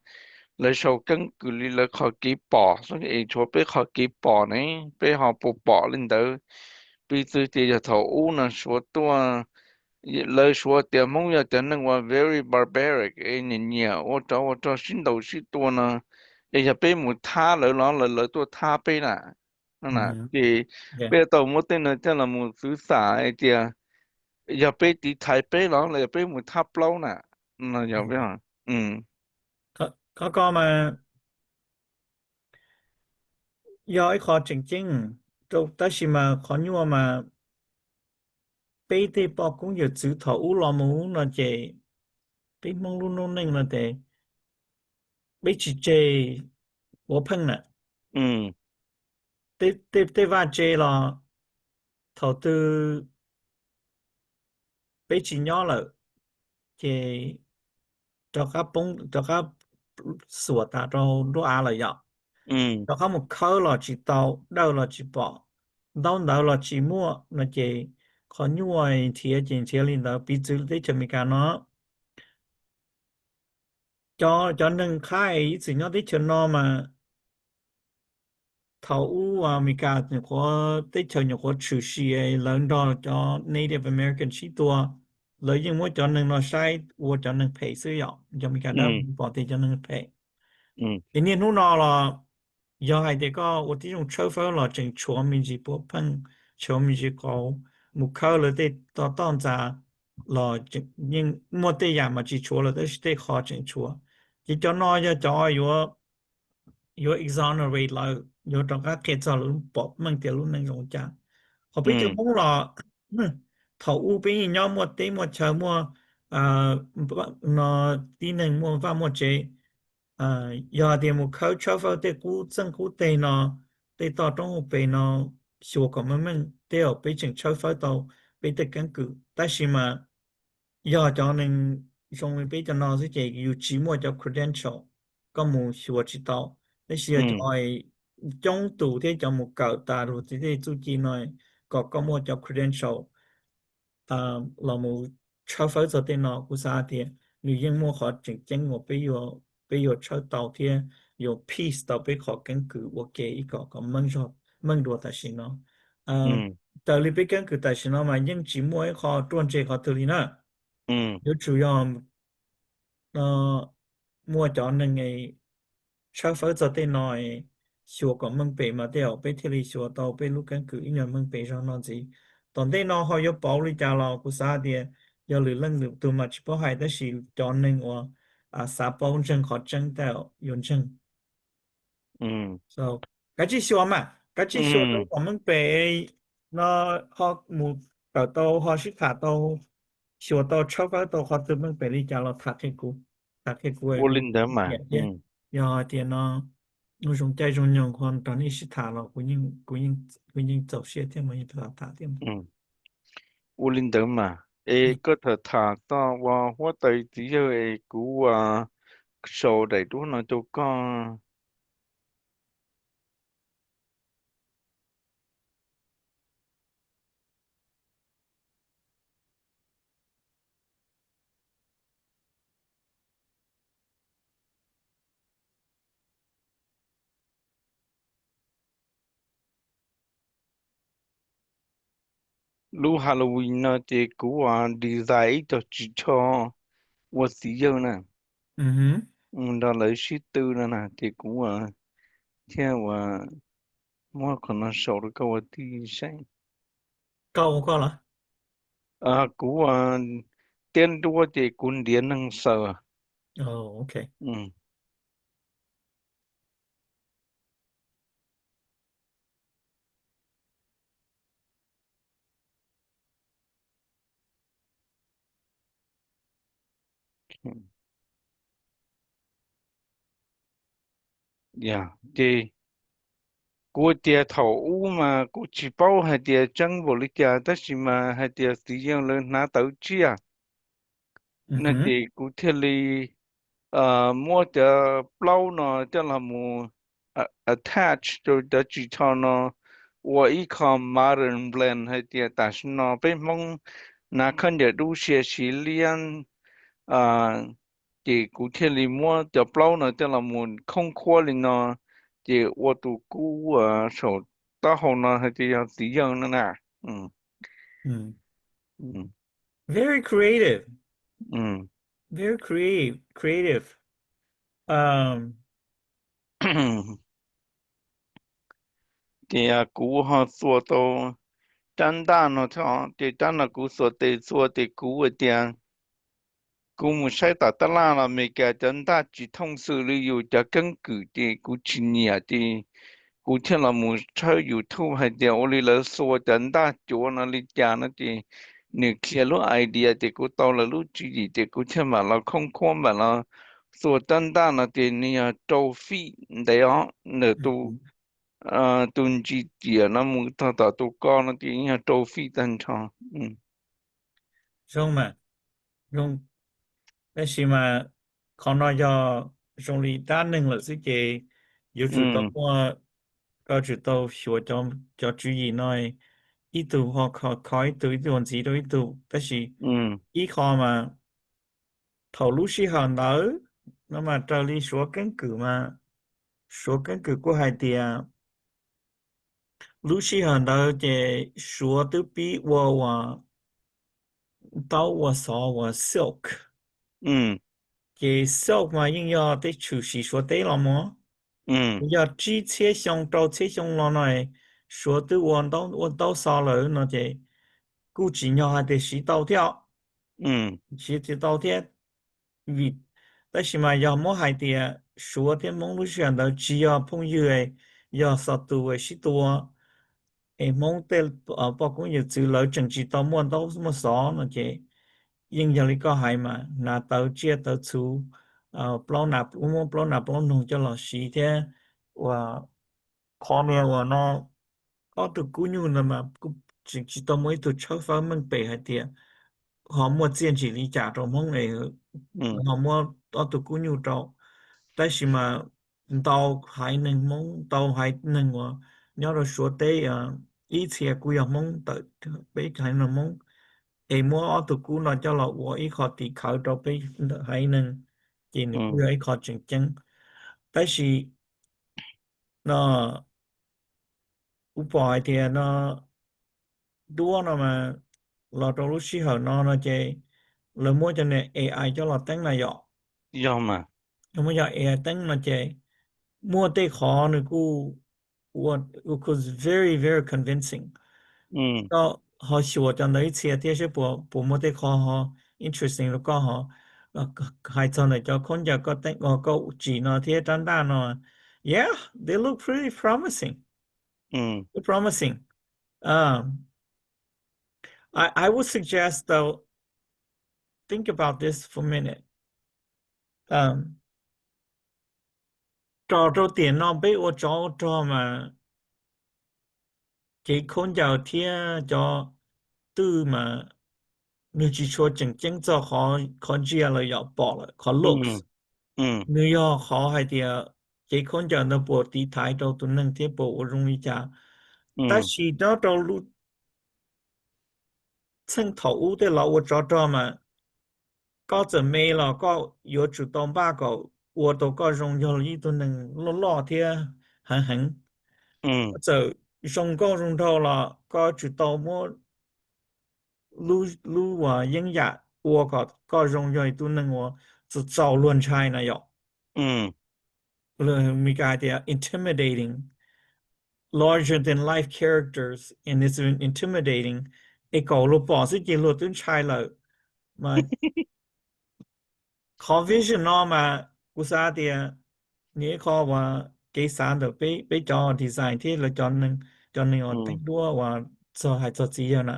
lawv sau keeb kwm li lawv qhov kev pom xwb es tshuav peb qhov kev pom ne, peb ho puas pom li ntawd? Piv txwv tias yog thaum ub no Suav tuaj, lawv Suav tias Hmoob yog cov neeg uas very barbaric es nyiam nyiam ua rov ua rog sib ntaus sib tua no, es yog peb mus thab lawv los lawv tuaj thab peb na. Ces peb tau muab tej no coj los mus xwv xam hais tias yog peb tiv thaiv peb los los yog peb mus thab plaub na. Qhov ko mas yog ib qho tseem ceeb, tab sis mas qhov nyuaj mas peb tej poj koob yawm txwv thaum ub los mus no ces peb Hmoob lub noob neej no ces peb tsis tseg puav pheej na. Tej vaj tse los thaum twg peb tsis nyob lawm ces rov qab poob, rov qab xuas tas rau nruab av lawm yom. Rov qab mus khawb los tsis tau, dawj los tsis pom, ntaub ntawv los tsis muaj no ces qhov nyuaj nrhiav ces nrhiav li ntawd. Piv txwv teb chaws Amelikas no cov neeg Thaib ib txwm nyob teb chaws no mas thaum ub Amelikas nyuam qhuav, teb chaws nyuam qhuav tshwm sim lawv nrog cov Native American sib tua, lawv yeej muab cov neeg no saib ua cov neeg phem xwb yom, cov Amelikas dawb pom tias cov neeg phem. Ces niaj hnub no los yog hais tias koj ua tib zoo tshawb fawb los tseem tshuav me ntsis puav pheej, tshuav me ntsis qauv, mus khawb lawv tej to toj ntxa los yeej muaj tej yam mas tsis tshuav lawm tab sis tej qho tseem tshuav. Ces cov no yog cov yuav, yuav exonerate lawv, yuav rov qab qhia txog lawv lub pom meej tias lub neej zoo cas. Ho peb cov Hmoob los thaum ub peb yeej nyob muaj teb muaj chaw, muaj no tib neeg muaj vaj muaj tsev. Yog tias mus khawb tshawb fawb tej qub txeej qub teg no, tej toj roob hauv pes no, xyuas kom meej meej tej zaum peb tseem tshawb fawb tau peb tej keeb kwm. Tab sis mas yog cov neeg zoo li peb cov no xwb ces yus tsis muaj cov credential, koj mus xyuas tsis tau. Tab sis yog cov coob tus thiab cov mus kawm tas luag tej txuj ci no kom koj muaj cov credential los mus tshawb fawb txog tej no, kuv xav tias nws yeej muaj qhov tseem ceeb uas peb yuav tshawb tau thiab yuav piece tau peb qhov keeb kwm ua ke ib kom kom meej dua tam sim no. Raws li peb keeb kwm tam sim no mas yeej tsis muaj ib qho ruaj ntseg qhov twg li na. Yuav tsum yog muaj cov neeg tshawb fawb txog tej no, xyuas kom meej pem mas tej zaum peb thiaj li xyuas tau peb lub keeb kwm ib nyuag meej pem zog no ntxiv. Tom ntej no ho yuav pauv li cas los kuv xav tias yog lwm leej lwm tus mas tsis paub hais, tab sis cov neeg uas xav paub ntseeg qhov tseeb tej zaum yuav ntseeg. Kav tsij xyuas mas, kav tsij xyuas rau kom meej pem no, ho mus kawm tau, ho sib tham tau, xyuas tau, tshawb fawb tau qhov twg meej pem li cas los tham qhia kuv, tham qhia kuv. Ua li ntawd mas thiab, yog hais tias no zoo caij zoo nyoog ho nrog nej sib tham los kuv yeej txaus siab thiab mas yeej tham thiab. Ua li ntawd mas, es koj tham tham txog ua huab tais txiv yawg es kuv sau daim duab no rau koj. Lub Halloween no ces kuv design ib co ris tsho ua txiv yawg na, nrog lawv sib tw no na ces kuv thiaj ua muab qhov no sau rau koj ua tij saib. Kuv tiab nruab ces kuv ntiav neeg xaws. Ces kuv tias thaum ub mas kuv tsis paub hais tias tseeb npaum li cas tab sis mas hais tias txiv yawg lawv hnav tawv tsiaj no ces kuv thiaj li muab cov plaub no coj los mus attach rau cov ris tsho no ua ib qho modern blend hais tias tam sim no peb Hmoob hnav khaub ncaws dub sia siv liab, ces kuv thiaj li muab cov plaub no coj los mus khoob khuab li no, ces ua tus kub saum taub hau no hais tias yog txiv yawg no na. Very creative. Very creative, creative. Ces kuv ho txua tau rab ntaj no thiab, ces rab no kuv xuas tes txua ces kuv tias kuv mus saib tom tab laj los Amelikas cov ntaj tsis thooj xwm li yus cov keeb kwm ces kuv tsis nyiam ces kuv thiaj los mus tshawb YouTube hais tias ua li lawv xuas cov ntaj cuav no li cas no ces nws qhia lub idea ces kuv tau lawv lub tswv yim ces kuv thiaj mam los khoob khuab mam los xuas rab ntaj no ces nws yog rau feet ntev os, ntawm tus ntsis tiam no mus txog tom tus ko no ces yog rau feet tag nrho. Zoo mas, zoo, tab sis mas qhov no yog zoo li dab neeg lawm xwb ces yuav tsum tau muaj, koj tsum tau xyuas cov tswv yim no, ib tug ho kho ib tug, ib tug ntxiv rau ib tug, tab sis ib qho mas thaum lub sij hawm ntawd no mas raws li suav keeb kwm mas, suav keeb kwm kuj hais tias lub sij hawm ntawd ces suav twb pib ua, ua taub ua xov uas silk. Ces silk mas yeej yog tej tshwm sim suav teb los mas, yog tsib txhiab xyoo rau txhiab xyoo los no, suav twb ua, ua taub xov lawm no ces kuj tsim nyog hais tias siv tau thiab, siv tsis tau thiab. Vim, tab sis mas yog muab hais tias suav thiab hmoob lub sij hawm ntawd tsis yog phooj ywg, yog xov tus sib tua, es hmoob tej poj koob yawm txwv lawv tseem tsis tau muaj taub muaj xov no ces yeej yog li koj hais mas hnav tawv tsiaj tawv txhu, plaub na, muab plaub nas plaub noog coj los siv thiab ua qhov niag uas no, ob tug kub nyuj ntawd mas kuj tsis tau muaj ib tug tshawb fawb meej pem hais tias ho muaj txiaj ntsim li cas rau hmoob es ho muab ob tug kub nyuj rau, Tab sis mas ntau haiv neeg Hmoob, ntau haiv neeg uas nyob rau Suav teb, ib txhia kuj yog Hmoob ntawm peb haiv neeg Hmoob, es muab ob tug kub no coj los ua ib qho tim khawv rau peb ntawm haiv neeg, ces nws kuj yog ib qho tseem ceeb. Tab sis no kuv pom hais tias no duab no mas los rau lub sij hawm no no ces lawv muab cov niag A I coj los teeb na yom. Yog mas. Muab cov A I teeb no ces muaj tej qhov nws kuj ua, kuj very very convincing. Koj ho xyuas cov ntawd ib txhia thiab seb puas puas muaj tej qho ho interesting rau koj ho. Hais txog ntawm cov khaub ncaws koj teeb, koj tsim no thiab rab ntaj no, yeah, they look pretty promising. Look promising. Um, I, I would suggest though, think about this for a minute. Um, tos rau tiam no peb ua tsov ua rog mas cev khaub ncaws thiab cov twj mas nws tsis tshua tseem ceeb txog qhov ntsia lawm yom, pom lawm qhov looks. Nws yog qhov hais tias cev khaub ncaws ntawd puas tiv thaiv rau tus neeg thiab puas ua zoo li cas. Tab sis nyob rau lub txheej thaum ub tej los ua tsov rog mas koj txawm me los koj yuav tsum tau npaj kom ua tau koj zoo yog ib tug neeg loj loj thiab heev heev. Koj txawm zoo nkauj zoo nraug los koj yuav tsum tau muab lub yeeb yam ua kom koj zoo yog ib tug neeg uas txaus txaus luag ntshai na yom. Lus Meskas hais tias intimidating, larger than life characters, and it's been intimidating. Es kom luag pom xwb ces luag twb ntshai lawm. Mas qhov vision no mas kuv xav tias nws ib qho uas kev xav ntawm peb, peb cov design thiab lawv cov neeg uas teeb duab uas txog hais txog txiv yawg na,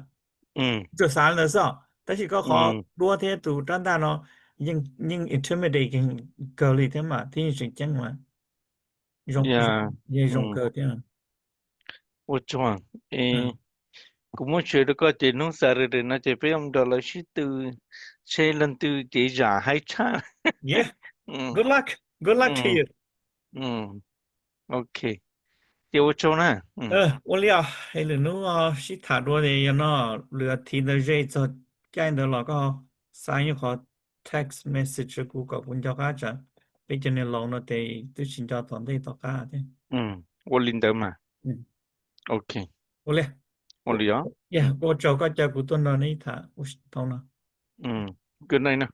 tsuas xav li ntawd xwb. Tab sis koj qhov duab thiab tus rab ntaj no yeej, yeej intimidate kawg li thiab mas thiab yeej tseem ceeb mas zoo, yeej zoo kawg thiab. Ua tsaug, kuv muab tshwm rau koj ces hnub Saturday no ces peb yuav nrog lawv sib tw, seb leej twg kev zam haib tshaj. Good luck, good luck to you. Ok, ces ua tsaug na. Ua li os, es lwm hnub sib tham dua tias yog no, lwm athiv ntawd ze txog caij ntawd los koj xa ib qho text message rau kuv kom kuv nco qab tsam peb cov niam laus no ces twb tsis nco tom ntej tom qab thiab. Ua li ntawd mas. Ok. Ua li, ua li os. Ua tsaug koj caw kuv tuaj nrog nej tham ua si thoob no. Good night na.